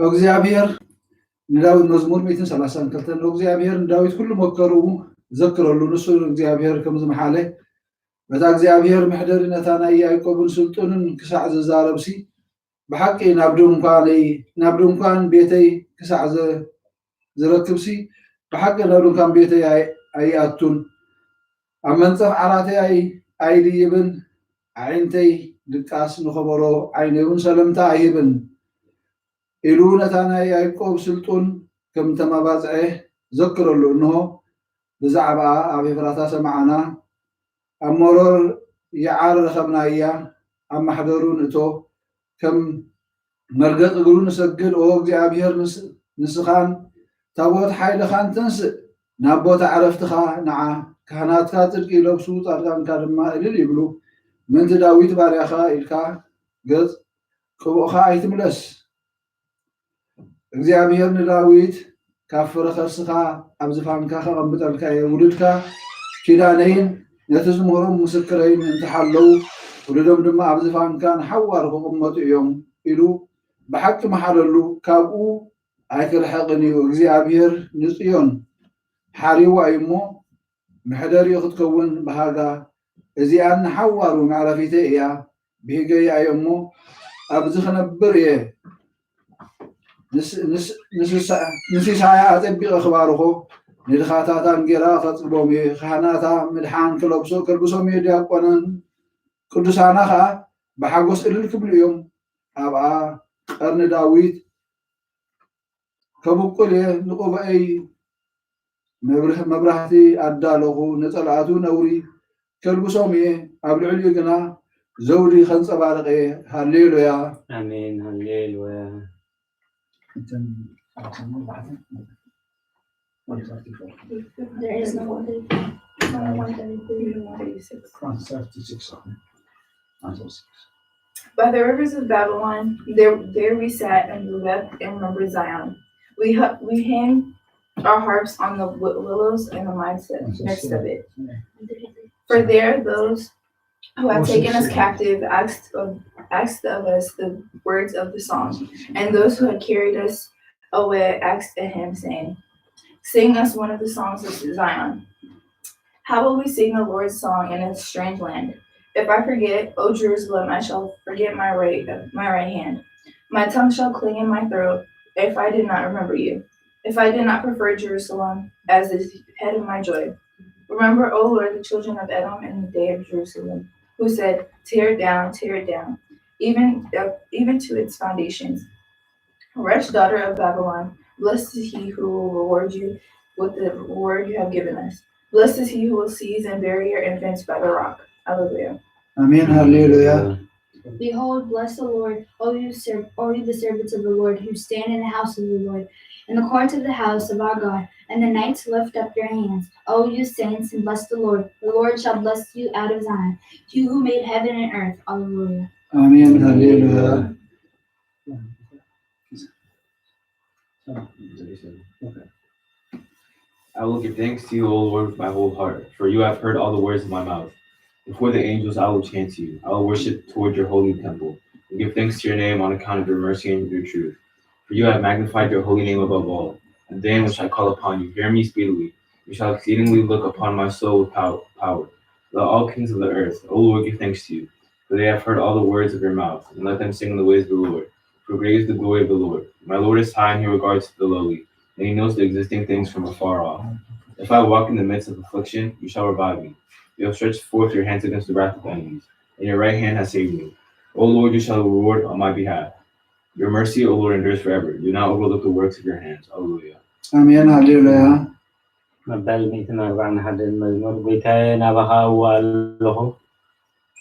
እግዚኣብሔር ንዳዊት፣ መዝሙር ሚእትን ሰላሳን ክልተን፣ እግዚኣብሔር ንዳዊት ኩሉ መከርኡ ዘክረሉ፣ ንሱ እግዚኣብሔር ከም ዝመሓለ፣ በታ እግዚኣብሔር መሕደሪ ነታ ናይ ያዕቆብን ስልጡንን ክሳዕ ዝዛረብሲ፣ ብሓቂ ናብ ድንኳነይ፣ ናብ ድንኳን ቤተይ ክሳዕ ዘ-፣ ዝረክብሲ፣ ብሓቂ ናብ ድንኳን ቤተይ ኣይ-፣ ኣይኣቱን። ኣብ መንጸፍ ዓራተይ ኣይ-፣ ኣይድይብን፣ ኣዒንተይ ድቃስ ንኸበሮ ዓይነይ እውን ሰለምታ ኣይህብን። ኢሉ ነታ ናይ ያዕቆብ ስልጡን ከም ተመባጽዐ ዘክረሉ። እንሆ፣ ብዛዕባኣ ኣብ ኤፍራታ ሰማዕና፣ ኣብ መሮር ይዓር ረኸብናያ፣ ኣብ ማሕደሩ ንእቶ፣ ከም መርገጽ እግሩ ንሰግድ። ኦ እግዚኣብሔር፣ ንስ-፣ ንስኻን ታቦት ሓይልኻን ተንስእ፣ ናብ ቦታ ዕረፍትኻ ንዓ። ካህናትካ ጽድቂ ይለብሱ፣ ጻድቃንካ ድማ እልል ይብሉ። ምእንቲ ዳዊት ባርያኻ ኢልካ ገጽ ቅቡእኻ ኣይትምለስ። እግዚኣብሔር ንዳዊት፣ ካብ ፍረ ከርስኻ ኣብ ዝፋንካ ከቐምጠልካ እየ፣ ውሉድካ ኪዳነይን ነቲ ዝምህሮም ምስክረይን እንተሓለዉ፣ ውሉዶም ድማ ኣብ ዝፋንካ ንሓዋሩ ክቕመጡ እዮም ኢሉ ብሓቂ መሓለሉ፣ ካብኡ ኣይክርሕቕን እዩ። እግዚኣብሔር ንጽዮን ሓሪዋ እዩ እሞ፣ መሕደሪኡ ክትከውን ብሃጋ፣ እዚኣ ንሓዋሩ መዕረፊተይ እያ፣ ብሂገይ ኣየ እሞ፣ ኣብዚ ክነብር እየ። ንስ-፣ ንስ-፣ ንስሳ-፣ ንሲሳያ ኣጸቢቐ ክባርኾ፣ ንድኻታታ እንጌራ ከጽግቦም እየ። ካህናታ ምድሓን ክለብሶ-፣ ከልብሶም እየ። ዲያቆናን ቅዱሳና ኸኣ ብሓጎስ እልል ክብሉ እዮም። ኣብኣ ቀርኒ ዳዊት ከብቁል እየ። ንቑባኤይ መብርህ-፣ መብራህቲ ኣዳለኹ፣ ንጸላእቱ ነውሪ ከልብሶም እየ፣ ኣብ ልዕሊኡ ግና ዘውዲ ከንጸባርቕ እየ። ሃሌሉያ። ኣሜን። ሃሌሉያ። There is no one thirty-four. No one thirty-three, no one thirty-six. By the rivers of Babylon, there, there we sat and we wept and remembered Zion. We, hu- we hang our harps on the wi- willows in the midst of, midst of it. For there those who have taken us captive asked of, asked of us the words of the song, and those who had carried us away asked a hymn, saying, "Sing us one of the songs of Zion." How will we sing the Lord's song in a strange land? If I forget, O Jerusalem, I shall forget my right, my right hand. My tongue shall cling in my throat if I did not remember you. If I did not prefer Jerusalem as the head of my joy. Remember, O Lord, the children of Edom in the day of Jerusalem, who said, "Tear it down, tear it down, even, uh, even to its foundations." Wretched daughter of Babylon, blessed is he who will reward you with the reward you have given us. Blessed is he who will seize and bury your infants by the rock. Hallelujah. ኣሜን፣ ሃሌሉያ። Behold, bless the Lord, all you serv- all you the servants of the Lord who stand in the house of the Lord, in the courts of the house of our God, and the nights lift up your hands, all you saints, and bless the Lord. The Lord shall bless you out of Zion, you who made heaven and earth. Hallelujah. ኣሜን፣ ሃሌሉያ። I will give thanks to you, O Lord, with my whole heart, for you have heard all the words of my mouth. Before the angels I will chant you. I will worship toward your holy temple and give thanks to your name on account of your mercy and your truth. For you have magnified your holy name above all. And then when I call upon you, hear me speedily. You shall exceedingly look upon my soul with pow- power. Let all kings of the earth, O Lord, give thanks to you, for they have heard all the words of your mouth, and let them sing in the ways of the Lord. For great is the glory of the Lord. My Lord is high, and he regards the lowly, and he knows the existing things from afar off. If I walk in the midst of affliction, you shall revive me. You have stretched forth your hands against the wrath of enemies, and your right hand has saved me. O Lord, you shall reward on my behalf. Your mercy, O Lord, endures forever. Do not overlook the works of your hands. Hallelujah. ኣሜን፣ ሃሌሉያ። መበል ሚእትን ኣርባዓን ሓደን መዝሙር። ጎይታየ፣ ናባኻ እዋእ ኣለኹ፣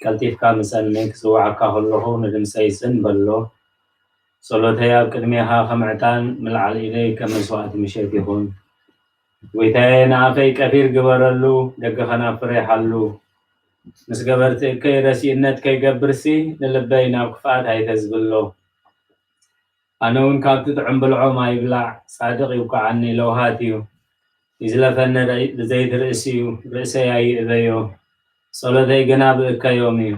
ቀልጢፍካ ምጸኒ፣ ክጽውዓካ ከለኹ ንድምጸይ ጽን በሎ። ጸሎተይ ኣብ ቅድሜኻ ከም ዕጣን ምልዓል ኢደይ ከም መስዋእቲ ምሸት ይኹን። ጎይታየ፣ ንኣፈይ ቀፊር ግበረሉ፣ ደገ ከናፍረይ ሓሉ። ምስ ገበርቲ እከይ ረሲእነት ከይገብርሲ፣ ንልበይ ናብ ክፍኣት ኣይተዝብሎ። ኣነ እውን ካብቲ ጥዑም ብልዖ ማይ ይብላዕ፣ ጻድቕ ይውቅዓኒ፣ ለውሃት እዩ። ይዝለፈኒ ርእይ-፣ ብዘይት ርእሲ እዩ፣ ርእሰይ ኣይእበዮ፣ ጸሎተይ ግና ብእከዮም እዩ።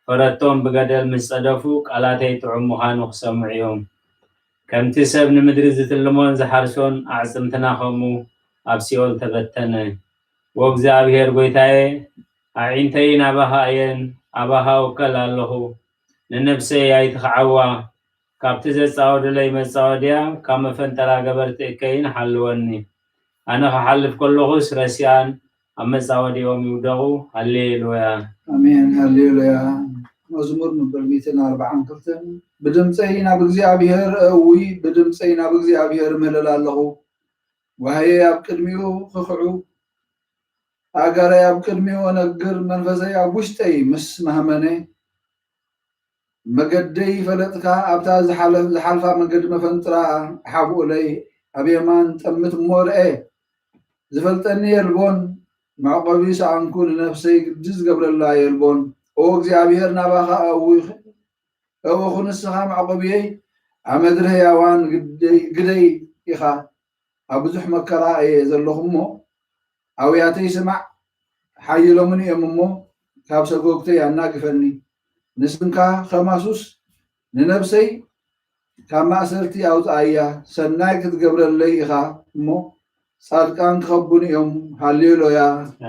ፈረቶም ብገደል ምስ ጸደፉ፣ ቃላተይ ጥዑም ምዃኑ ክሰምዑ እዮም። ከምቲ ሰብ ንምድሪ ዝትልሞን ዝሓርሶን፣ ኣዕጽምትና ኸምኡ ኣብ ሲኦል ተበተነ። ዎ እግዚኣብሔር ጐይታዬ፣ ኣዒንተይ ናባኻ እየን፣ ኣባኻ እውከል ኣለኹ። ንነፍሰይ ኣይትኽዓዋ፣ ካብቲ ዘጻወዱለይ መጻወድያ፣ ካብ መፈንጠራ ገበርቲ እከይን ሓልወኒ። ኣነ ክሓልፍ ከለኹስ ረሲኣን ኣብ መጻወዲኦም ይውደቑ። ሃሌሉያ። ኣሜን። ሃሌሉያ። መዝሙር ምብል ሚእትን ኣርባዓን ክልተን። ብድምፀይ ናብ እግዚኣብሔር እእዊ፣ ብድምፀይ ናብ እግዚኣብሔር እምህለል ኣለኹ። ጓህየይ ኣብ ቅድሚኡ ክኽዑ፣ ኣእጋረይ ኣብ ቅድሚኡ እነግር፣ መንፈሰይ ኣብ ውሽጠይ ምስ ማህመነ። መገደይ ፈለጥካ፣ ኣብታ ዝሓለ-፣ ዝሓልፋ መገዲ መፈንጥራ ሓብኡለይ፣ ኣብ የማን ጠምት እሞ ርኤ። ዝፈልጠኒ የልቦን፣ መዕቆቢ ሰኣንኩ፣ ንነፍሰይ ግዲ ዝገብረላ የልቦን። ኦ እግዚኣብሔር፣ ናባኻ ኣእዊ-፣ ኣእወኹ፣ ንስኻ መዕቆብየይ፣ ኣብ ምድሪ ህያዋን ግደይ፣ ግደይ ኢኻ። ኣብ ብዙሕ መከራ እየ ዘለኹ እሞ፣ ኣውያተይ ስማዕ፣ ሓይሎምን እዮም እሞ፣ ካብ ሰጎግተይ ኣናግፈኒ። ንስምካ ከማሱስ ንነብሰይ ካብ ማእሰርቲ ኣውጽኣያ። ሰናይ ክትገብረለይ ኢኻ እሞ፣ ጻድቃን ክኸቡኒ እዮም። ሃሌሉያ።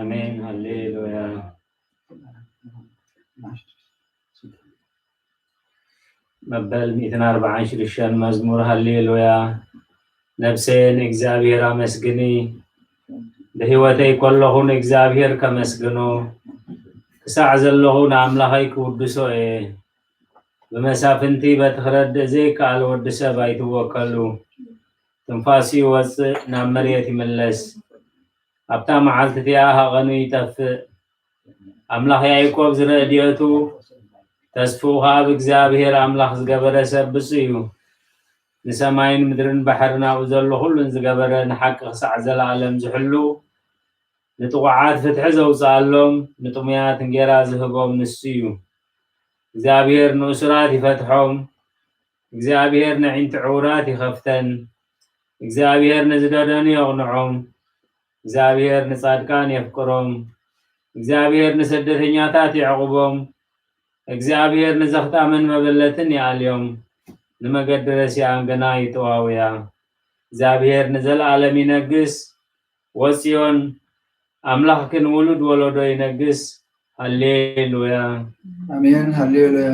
ኣሜን። ሃሌሉያ። መበል ሚእትን ኣርባዓን ሽዱሽተን መዝሙር። ሃሌሉያ። ነፍሰየ ንእግዚኣብሔር ኣመስግኒ፣ ብህይወተይ ከለኹ ንእግዚኣብሔር ከመስግኖ፣ ክሳዕ ዘለኹ ንኣምላኸይ ክውድሶ እየ። ብመሳፍንቲ በቲ ክረድእ ዘይከኣል ወዲ ሰብ ኣይትወከሉ። ትንፋሱ ይወጽእ፣ ናብ መሬት ይምለስ። ኣብታ መዓልቲ እቲኣ ሃቐኑ ይጠፍእ። ኣምላኽ ያዕቆብ ዝረድኤቱ፣ ተስፍኡ ኸኣ ብእግዚኣብሔር ኣምላኽ ዝገበረ ሰብ ብፁዕ እዩ። ንሰማይን ምድርን ባሕርን ኣብኡ ዘሎ ኹሉን ዝገበረ፣ ንሓቂ ክሳዕ ዘለኣለም ዝሕሉ፣ ንጥቑዓት ፍትሒ ዘውጽኣሎም፣ ንጥሙያት እንጌራ ዝህቦም ንሱ እዩ። እግዚኣብሔር ንእሱራት ይፈትሖም፣ እግዚኣብሔር ነዒንቲ ዕውራት ይኸፍተን፣ እግዚኣብሔር ንዝደደኑ የቕንዖም፣ እግዚኣብሔር ንጻድቃን የፍቅሮም፣ እግዚኣብሔር ንስደተኛታት የዕቑቦም፣ እግዚኣብሔር ንዘኽታምን መበለትን ይኣልዮም፣ ንመገዲ ረሲኣን ግና ይጠዋውያ። እግዚኣብሔር ንዘለኣለም ይነግስ፣ ወጽዮን ኣምላኽክን ውሉድ ወለዶ ይነግስ። ሃሌሉያ። ኣሜን። ሃሌሉያ።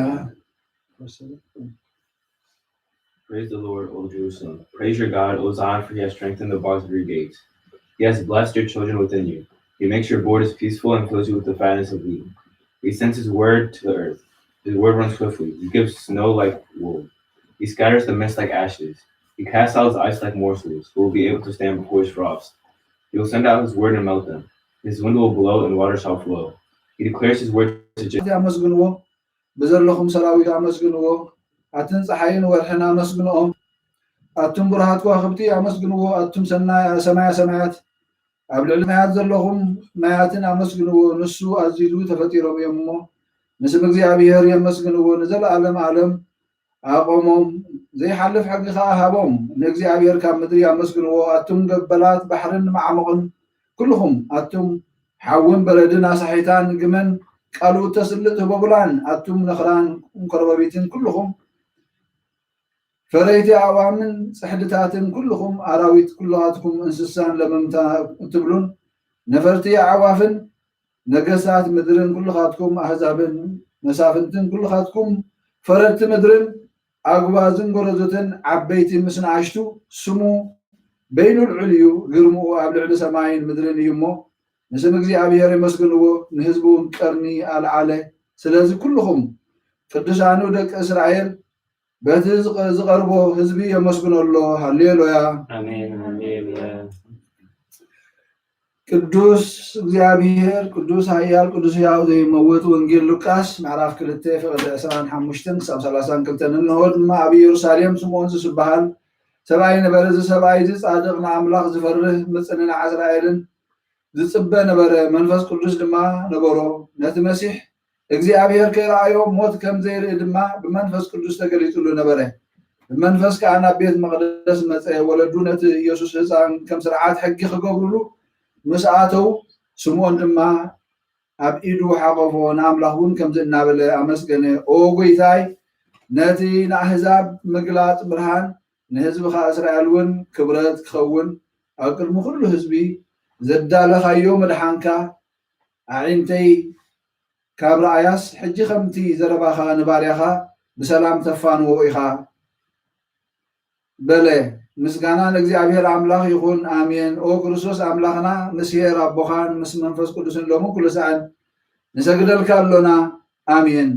Praise the Lord, O Jerusalem. Praise your God, O Zion, for he has strengthened the bars of your gates. He has blessed your children within you. He makes your borders peaceful and fills you with the fatness of wheat. He sends his word to the earth. His word runs swiftly. He gives snow like wool. He scatters the mist like ashes. He casts out his ice like morsels. Who will be able to stand before his frost? He will send out his word and melt them. His wind will blow and water shall flow. He declares his word to Jacob. ኣመስግንዎ፣ ብዘለኹም ሰራዊት ኣመስግንዎ። ኣትን ፀሓይን ወርሕን ኣመስግንኦም። ኣቱም ብሩሃት ከዋኽብቲ ኣመስግንዎ። ኣቱም ሰናይ ሰማያ ሰማያት፣ ኣብ ልዕሊ ማያት ዘለኹም ማያትን ኣመስግንዎ። ንሱ ኣዚዙ ተፈጢሮም እዮም እሞ፣ ንስም እግዚኣብሔር የመስግንዎ። ንዘለኣለም ዓለም ኣቆሞም። ዘይሓልፍ ሕጊ ኸዓ ሃቦም። ንእግዚኣብሔር ካብ ምድሪ ኣመስግንዎ። ኣቱም ገበላት ባሕርን መዓሙቕን ኩልኹም፣ ኣቱም ሓውን በረድን ኣሳሒታን ግመን ቃሉ እተስልጥ ህቦብላን፣ ኣቱም ነኽራን እንኮርበቢትን ኩልኹም ፈረይቲ ኣእዋምን ጽሕድታትን ኩልኹም ኣራዊት ኩላትኩም እንስሳን ለመምታ እትብሉን ነፈርቲ ኣዕዋፍን ነገስታት ምድርን ኩልኻትኩም ኣህዛብን መሳፍንትን ኩልኻትኩም ፈረድቲ ምድርን ኣጉባዝን ጎረዙትን ዓበይቲ ምስ ንኣሽቱ ስሙ በይኑ ልዑል እዩ፣ ግርምኡ ኣብ ልዕሊ ሰማይን ምድርን እዩ እሞ ንስም እግዚኣብሔር የመስግንዎ። ንህዝቡ እውን ቀርኒ ኣልዓለ። ስለዚ ኩልኹም ቅዱሳኑ ደቂ እስራኤል በቲ ዝቐ-፣ ዝቐርቦ ህዝቢ የመስግኖ ኣሎ። ሃሌሉያ። ኣሜን። ሃሌሉያ። ቅዱስ እግዚኣብሔር፣ ቅዱስ ኃያል፣ ቅዱስ ሕያው ዘይመውት። ወንጌል ሉቃስ ምዕራፍ ክልተ ፍቕዲ ዕስራን ሓሙሽተን ክሳብ ሰላሳን ክልተን። እንሆ ድማ ኣብ ኢየሩሳሌም ስምዖን ዝስበሃል ሰብኣይ ነበረ። እዚ ሰብኣይ እዚ ጻድቕ፣ ንኣምላኽ ዝፈርህ፣ ምጽንናዕ እስራኤልን ዝጽበ ነበረ። መንፈስ ቅዱስ ድማ ነበሮ። ነቲ መሲሕ እግዚኣብሔር ከይረኣዮ ሞት ከም ዘይርኢ ድማ ብመንፈስ ቅዱስ ተገሊጹሉ ነበረ። ብመንፈስ ከኣ ናብ ቤት መቕደስ መጸ። ወለዱ ነቲ ኢየሱስ ህፃን ከም ስርዓት ሕጊ ክገብሩሉ ምስ ኣተው፣ ስምዖን ድማ ኣብ ኢዱ ሓቆፎ፣ ንኣምላኽ እውን ከምዚ እናበለ ኣመስገነ፣ ኦ ጐይታይ፣ ነቲ ንኣህዛብ ምግላጽ ብርሃን፣ ንህዝብኻ እስራኤል እውን ክብረት ክኸውን፣ ኣብ ቅድሚ ኩሉ ህዝቢ ዘዳለኻዮ ምድሓንካ፣ ኣዒንተይ ካብ ረኣያስ፣ ሕጂ ከምቲ ዘረባኻ ንባርያኻ ብሰላም ተፋንዎ ኢኻ በለ። ምስጋና ንእግዚኣብሔር ኣምላኽ ይኹን፣ ኣሜን። ኦ ክርስቶስ ኣምላኽና፣ ምስ ኄር ኣቦኻን ምስ መንፈስ ቅዱስን ሎምን ኩሉ ሳዕን ንሰግደልካ ኣሎና፣ ኣሜን።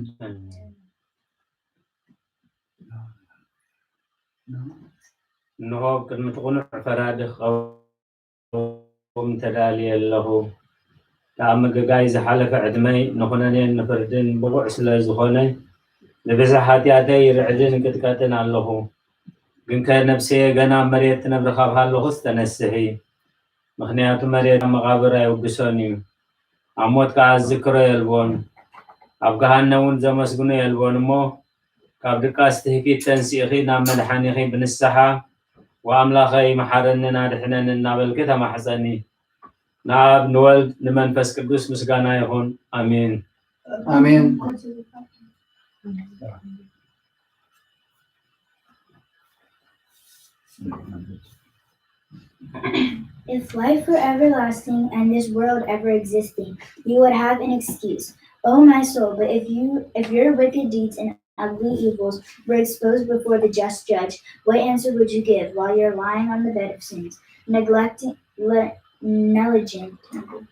እንሆ፣ ቅድሚ እቲ ቅኑዕ ፈራዲ ክቐውም ተዳልየ ኣለኹ። ደኣ ምግጋይ ዝሓለፈ ዕድመይ ንኹነኔን ንፍርድን ብቑዕ ስለ ዝኾነ፣ ንብዝሒ ሓጢኣተይ ይርዕድን ይቅጥቀጥን ኣለኹ። ግንከ ነብሰየ ገና ኣብ መሬት ትነብር ካብ ሃለኹስ ተነስሒ። ምኽንያቱ መሬት ኣብ መቓብር ኣይውግሶን እዩ። ኣብ ሞት ከኣ ዝዝክሮ የልቦን። ኣብ ገሃነም እውን ዘመስግኖ የልቦን እሞ፣ ካብ ድቃስ ትህኪት ተንሲእኺ ናብ መድሓኒኺ ብንስሓ፣ "ወኣምላኸይ መሓረንን ኣድሕነንን" እናበልኪ ተማሕጸኒ። ንኣብ ንወልድ ንመንፈስ ቅዱስ ምስጋና ይኹን። ኣሜን። ኣሜን። If life were everlasting and this world ever existing, you would have an excuse. Oh my soul, but if you if your wicked deeds and ugly evils were exposed before the just judge, what answer would you give while you're lying on the bed of sins, neglecting le, negligent,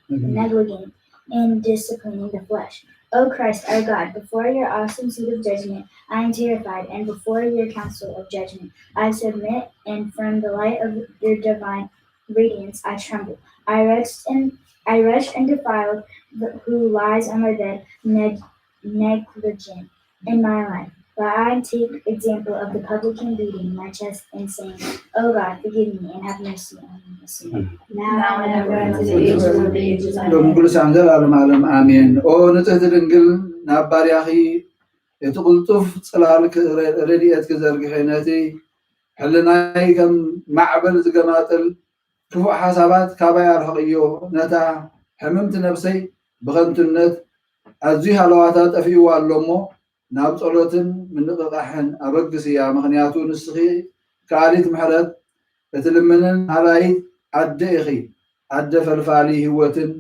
negligent in disciplining the flesh? O Christ, our God, before your awesome seat of judgment I am terrified, and before your council of judgment I submit, and from the light of your divine radiance I tremble. I wretched and I wretched and defiled who lies on my bed neg, negligent in my life. But I take example of the publican beating my chest and saying, "Oh God, forgive me and have mercy on me." Now and ever unto the ages of the ages. ሎም ቅዱሳን ዘላለም ዓለም ኣሜን። ኦ ንጽህቲ ድንግል፣ ናብ ባርያኺ እቲ ቅልጡፍ ጽላል ረድኤት ክዘርግሒ፣ ነቲ ሕልናይ ከም ማዕበል ዝገማጥል ክፉእ ሓሳባት ካባይ ኣርሕቕዮ። ነታ ሕምምቲ ነብሰይ ብኸንቱነት ኣዝዩ ሃለዋታ ጠፊእዋ ኣሎ እሞ፣ ናብ ጸሎትን ምንቕቓሕን ኣበግስያ። ምኽንያቱ ንስኺ ከኣሊት ምሕረት፣ እትልምንን ሃላይት ኣደ ኢኺ፣ ኣደ ፈልፋሊ ህይወትን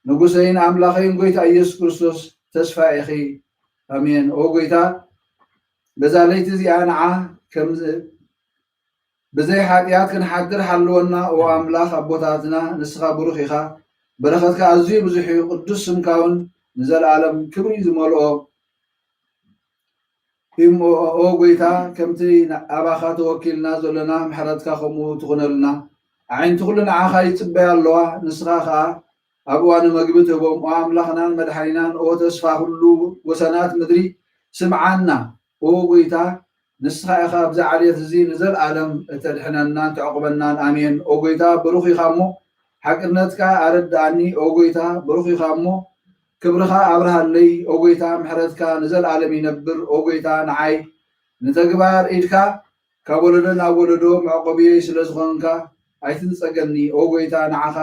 ንጉሰይን ኣምላኸይን ጐይታ ኢየሱስ ክርስቶስ ተስፋ ኢኺ። ኣሜን። ኦ ጐይታ፣ በዛ ለይቲ እዚኣ ንዓ ከም ብዘይ ሓጢኣት ክንሓድር ሓልወና። ኦ ኣምላኽ ኣቦታትና፣ ንስኻ ብሩኽ ኢኻ፣ በረኸትካ ኣዝዩ ብዙሕ እዩ። ቅዱስ ስምካ እውን ንዘለኣለም ክብሪ ዝመልኦ። እሞ ኦ ጐይታ፣ ከምቲ ኣባኻ ተወኪልና ዘሎና፣ ምሕረትካ ከምኡ ትኹነልና። ኣዒንቲ ኩሉ ንዓኻ ይጽበያ ኣለዋ፣ ንስኻ ኸኣ ኣብ እዋኑ መግቢ ትህቦም። ኦ ኣምላኽናን መድሓኒናን፣ ኦ ተስፋ ኩሉ ወሰናት ምድሪ፣ ስምዓና። ኦ ጐይታ፣ ንስኻ ኢኻ ኣብዚ ዓሌት እዚ ንዘለኣለም እተድሕነናን ተዕቑበናን። ኣሜን። ኦ ጐይታ፣ ብሩኽ ኢኻ እሞ፣ ሓቅነትካ ኣረድኣኒ። ኦ ጐይታ፣ ብሩኽ ኢኻ እሞ፣ ክብርኻ ኣብርሃለይ። ኦ ጐይታ፣ ምሕረትካ ንዘለኣለም ይነብር። ኦ ጐይታ፣ ንዓይ ንተግባር ኢድካ ካብ ወለዶ ናብ ወለዶ መዕቆብየይ ስለ ዝኾንካ ኣይትንጸገኒ። ኦ ጐይታ፣ ንዓኻ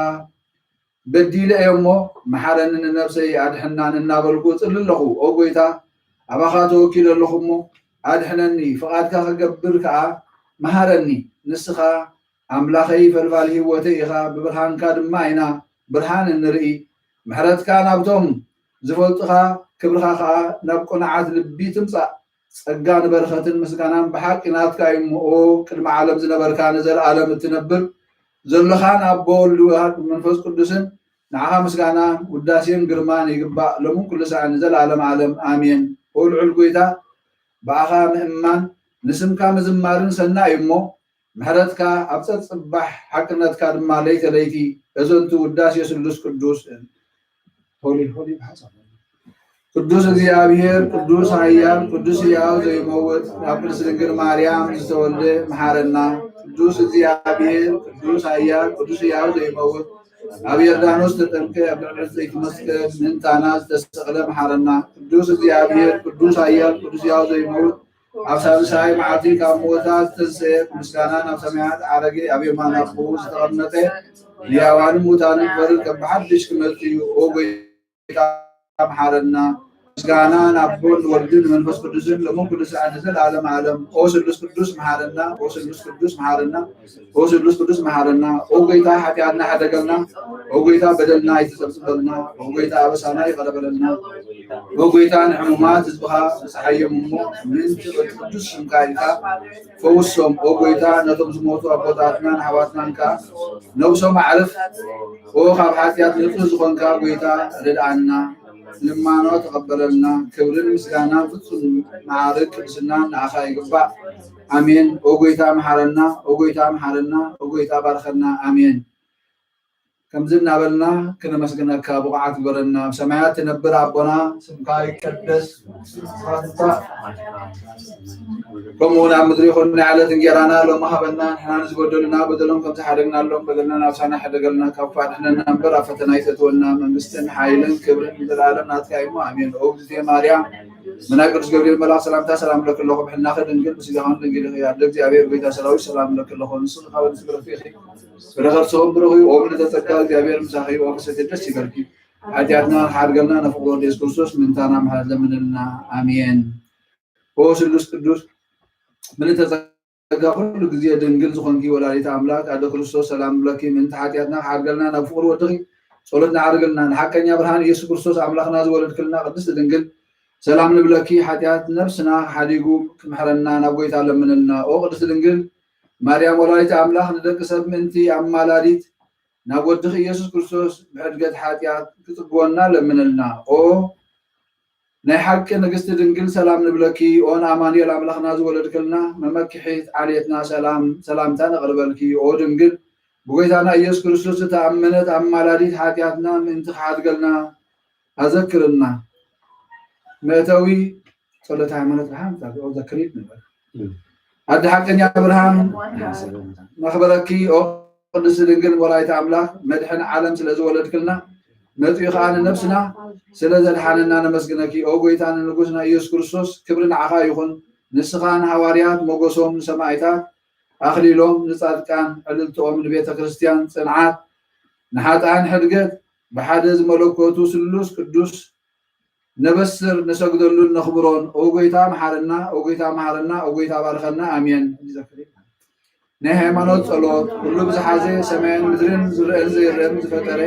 በዲለ እየ እሞ፣ መሓረኒ፣ ንነብሰይ ኣድሕናን እናበልኩ እጽሊ ኣለኹ። ኦ ጐይታ፣ ኣባኻ ተወኪለ ኣለኹ እሞ፣ ኣድሕነኒ፣ ፍቓድካ ክገብር ከኣ መሃረኒ። ንስኻ ኣምላኸይ ፈልፋሊ ህይወተይ ኢኻ፣ ብብርሃንካ ድማ ኢና ብርሃን እንርኢ። ምሕረትካ ናብቶም ዝፈልጡኻ፣ ክብርኻ ኸኣ ናብ ቅኑዓት ልቢ ትምጻእ። ጸጋን በረኸትን ምስጋናን ብሓቂ ናትካ እዩ እሞ፣ ኦ ቅድሚ ዓለም ዝነበርካ፣ ንዘለኣለም እትነብር ዘሎኻን ኣቦ፣ ወልድ፣ ዋህድ መንፈስ ቅዱስን፣ ንዓኻ ምስጋና ውዳሴን ግርማን ይግባእ፣ ሎምን ኩሉ ሳዕን ንዘለኣለም ዓለም ኣሜን። ኦ ልዑል ጐይታ፣ ብኣኻ ምእማን ንስምካ ምዝማርን ሰናይ እዩ እሞ፣ ምሕረትካ ኣብ ጸጽባሕ፣ ሓቅነትካ ድማ ለይተ ለይቲ። እዘንቱ ውዳሴ ስሉስ ቅዱስ ሆሊ ሆሊ ብሓሳብ ቅዱስ እግዚኣብሔር፣ ቅዱስ ኃያል፣ ቅዱስ ሕያው ዘይመውት፣ ካብ ቅድስት ድንግል ማርያም ዝተወልደ መሓረና። ቅዱስ እግዚኣብሔር፣ ቅዱስ ኃያል፣ ቅዱስ ሕያው ዘይመውት፣ ኣብ ዮርዳኖስ ተጠምቀ፣ ኣብ ልዕሊ ዕንጸይቲ መስቀል ምእንታና ዝተሰቕለ መሓረና። ቅዱስ እግዚኣብሔር፣ ቅዱስ ኃያል፣ ቅዱስ ሕያው ዘይመውት፣ ኣብ ሳልሳይ መዓልቲ ካብ ምዉታት ዝተንስኤ፣ ብምስጋና ናብ ሰማያት ዓረገ፣ ኣብ የማን ኣቦኡ ዝተቐመጠ፣ ንሕያዋንን ምዉታንን ክፈርድ ከም ብሓድሽ ክመጽእ እዩ። ኦ ጎይታ፣ መሓረና። ምስጋና ንኣቦን ንወልድን ንመንፈስ ቅዱስን፣ ሎምን ኩሉ ሰዓት ንዘለዓለም ዓለም። ኦ ስሉስ ቅዱስ፣ መሓረና። ኦ ስሉስ ቅዱስ፣ መሓረና። ኦ ስሉስ ቅዱስ፣ መሓረና። ኦ ጎይታ፣ ሓጢኣትና ሕደገልና። ኦ ጎይታ፣ በደልና ኣይትጸብጽበልና። ኦ ጎይታ፣ ኣበሳና ይቕረ በለልና። ኦ ጎይታ፣ ንሕሙማት ህዝብኻ ብጽሓዮም እሞ፣ ምእንቲ ቅዱስ ስምካ ኢልካ ፈውሶም። ኦ ጎይታ፣ ነቶም ዝሞቱ ኣቦታትናን ኣሕዋትናን ከኣ ነብሶም ኣዕርፍ። ኦ ካብ ሓጢኣት ንጹህ ዝኾንካ ጎይታ፣ ርድኣና። ልማኖ ተቐበለልና። ክብርን ምስጋናን ፍጹም መዓርግ ቅድስናን ንኣኻ ይግባእ። ኣሜን። ኦ ጎይታ መሓረና፣ ኦ ጎይታ መሓረና፣ ኦ ጎይታ ባርኸና። ኣሜን። ከምዚ እናበልና ክነመስግነካ ብቑዓት ግበረና። ኣብ ሰማያት ትነብር ኣቦና፣ ስምካ ይቀደስ፣ ስምካ ከምኡ እውን ኣብ ምድሪ ይኹን። ናይ ዕለት እንጌራና ሎሚ ሃበና። ንሕና ንዝበደሉና በደሎም ከም ዝሓደግናሎም በደልና ናብሳና ሕደገልና፣ ካብ ክፉእ ኣድሕነና እምበር፣ ኣብ ፈተና ኣይተእትወና። መንግስትን ሓይልን ክብርን ንዘለኣለም ናትካ እዩ እሞ፣ ኣሜን። ኦ እግዝእትየ ማርያም፣ ብናይ ቅዱስ ገብርኤል መልኣክ ሰላምታ ሰላም እብለኪ ኣለኹ። ብሕልናኺ ድንግል፣ ብስጋኺ እውን ድንግል ኢኺ። ኣደ እግዚኣብሔር፣ ጎይታ ሰራዊት፣ ሰላም እብለኪ ኣለኹ። ንስኺ ካብ ኣንስቲ ብርኽቲ ኢኺ። ፍረ ከርስኺ እውን ብሩኽ እዩ። ኦ ምልዕተ ጸጋ፣ እግዚኣብሔር ምሳኺ እዩ። ኦ ፍስሕቲ ደስ ይበልኪ። ሓጢኣትና ሓድገልና፣ ንፍቕሩ ወዲ የሱስ ክርስቶስ ምእንታና ምሕረት ለምንልና። ኣሜን። ኦ ስሉስ ቅዱስ፣ ምልዕተ ጸጋ፣ ኩሉ ግዜ ድንግል ዝኾንኪ ወላዲተ ኣምላክ ኣደ ክርስቶስ፣ ሰላም ንብለኪ። ምእንቲ ሓጢኣትና ክሓድገልና ናብ ፍቕሩ ወድኺ ጸሎት ንዓርግልና። ንሓቀኛ ብርሃን ኢየሱስ ክርስቶስ ኣምላኽና ዝወለድክልና ቅድስቲ ድንግል፣ ሰላም ንብለኪ። ሓጢኣት ነፍስና ሓዲጉ ክምሕረና ናብ ጎይታ ለምንልና። ኦ ቅድስቲ ድንግል ማርያም ወላዲተ ኣምላኽ፣ ንደቂ ሰብ ምእንቲ ኣማላዲት ናብ ወድኺ ኢየሱስ ክርስቶስ ብሕድገት ሓጢኣት ክጽግወና ለምንልና። ኦ ናይ ሓቂ ንግስቲ ድንግል፣ ሰላም ንብለኪ። ኦን ኣማኑኤል ኣምላኽና ዝወለድክልና መመክሒት ዓሌትና፣ ሰላም ሰላምታ ነቕርበልኪ። ኦ ድንግል ብጎይታና ኢየሱስ ክርስቶስ ዝተኣመነት ኣማላዲት፣ ሓጢኣትና ምእንቲ ክሓድገልና ኣዘክርና። መእተዊ ጸሎተ ሃይማኖት ብርሃን ጸሎት ዘክሪት ንበል። ኣደ ሓቀኛ ብርሃን ነኽብረኪ። ኦ ቅድስቲ ድንግል ወላዲተ ኣምላኽ፣ መድሕን ዓለም ስለ ዝወለድክልና፣ መጺኡ ኸኣ ንነብስና ስለ ዘድሓነና ነመስግነኪ። ኦ ጎይታን ንጉስና ኢየሱስ ክርስቶስ፣ ክብሪ ንዓኻ ይኹን። ንስኻ ንሃዋርያት ሞገሶም፣ ንሰማዕታት ኣኽሊሎም፣ ንጻድቃን ዕልልትኦም፣ ንቤተ ክርስቲያን ጽንዓት፣ ንሓጥኣን ሕድገት፣ ብሓደ ዝመለኮቱ ስሉስ ቅዱስ ነበስር፣ ነሰግደሉን ነኽብሮን። ኦ ጎይታ መሓረና፣ ኦ ጎይታ መሓረና፣ ኦ ጎይታ ባርኸና። ኣሜን። ናይ ሃይማኖት ጸሎት ኩሉ ብዝሓዘ፣ ሰማይን ምድርን ዝረአን ዘይረአን ዝፈጠረ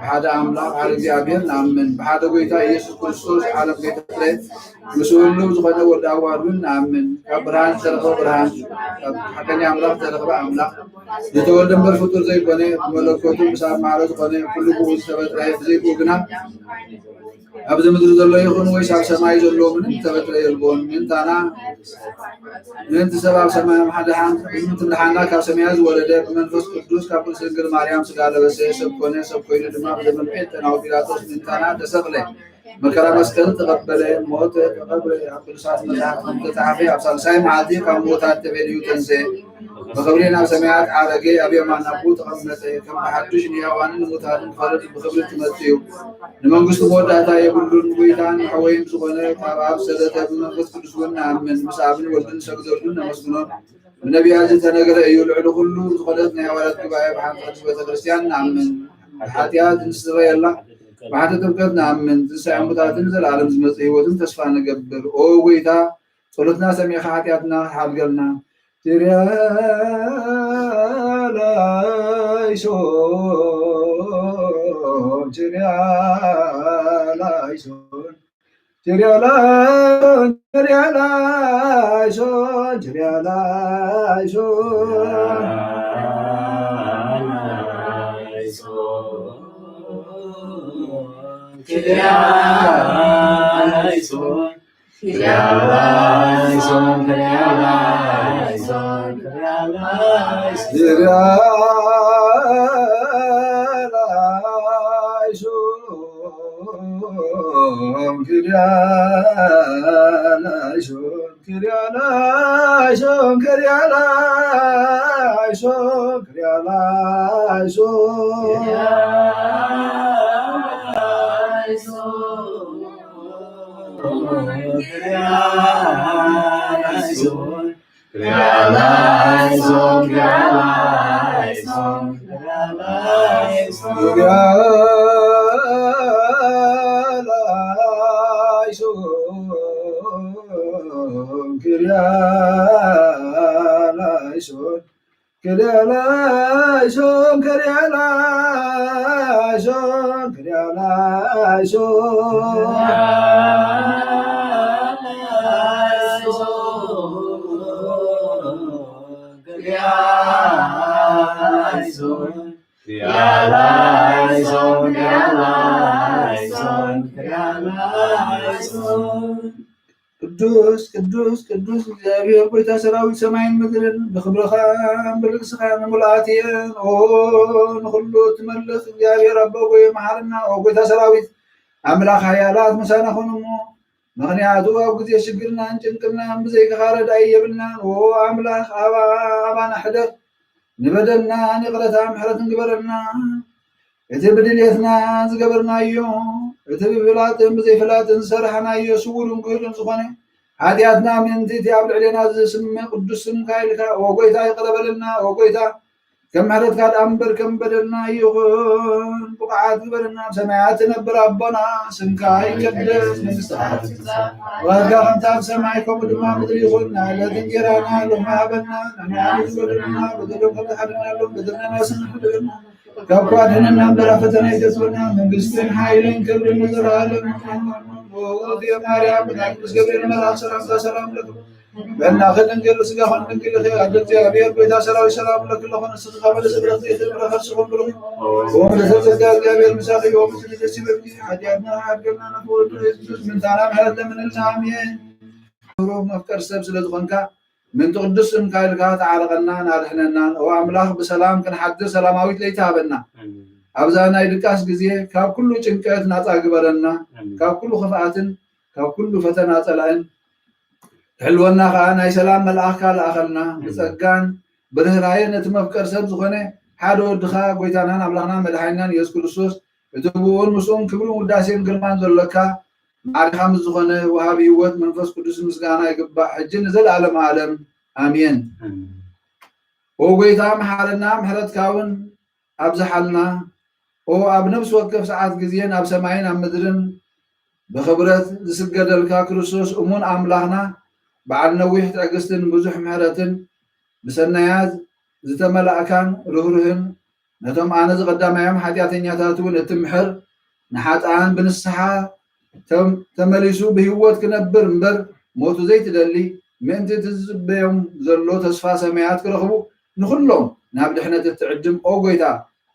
ብሓደ ኣምላኽ ሓደ እግዚኣብሔር ንኣምን። ብሓደ ጎይታ ኢየሱስ ክርስቶስ ዓለም ከይተፈጥረ ምስ ህሉው ዝኾነ ወዲ ኣዋህድ እውን ንኣምን። ካብ ብርሃን ዝተረኽበ ብርሃን፣ ካብ ሓቀኛ ኣምላኽ ዝተረኽበ ኣምላኽ፣ ዝተወልደ እምበር ፍጡር ዘይኮነ፣ ብመለኮቱ ምስ ኣብ ማዕረ ዝኾነ፣ ኩሉ ብኡ ዝተፈጥረ፣ ብዘይ ብኡ ግና ኣብዚ ምድሪ ዘሎ ይኹን ወይስ ኣብ ሰማይ ዘሎ ምንም ዝተፈጥረ የልቦን። ምእንታና፣ ምእንቲ ሰብ ኣብ ሰማይ ምድሓን፣ ምእንቲ ምድሓና ካብ ሰማያት ዝወረደ፣ ብመንፈስ ቅዱስ ካብ ቅድስት ድንግል ማርያም ስጋ ለበሰ፣ ሰብ ኮነ፣ ሰብ ኮይኑ ድማ ብደመልክዕ ጤናዊ ጲላጦስ ምእንታና ተሰቕለ፣ መከራ መስቀል ተቐበለ፣ ሞተ፣ ተቐብረ፣ ኣብ ቅዱሳት መጻሕፍቲ ከም ዝተጻሕፈ ኣብ ሳልሳይ መዓልቲ ካብ ምዉታት ተፈልዩ ተንስኤ፣ ብኽብሪ ናብ ሰማያት ዓረገ፣ ኣብ የማን ኣቦኡ ተቐመጠ። ከም ብሓድሽ ንሕያዋንን ንሙታንን ክፈርድ ብኽብሪ ክመጽእ እዩ። ንመንግስቱ መወዳእታ የብሉን። ጎይታን መሕወይን ዝኾነ ካብ ኣብ ዝሰደተ ብመንፈስ ቅዱስ እውን ንኣምን። ምስ ኣብን ወልድን ንሰግደሉን ነመስግኖን። ብነቢያት ዝተነገረ እዩ። ልዕሊ ኩሉ ዝኾነት ናይ ሃዋርያት ጉባኤ ብሓንቲ ቅድስት ቤተ ክርስቲያን ንኣምን። ሓጢኣት ንስረየላ ብሓንቲ ጥምቀት ንኣምን። ትንሳኤ ሙታትን ዘለኣለም ዝመጽእ ህይወትን ተስፋ ንገብር። ኦ ጎይታ፣ ጸሎትና ሰሚዕኻ ሓጢኣትና ሓድገልና። ኪርያ ላይሶን፣ ኪርያ ላይሶን፣ ኪርያ ላይሶን፣ ኪርያ ላይሶን፣ ኪርያ ላይሶን። ኪርያ ላይሶን፣ ኪርያ ላይሶን፣ ኪርያ ላይሶን፣ ኪርያ ላይሶን። ኪርያ ላይሶን፣ ኪርያ ላይሶን፣ ኪርያ ላይሶን፣ ኪርያ ላይሶን፣ ኪርያ ላይሶን። Kyrieleison, Kyrieleison, Kyrieleison. ቅዱስ ቅዱስ ቅዱስ እግዚኣብሔር ጎይታ ሰራዊት ሰማይን ምድርን ብክብርኻን ብልግስኻን ምሉኣት እየን። ኦ ንኹሉ እትመልኽ እግዚኣብሔር ኣቦ ጎይ መሓርና፣ ኦ ጎይታ ሰራዊት ኣምላኽ ሓያላት ምሳና ኹን እሞ ምኽንያቱ ኣብ ግዜ ሽግርናን ጭንቅናን ብዘይካኻ ረዳኢ የብልናን። ኦ ኣምላኽ ኣባ ኣባና ሕደር፣ ንበደልና ይቕረታ ምሕረትን ግበረልና። እቲ ብድሌትና ዝገበርናዮ፣ እቲ ብፍላጥን ብዘይፍላጥን ዝሰራሕናዮ ስውርን ግህዱን ዝኾነ ሓጢኣትና ምእንቲ እቲ ኣብ ልዕሌና ዝስምዕ ቅዱስ ስምካ ኢልካ ኦ ጎይታ ይቕረ በለልና። ኦ ጎይታ ከም ምሕረትካ ደኣ እምበር ከም በደልና ይኹን ብቑዓት ግበረና። ኣብ ሰማያት ትነብር ኣቦና ስምካ ይቀደስ፣ መንግስትኻ ትምጻእ፣ ፍቓድካ ከምቲ ኣብ ሰማይ ከምኡ ድማ ምድሪ ይኹን። ንዕለት እንጀራና ሎሚ ሃበና፣ ንሕና ንዝበደሉና በደሎም ከም ዝሓለናሎም በደልና ንስምሕ በለና፣ ካብ ክፉእ ኣድሕነና እምበር ኣብ ፈተና ኣይተእትወና። መንግስትን ሓይልን ክብርን ንዘለኣለም ኣሜን። ኦ ማርያም ብናይ ቅዱስ ገብርኤል መልኣክ ሰላምታ ሰላም ለኪ፣ በእናትህ ድንግል ስጋኽን ድንግል ኢኺ፣ ኣደ እግዚኣብሔር ጎይታ ሰራዊት ሰላም ለኪ ለኹን ንስኺ ካብ በለስ ብረኽቲ ኢኺ፣ ብረኸት ስኹም ብሩኽ። ኦ ምልዕተ ጸጋ እግዚኣብሔር ምሳኺ፣ ኦ ምልዕተ ደስ ይበልኪ፣ ሓጢኣትና ሓድገና ነፍወዱ የሱስ ምንታና ምሕረት ለምንልና። ኣሜን። ሩህ መፍቀር ሰብ ስለ ዝኾንካ ምእንቲ ቅዱስ ስምካ ኢልካ ተዓረቐናን ኣድሕነናን። ኦ ኣምላኽ ብሰላም ክንሓድር ሰላማዊት ለይቲ ሃበና። ኣብዛ ናይ ድቃስ ግዜ ካብ ኩሉ ጭንቀት ናጻ ግበረና። ካብ ኩሉ ክፍኣትን ካብ ኩሉ ፈተና ጸላእን ትሕልወና ከኣ ናይ ሰላም መልኣኽካ ለኣኸልና። ብጸጋን ብርህራየ ነቲ መፍቀር ሰብ ዝኾነ ሓደ ወድኻ ጎይታናን ኣምላኽናን መድሓኒናን ኢየሱስ ክርስቶስ እቲ ብኡን ምስኡን ክብርን ውዳሴን ግርማን ዘሎካ ማዕሪኻ ምስ ዝኾነ ወሃቢ ህይወት መንፈስ ቅዱስ ምስጋና ይግባእ፣ ሕጂ ንዘለኣለም ዓለም ኣሜን። ኣሜን። ኦ ጎይታ መሓረና፣ ምሕረትካ እውን ኣብዝሓልና። ኦ ኣብ ነፍሲ ወከፍ ሰዓት ግዜን ኣብ ሰማይን ኣብ ምድርን ብኽብረት ዝስገደልካ ክርስቶስ እሙን ኣምላኽና፣ በዓል ነዊሕ ትዕግስትን ብዙሕ ምሕረትን፣ ብሰናያት ዝተመላእካን ርህሩህን፣ ነቶም ኣነ ዝቐዳማዮም ሓጢኣተኛታት እውን እትምሕር፣ ንሓጥኣን ብንስሓ ተም-፣ ተመሊሱ ብህይወት ክነብር እምበር ሞቱ ዘይትደሊ፣ ምእንቲ እቲ ዝጽበዮም ዘሎ ተስፋ ሰማያት ክረኽቡ፣ ንኹሎም ናብ ድሕነት እትዕድም፣ ኦ ጐይታ፣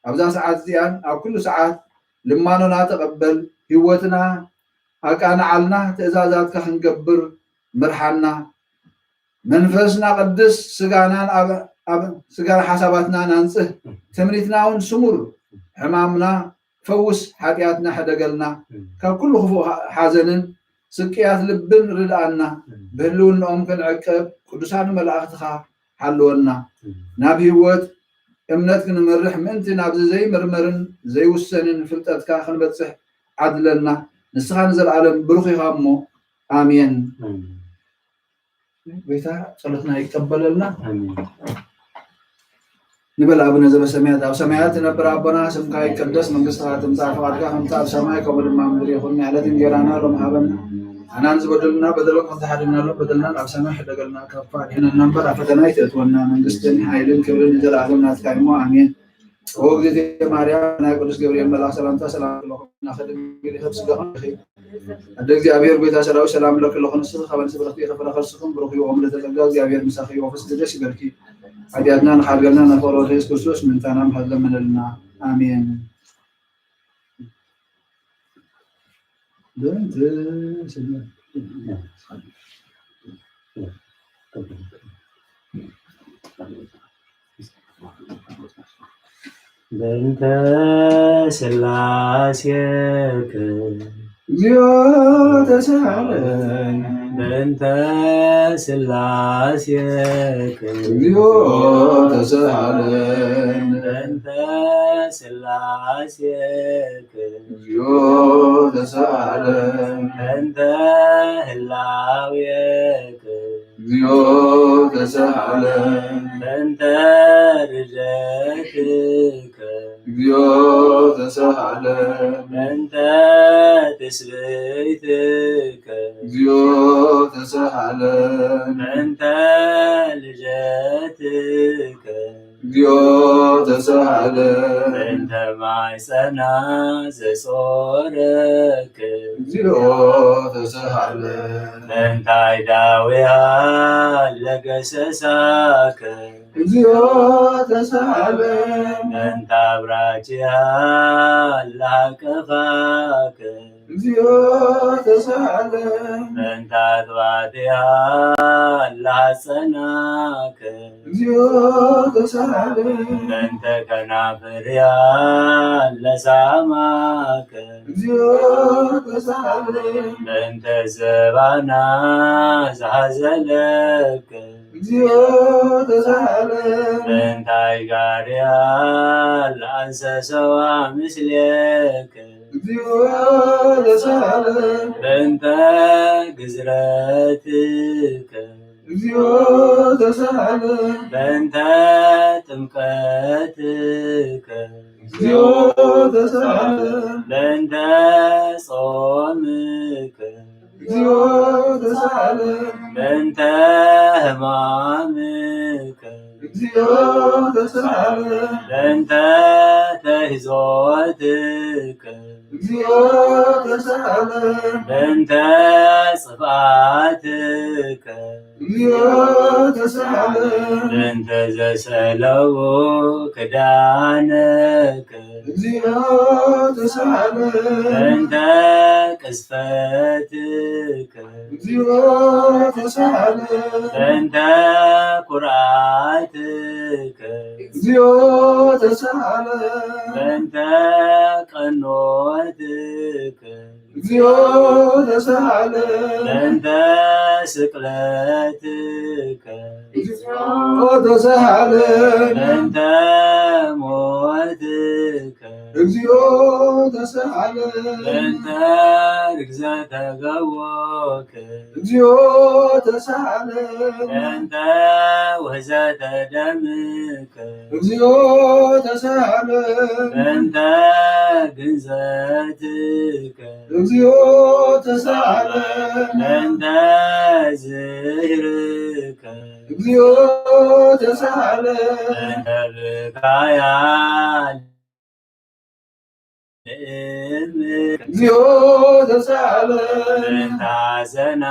ኣብዛ ሰዓት እዚኣን ኣብ ኩሉ ሰዓት ልማኖና ተቐበል፣ ህይወትና ኣቃንዓልና፣ ትእዛዛትካ ክንገብር ምርሓና። መንፈስና ቅድስ ስጋናን ኣብ፣ ኣብ ስጋና ሓሳባትናን ኣንጽህ፣ ትምኒትና እውን ስሙር፣ ሕማምና ፈውስ፣ ሓጢኣትና ሕደገልና፣ ካብ ኩሉ ክፉእ ሓዘንን ስቅያት ልብን ርድኣና፣ ብህልውናኦም ክንዕቀብ ቅዱሳን መላእኽትኻ ሓልወና። ናብ ህይወት እምነት ክንመርሕ ምእንቲ ናብዚ ዘይምርመርን ዘይውሰንን ፍልጠትካ ክንበጽሕ ዓድለና። ንስኻ ንዘለኣለም ብሩኽ ኢኻ እሞ። ኣሜን። ኣሜን። ጌታ ጸሎትና ይቀበለልና። ኣሜን። ንበል። ኣቡነ ዘበሰማያት፣ ኣብ ሰማያት ትነብር ኣቦና፣ ስምካ ይቀደስ፣ መንግስትኻ ትምጻእ፣ ፍቓድካ ከምቲ ኣብ ሰማይ ከምኡ ድማ ኣብ ምድሪ ይኹን። ንዕለት እንጀራና ሎም ሃበና፣ ኣናን ዝበደሉና በደሎም ከም ዝሓደግናሎም በደልናን ኣብ ሰማይ ሕደገልና፣ ካብ ክፉእ ኣድሕነና እምበር ኣብ ፈተና ኣይተእትወና። መንግስትን ሓይልን ክብርን ንዘለኣለም ናትካ እሞ፣ ኣሜን። ኦ እግዝእትየ ማርያም፣ ናይ ቅዱስ ገብርኤል መልኣክ ሰላምታ ሰላም ኣለኹ። ናኸ ድንግል ኢኺ፣ ብስጋኺ ኢኺ። ኣደ እግዚኣብሔር፣ ጎይታ ሰራዊት፣ ሰላም ለኪ ኣለኹ። ንስኺ ካብ ኣንስቲ ብርኽቲ ኢኺ፣ ፍረ ከርስኽን ብሩኽ እዩ። ኦም ለተጸጋ እግዚኣብሔር ምሳኺ እዩ። ወፈስ ደስ ይበልኪ። ሓጢኣትና ንኻርገልና፣ ናብ ፍቕሪ ወልዱ የሱስ ክርስቶስ ምእንታና ምሕረት ለምነልና። ኣሜን። በእንተ ስለ በእንተ ስላሴክ እግዚኦ ተሳሃለኒ። በእንተ ስላሴክ እግዚኦ ተሳሃለኒ። በእንተ ስላሴክ እግዚኦ ተሳሃለን። በእንተ ህላዌክ እግዚኦ ተሳሃለን። በእንተ ርደትክ እግዚኦ ተሳሃለን። በእንተ ትስብእትከ እግዚኦ ተሳሃለን። በእንተ ልደትከ እግዚኦ ተሳሃለን። በእንተ ማይጸና ዘጾረክ እግዚኦ ተሳሃለን። በእንተ አይዳዊሃ ለገሰሳከ እግዚኦ ተሳሃለን። በእንተ አብራኪሃ ለሃቀፋከ እግዚኦ ተሳሃለን። በእንተ አጥባቲሃ ለሃጸናከ እግዚኦ ተሳሃለን። በእንተ ከናፍርያ ለሳማከ እግዚኦ ተሳሃለን። በእንተ ዘባና ዘሃዘለከ እግዚኦ ተሳሃለን። በእንተ አይጋርያ ለአንሰሰዋ ምስሌከ እግዚኦ ተሳሃለን። በእንተ ግዝረትከ እግዚኦ ተሳሃለን። በእንተ ጥምቀትከ እግዚኦ ተሳሃለን። በእንተ ጾምከ እግዚኦ ተሳሃለን። በእንተ ሕማምከ እግዚኦ ተሳሃለን። በእንተ ተሕዞትከ እግዚኦ ተሳሃለን። በእንተ ጽፍኣትከ እግዚኦ ተሳሃለን። በእንተ ዘሰለቡ ክዳነከ እግዚኦ ተሳሃለን። በእንተ ቅዝፈትከ እግዚኦ ተሳሃለን። በእንተ ኩርዓትከ እግዚኦ ተሳሃለን። በእንተ ቀኖትከ እግዚኦ ተሳሃለን። በእንተ ስቅለትከ እግዚኦ ተሳሃለን። በእንተ ሞትከ እግዚኦ ተሳሃለን። በእንተ ርግዘተ ገቦከ እግዚኦ ተሳሃለን። በእንተ ውሕዘተ ደምከ እግዚኦ ተሳሃለን። በእንተ ግንዘትከ እግዚኦ ተሳሃለን። በእንተ ዝህርከ እግዚኦ ተሳሃለን። በእንተ ብካያ ለእምከ እግዚኦ ተሳሃለን። በእንተ ሐዘና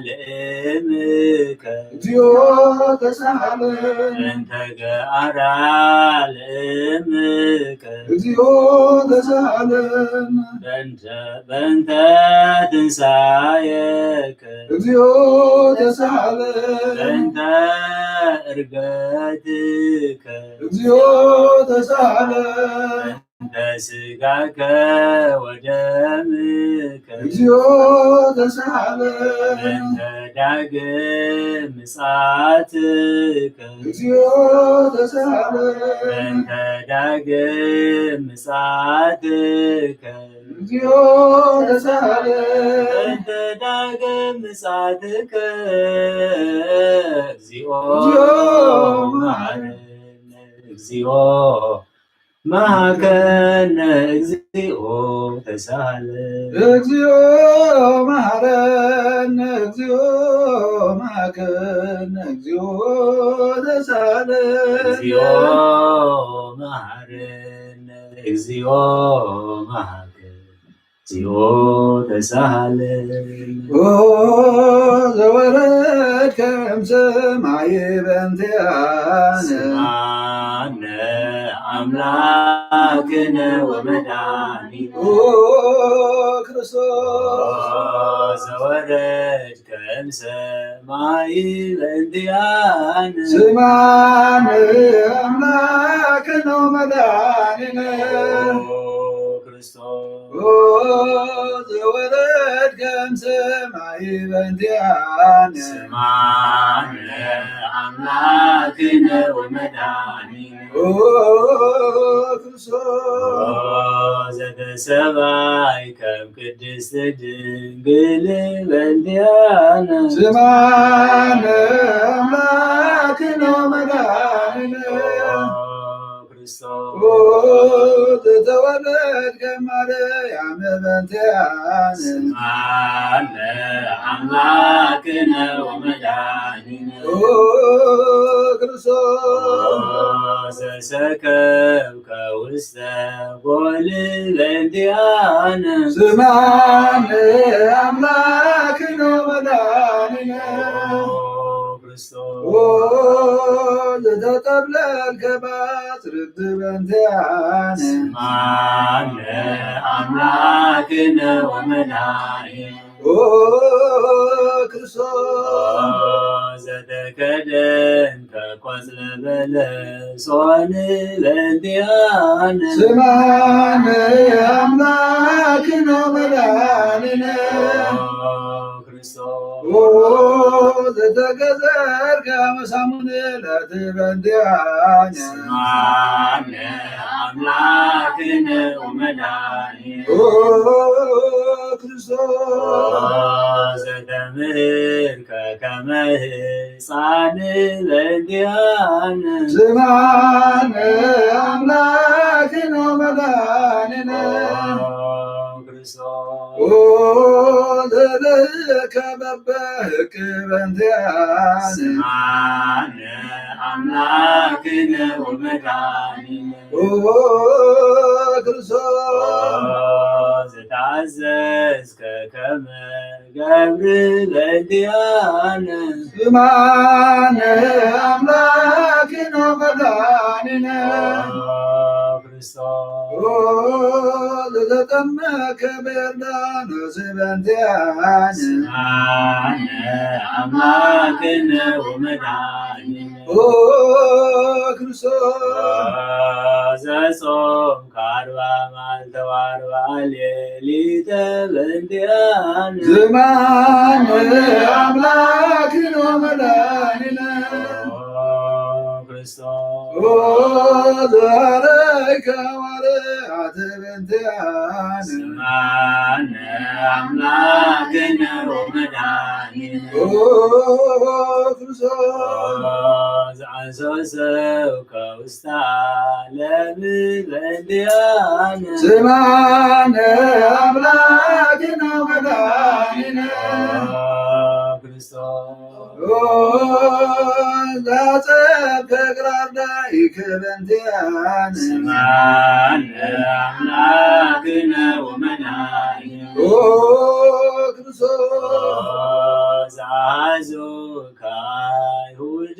ለእምከ እግዚኦ ተሳሃለን። በእንተ ገአራ ለእምከ እግዚኦ ተሳሃለን። በእንተ በእንተ ትንሳኤከ እግዚኦ ተሳሃለን። በእንተ እርገትከ እግዚኦ ተሳሃለን። በእንተ ስጋከ ወደምከ እግዚኦ ተሳሃለን። በእንተ ዳግም ምጽአትከ እግዚኦ ተሳሃለን። በእንተ ዳግም ምጽአትከ እግዚኦ ተሳሃለን። በእንተ ዳግም ምጽአትከ እግዚኦ እግዚኦ መሐረነ። እግዚኦ መሐከነ። እግዚኦ ተሳሃለን። እግዚኦ መሐረነ። እግዚኦ መሐከነ። እግዚኦ ተሳሃለን። እግዚኦ መሐረነ። እግዚኦ መሐከነ። እግዚኦ ተሳሃለን። ኦ ዘወረድከ እምሰማይ በእንቲአነ። ስምዓነ አምላክነ ወመድኃኒነ። ኦ ክርስቶስ። ኦ ዘወረድከ እምሰማይ በእንቲአነ። ስምዓነ አምላክነ ወመድኃኒነ። ኦ ዘወረድከ እምሰማይ በእንቲኣነ። ስማነ ኣምላክነ ወመድኃኒነ። ኦ ክርስቶስ። ዘተሰባይ ከም ቅድስት ድንግል በእንቲኣነ። ስማነ ኣምላክነ ወመድኃኒነ። ኦ ክርስቶስ። ዘተወለድከ ማርያም በእንቲኣነ። ስማነ ኣምላክነ ወመድኃኒነ። ኦ ክርስቶስ። ዘሰከብከ ውስተ ጎል በእንቲኣነ። ስማነ ኣምላክነ ወመድኃኒነ። ኦ ክርስቶስ። ኦ ዘተጠብለልከ ባጽርግቲ በእንቲኣነ። ስማነ ኣምላክነ ወመድኃኒነ። ኦ ክርስቶስ። ዘተከደንከ ቆጽለ በለስ ኦን በእንቲኣነ። ስማነ ኣምላክነ ወመድኃኒነ። ኦ ክርስቶስ። ኦ ዘተገዘርከ መሳሙን ለትበንቲኣነ። ስማነ ኣምላክነ ወመድኃኒነ። ኦ ክርስቶስ። ዘተምህርከ ከመ ሕፃን በእንቲኣነ። ስማነ ኣምላክነ ወመድኃኒነ። ኦ ክርስቶስ። ኦ ዘደህከ በበህክ በእንቲኣነ። ስማነ ኣምላክነ ወመድኃኒነ። ኦ ክርስቶስ። ኦ ዘተኣዘዝከ ከመ ገብር በእንቲኣነ። ስማነ ኣምላክነ ወመድኃኒነ። ኦ ክርስቶስ። ኦ ዘተጠመከ በዮርዳኖስ በእንቲኣነ። ስማነ ኣምላክነ ወመድኃኒነ። ኦ ክርስቶስ። ዘጾምከ ኣርባ መዓልተ ወኣርባ ሌሊተ በእንቲኣነ። ስማነ ኣምላክነ ወመድኃኒነ። ኦ ክርስቶስ። ኦ ዘረይከ ወርያት በእንቲኣነ። ስማነ ኣምላክነ ወመድኃኒነ። ኦ ክርስቶስ። ኦ ዘዓሰሰው ከውስተ ዓለም በእንቲኣነ። ስማነ ኣምላክነ ወመድኃኒነ። ኦ ክርስቶስ። ኦ ዛጸብከ እግረ ኣርዳኢከ በእንቲኣነ። ስማነ ኣምላክነ ወመድኃኒነ። ኦ ክርስቶስ። ኦ ዘዓዙ ከአይሁድ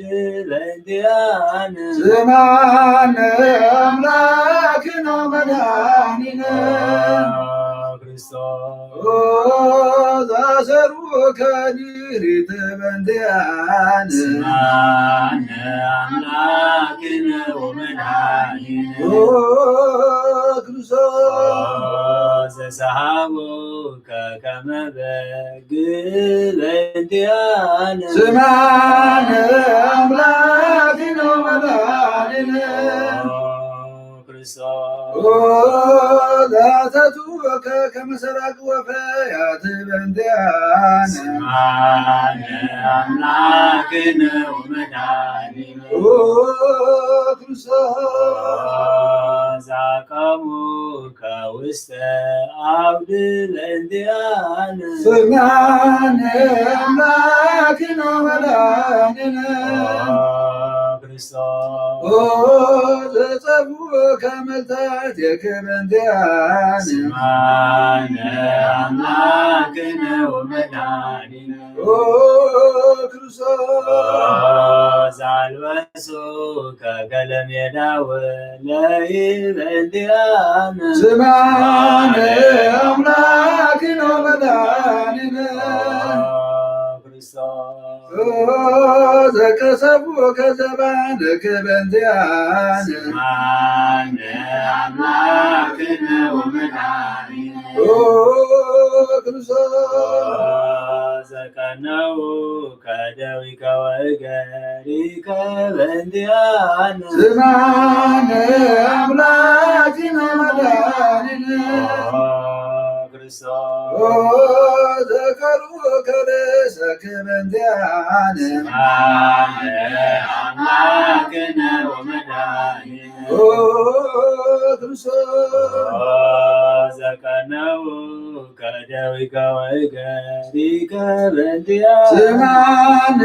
በእንቲአነ። ስማነ አምላክነ ወመድኃኒነ። ኦ ክርስቶስ። ኦ ዘአሰሩከ ድሪት በእንቲአነ። ስማነ አምላክነ ወመድኃኒነ። ኦ ክርስቶስ። ኦ ዘሰሃቡ ከከመ በግ በእንቲአነ። ስማነ አምላክነ ወመድኃኒነ። ኦ ክርስቶስ። ኦ ዘአተትወከ ከመ ሰራግ ወፈያት በእንቲአነ። ስማነ አምላክነ ወመድኃኒነ። ኦ ክርስቶስ። ኦ ዘአቀሙ ከውስተ አውድ በእንቲአነ። ስማነ አምላክነ ወመድኃኒነ። ኦ ክርስቶስ። ኦ ዘጸፍኡ ከመልታት የከ በእንቲአነ። ስማነ አምላክነ ወመድኃኒነ። ኦ ክርስቶስ። ኦ ዘአልበሱ ከገለሜዳ ወለይ በእንቲአነ። ስማነ አምላክነ ወመድኃኒነ። ኦ ክርስቶስ። ኦ ዘቀሰፉ ከዘባንከ በእንቲአነ። ስማነ አምላክ ኦ ክርስቶስ ዘቀነው ከደዊከ ወእገሪከ በእንቲአነ። ስማነ አምላኪነ መድኃኒነ። ኦ ክርስቶስ ዘከሩ ከርእሰከ በእንቲአነ። ስማነ አምላክነ ወመድኃኒነ። ኦ ክርስቶስ ዘቀነው ከደዊከ ወእገሪከ በእንቲአነ። ስማነ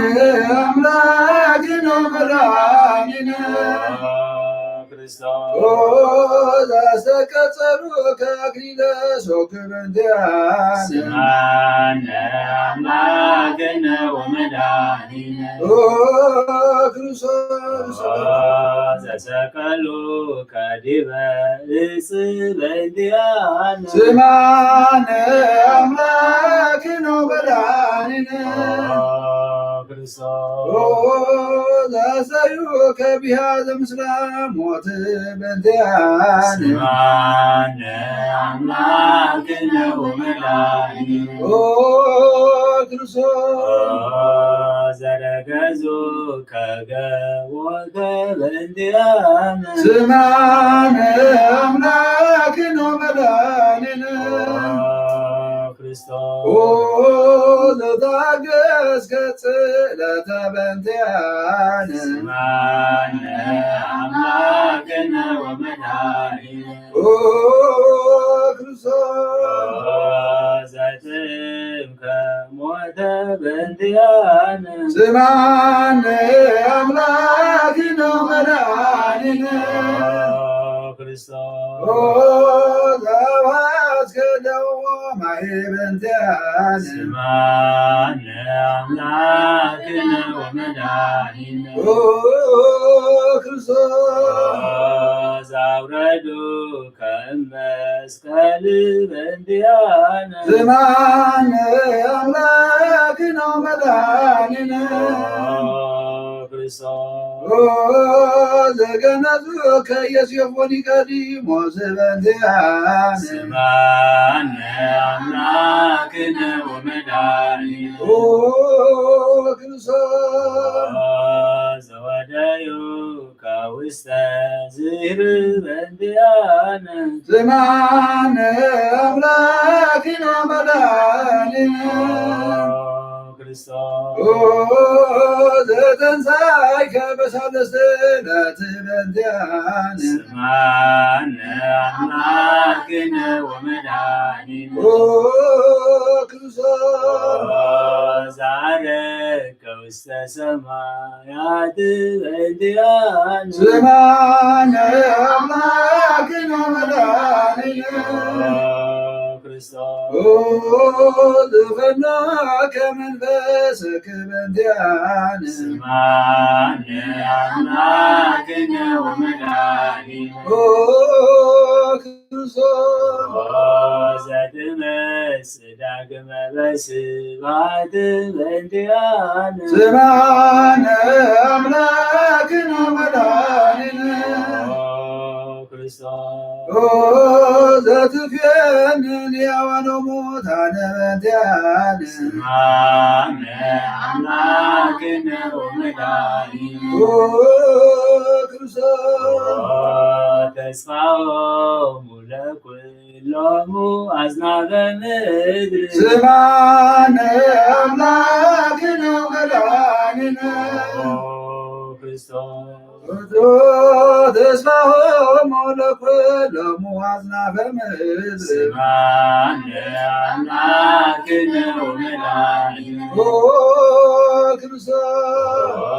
አምላክነ ወመድኃኒነ። ኦ ክርስቶስ ኦ ዘሰቀጸሉ ከአክሊለ ሶክ በእንቲአነ። ስማነ አምላክነ ወመድኃኒነ። ኦ ክርስቶስ ኦ ዘሰቀሉ ከዲበ እጽ በእንቲአነ። ስማነ አምላክነ ወመድኃኒነ። ኦ ክርስቶስ ኦ ዘሰዩ ከቢሃ ዘምስላ ሞት በእንቲአነ። ስማነ አምላክነ ወመድኃኒነ። ኦ ክርስቶስ ኦ ዘረገዙ ከገቦከ በእንቲአነ። ስማነ አምላክነ ወመድኃኒነ። ኦ ክርስቶስ ኦ ዘታገስከ ጽለተ በእንቲአነ። ስማነ አምላክነ ወመድኃኒነ። ኦ ክርስቶስ ኦ ዘጥምከ ሞተ በእንቲአነ። ስማነ አምላክነ ወመድኃኒነ። ኦ ክርስቶስ ኦ ዘዋስከ ደዎ ማይ በእንቲአነ። ስማነ አምላክነ ወመድኃኒነ። ኦ ክርስቶስ ኦ ዘአውረዱ ከመስቀል በእንቲአነ። ስማነ አምላክነ ወመድኃኒነ። ኦ ክርስቶስ ኦ ዘገነዙ ከኢዮስዮስ ወኒቆዲሞስ በእንቲአነ። ስማነ አምላክነ ወመድኃኒነ። ኦ ክርስቶስ ኦ ዘወደዩ ከውስተ ዝህር በእንቲአነ። ስማነ አምላክነ ወመድኃኒነ። ኦ ክርስቶስ ኦ ዘተንሳይከ በሳልስት ዕለት በእንቲአነ። ስማነ አምላክነ ወመድኃኒነ። ኦ ክርስቶስ ኦ ዘዐረግከ ውስተ ሰማያት በእንቲአነ። ስማነ አምላክነ ወመድኃኒነ። ኦ ክርስቶስ ኦ ዝፈነወከ መንፈስከ በእንቲአነ። ስማነ አምላክነ ወመድኃኒነ። ኦ ክርስቶስ ኦ ዘትመጽእ ዳግመ በስብሐት በእንቲአነ። ስማነ አምላክነ ወመድኃኒነ። ኦ ክርስቶስ ኦ ዘትፌንን ሕያዋን ወሙታን በእንቲአነ። ስማነ አምላክነ ወመድኃኒነ። ኦ ክርስቶስ ኦ ተስፋሆሙ ለኩሎሙ አጽናፈ ምድር። ስማነ አምላክነ ወመድኃኒነ። ኦ ክርስቶስ ኦ ተስፋሆሙ ለኩሎሙ አጽናፈ ምድር። ስማነ አምላክነ ወመድኃኒነ። ኦ ክርስቶስ ኦ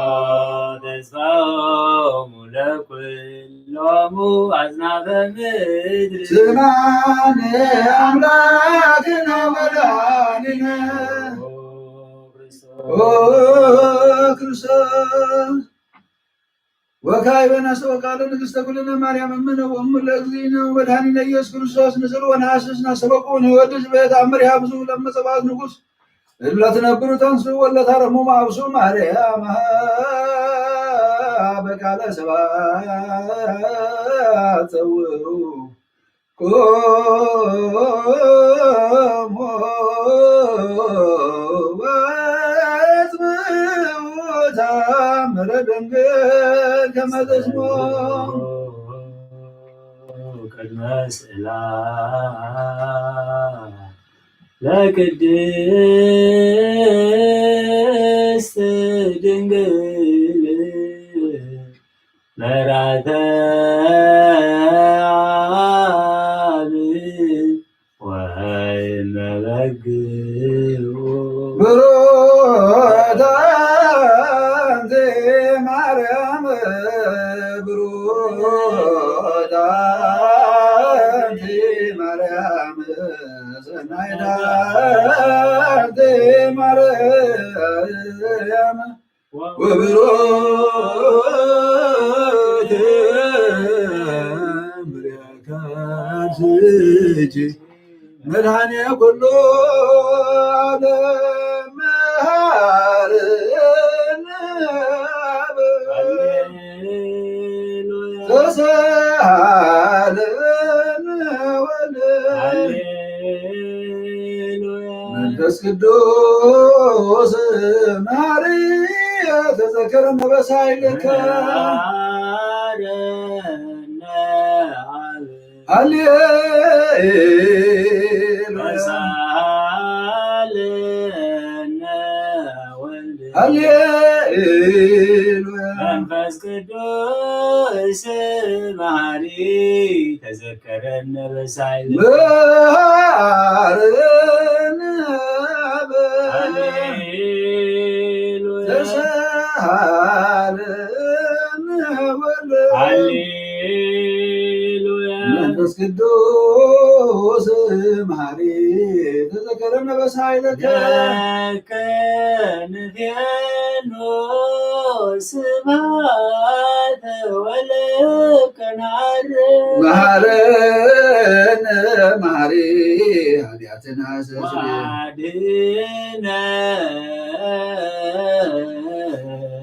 ተስፋሆሙ ለኩሎሙ አጽናፈ ምድር። ስማነ አምላክነ ወመድኃኒነ። ኦ ክርስቶስ ኦ ክርስቶስ ወካዕበ ነስተውቃለ ንግሥተ ኩልነ ማርያም እምነ ወእሙ ለእግዚእነ ወመድኃኒነ ኢየሱስ ክርስቶስ ንስል ወነሐስስ ናስተበቁ ንወድስ በተአምር ያብዙ ለመጸባኦት ንጉሥ እለ ትነብሩ ተንሱ ወለ ታረሙ ማብሱ ማርያም በቃለ ሰባ ጸውዑ ወጽምዑ ተአምረ ድንግል ከመ ተስሞ ቅድመ ስእላ ለቅድስት ድንግል መራተ አብ ወይመበግኡ። ብሩክት አንቲ ማርያም፣ ብሩክት አንቲ ማርያም፣ ሰናይት አንቲ ማርያም፣ ወብሩክት ፍሬ ከርሥኪ መድኃኔ ኩሉ ዓለም መሐረነ አብ። ተሳሃለነ ወልድ መንፈስ ቅዱስ መሐሪ ተዘከረነ በሳይልከ። ሃሌሉያ። ሃሌሉያ። መንፈስ ቅዱስ መሐሪ ተዘከረነ በሳይል። መሐረነ አብ። ሃሌሉያ። ተሳሃለነ ወልድ። ሃሌሉያ። መንፈስ ቅዱስ መሐሪ ተዘከረነ በሳይለከ። ለከ ንፌኖ ስብሐተ ወለከ ነዐርግ። መሐረነ መሐሪ ኃጢአትና አስተስርይ። ወአድኅነነ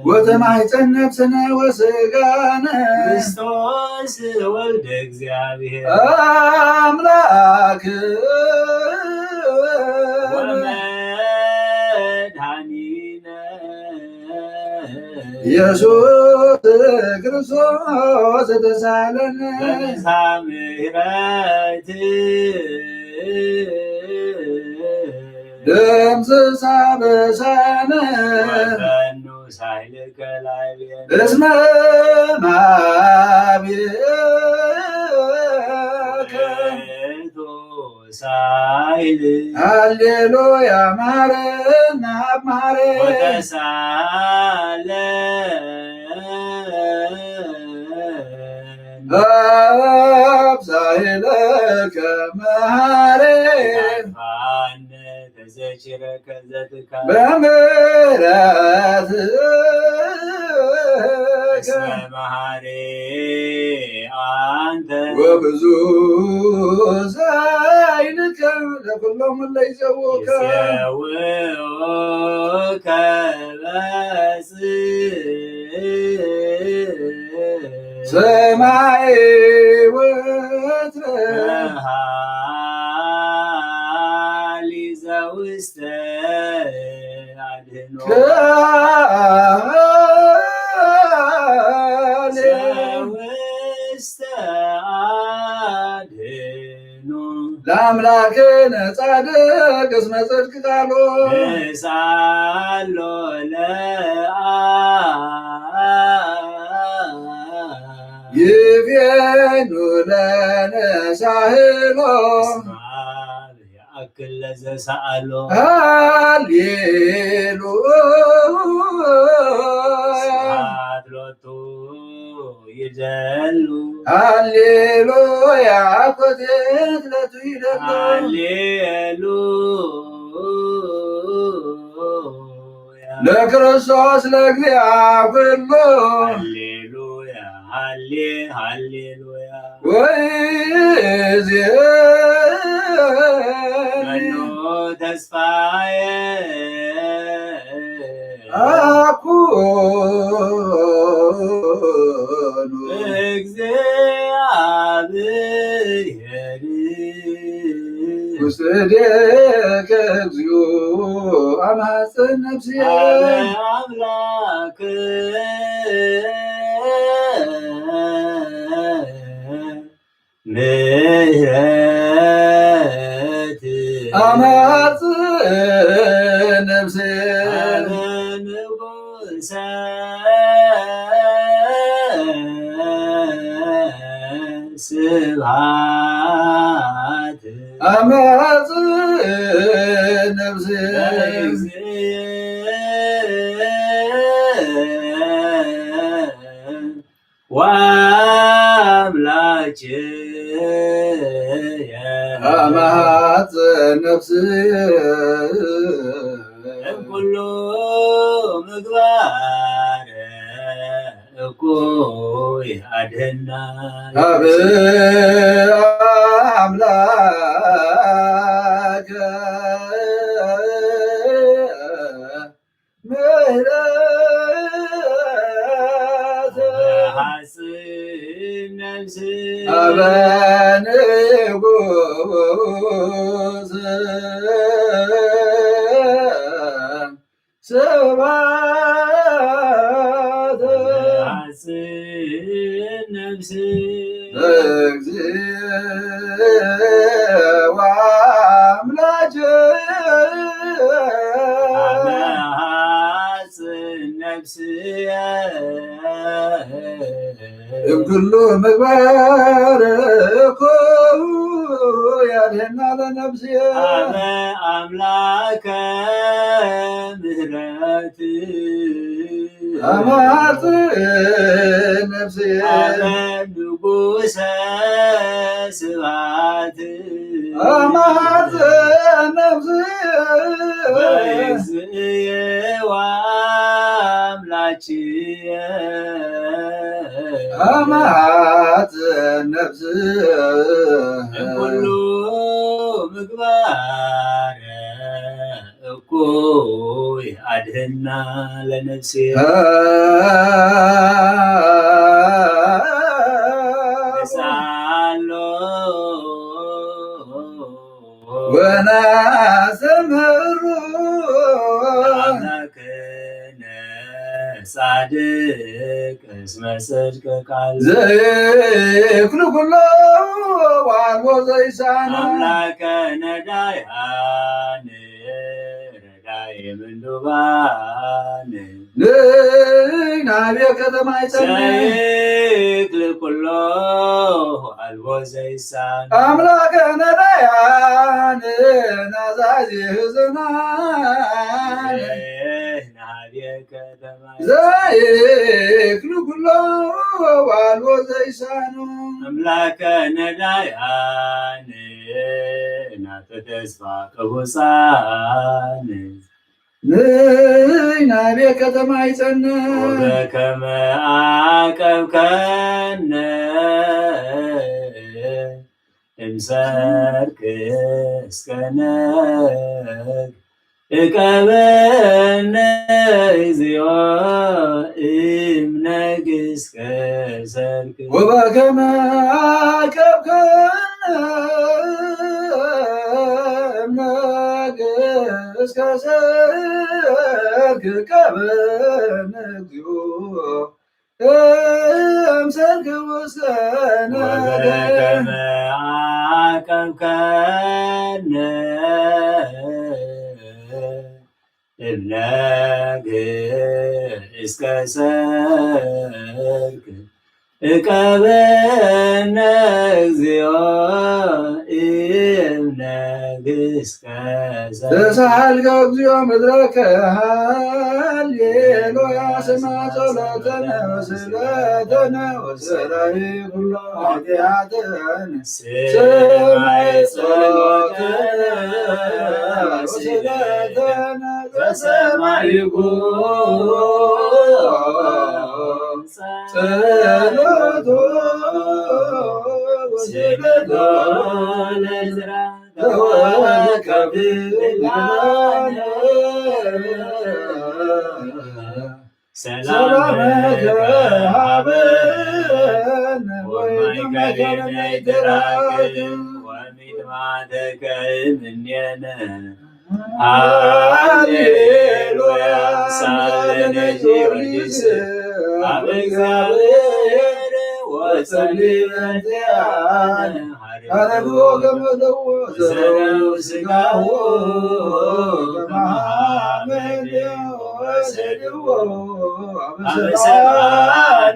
ወተማሕፀን ነፍስነ ወስጋነ። ክርስቶስ ወልደ እግዚአብሔር። አምላክ ወመድኃኒነ። ኢየሱስ ክርስቶስ ተሳለነ። በብዝኃ ምሕረት። ደምስስ አበሳነ። ወፈኑ ሳይልከ ላዕሌነ። እስመ ማቤከ። ሳይል። ሃሌሉያ ማረን አብ ማረን። ወተሳለ አብ ሳይለከ መሐሪ። አጥፋነ ተዘኪረከ ዘትካ። በምህረት እስመ መሐሪ አንተ። ወብዙ ሳይልከ ለኩሎም እለ ይዘውከ። ይዘውከ በጽ ሰማይ ወትረ። መሐሪ ዘውስተ አድህኖ። ካህን ዘውስተ አድህኖ። ለአምላክነ ጻድቅ እስመ ጽድቅ ቃሉ። ንስአሎ ለአብ። ይፌኑ ለነ ሳህሎ። እስመ አብ ያአክል ለዘሰአሎ። ሃሌሉያ። ስብሐት ሎቱ ይደሉ። ሃሌሉያ ኮቴት ለቱ ይደሉ። ሃሌሉያ። ለክርስቶስ ለእግዚአ ኩሉ። ሃሌሉያ። ሃሌ-፣ ሃሌሉያ። ወይዜ መኑ ተስፋዬ። አኩኑ። እግዚአብሔር። ውስተ እዴከ እግዚኦ አማጽእ ነፍስየ። አምላክ ምህረት አማጽእ ነፍስየ። ንጉሰ ስብሐት አማጽእ ነፍስየ። ወአምላኬየ አማጽእ ነፍስየ። እምኩሉ ምግባር እኩይ አድህና። ሀበ አምላከ ምህረት ሐጽን ነፍስ አበ ንጉስ ስብሐት ሐጽን ነፍስ እግዚእ ወአምላክ አመ ሐጽን ነፍስየ። እምኩሉ ምግባር እኩይ አድህና ለነፍስየ። አመ አምላከ ምህረት አማጽእ ነፍስየ። አመ ንጉሰ ስብሐት አማጽእ ነፍስየ። በእግዚእየ ወአምላክየ አማጽእ ነፍስየ። እምኩሉ ምግባር እኩይ አድህና ለነፍስየ። ንስአሎ ወናስተምህሮ ለአምላክነ ጻድቅ እስመ ጽድቅ ቃል ዘይክሉ ኩሎ ወአልቦ ዘይሳነ አምላከ ነዳያን ረዳኢ ምንዱባን ንናብየ ከተማ ይጸንዕ ዘይክል ኩሎ አልቦ ዘይሳን አምላከ ነዳያን ናዛዚ ህዝናን ናብየ ከተማ ዘይክሉ ኩሎ ዋልቦ ዘይሳኑ አምላከ ነዳያን ናተ ተስፋ ቅቡፃን ንናብየ ከተማ ይጸንዕ ወበከመ አቀብከነ እምሰርክ እስከ ነግ እቀበነ እግዚኦ እምነግ እስከ ሰርክ ወበከመ አቀብከነ እምነግ እስከ ሰርክ እቀበነ እግዚኦ እምሰርክ ውስተ ነግ ወበከመ አቀብከነ እምነግ እስከ ሰርክ እቀበነ እግዚኦ እምነግ እስከ ሰርክ ተሳሃልከ እግዚኦ ምድረከ ሃሌሉያ ስማ ጸሎተነ ወስእለተነ ወሰራይ ኩሎ ኃጢአተነ ስማይ ጸሎተነ ወስእለተነ በሰማይኩ ጸሎቶ ወስእለቶ ለዝራ ተወከፍ ሰላመከ ሀበነ ወይነ ከመ ይትራገም ወሚድማተከ እምኔነ። ሃሌሉያ። ሳለነ ጊዮርጊስ አብ እግዚአብሔር ወጸሊ በእንቲአነ። ሐረግዎ ገመደዎ ዘረው ስጋሁ ከመ ሐመድ ወሰድዎ አበ ሰብአ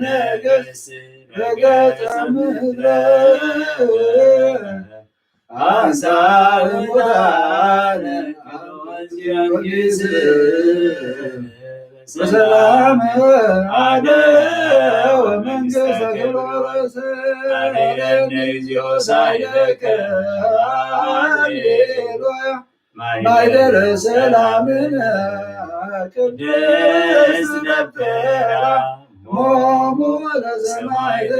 ነገሥት ረገጸ ምድረ አንሳ እሙታነ ጊዮርጊስ በሰላም አደ ወመንግስተ ቴዎድሮስ። አሜን። እግዚኦ ሳይለከ ሃሌሉያ። ማይደረ ሰላምነ ቅድስት ደብተራ ሞሙ ለሰማዕት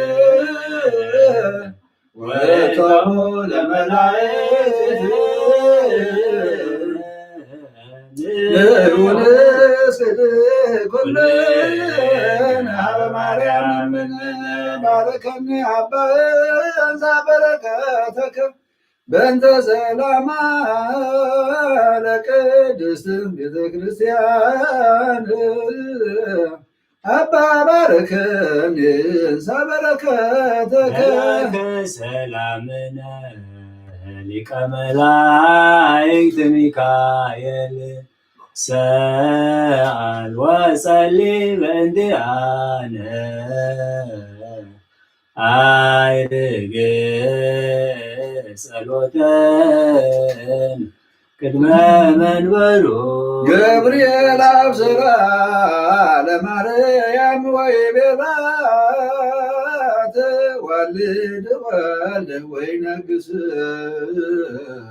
ወእቶሙ ለመላእክት። ንዑ ንስግድ ኩልነ ሀበ ማርያም እምነ። ባርከኒ አባ እንዛ በረከተከ በእንተ ሰላማ ለቅድስት ቤተ ክርስቲያን። አባ ባርከኒ እንሳ በረከተከ። መልአከ ሰላምነ ሊቀ መላእክት ሚካኤል ሰአል ወጸሊ በእንቲአነ። አይርግ ጸሎተን ቅድመ መንበሩ። ገብርኤል አብሰራ ለማርያም ወይቤላ ወልድ ወልድ ወይነግስ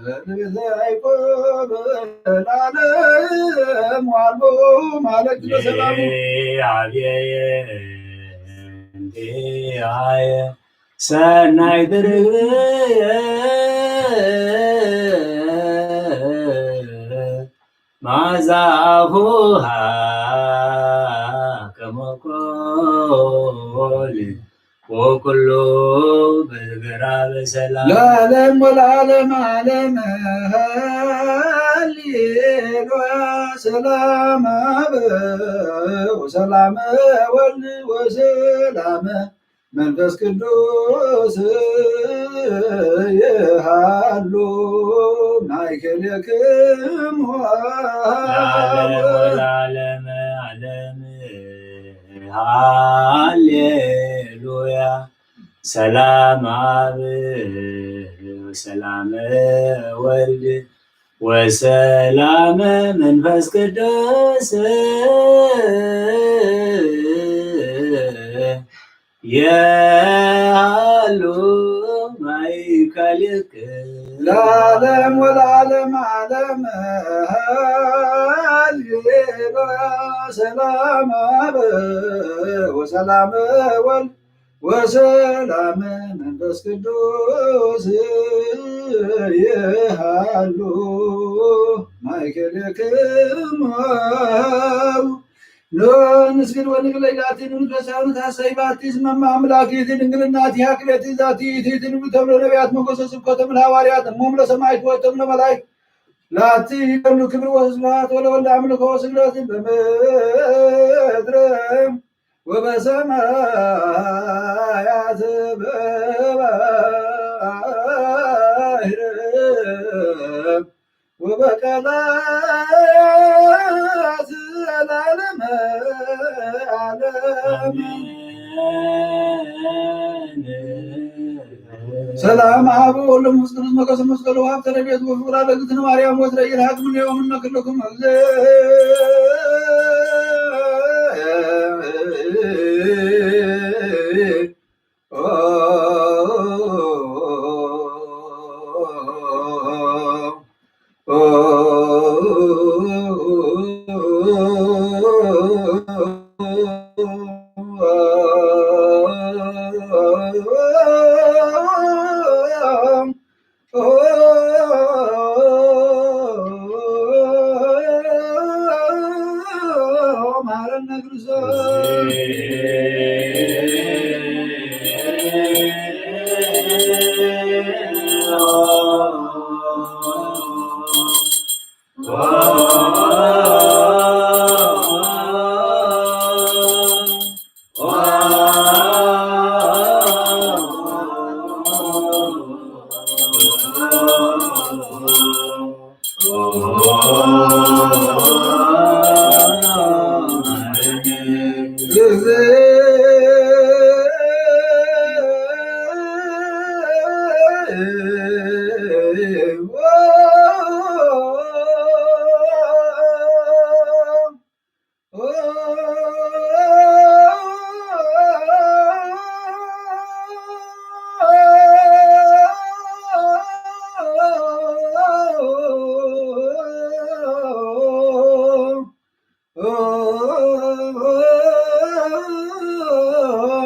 ለቤተ ያዕቆብ ለዓለም ዋልቦ ማለት በሰላሙ። አብየ እንዲአየ ሰናይ ድርብየ ማዛፉሃ ከመኮል ወኩሉ በዝገራ በሰላም። ለዓለም ወለዓለም ዓለም ሃሌሉያ። ሰላም አብ ወሰላም ወልድ ወሰላም መንፈስ ቅዱስ ይሃሉ ማእከሌክሙ። ለዓለም ወለዓለመ ዓለም ሃሌሉያ። ሰላም አብ ወሰላም ወልድ ወሰላም መንፈስ ቅዱስ የሃሉ ማእከልክ። ለዓለም ወለዓለም ዓለም ሃሌሉያ። ሰላም አብ ወሰላም ወልድ ወሰላም መንፈስ ቅዱስ ይሃሉ ማእከልክሙ። ንስግድ ወንግለይ ላቲ ንጉሥ በሳውንት ሐሰይ ባቲ ስመማ አምላክ ይእቲ ድንግልና እቲ ሀክለት ዛቲ ይእቲ ትንቢት ተብሎ ነቢያት ሞገሰ ስብከቶም ለሐዋርያት እሞም ለሰማዕት ወቶም ለመላእክት ላቲ ይደሉ ክብር ወስብሐት ወለወልድ አምልኮ ወስግደት በምድር ወበሰማያት በባህር ወበቀላት ለዓለመ ዓለም። ሰላም አብ ወወልድ ወመንፈስ ቅዱስ መከሰ መስቀሉ ሀብተ ረድኤት ወፍቅር አለግትን ማርያም ወትረ ይርሃቅ ምን የውም እነ ክልኩም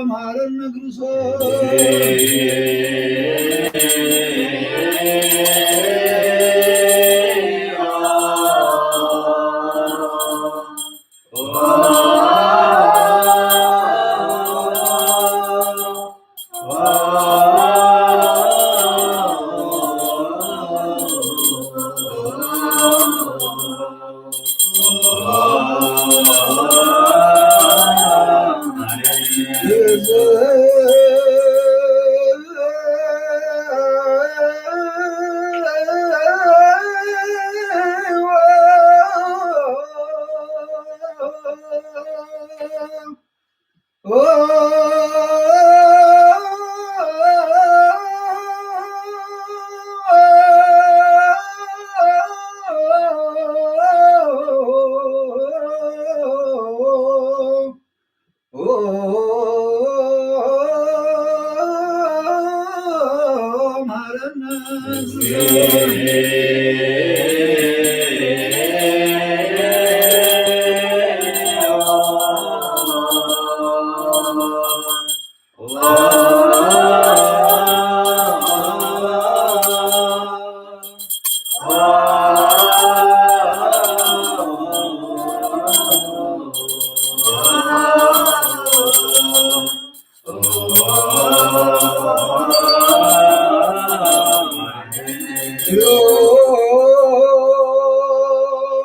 መሐረነ ክርስቶስ።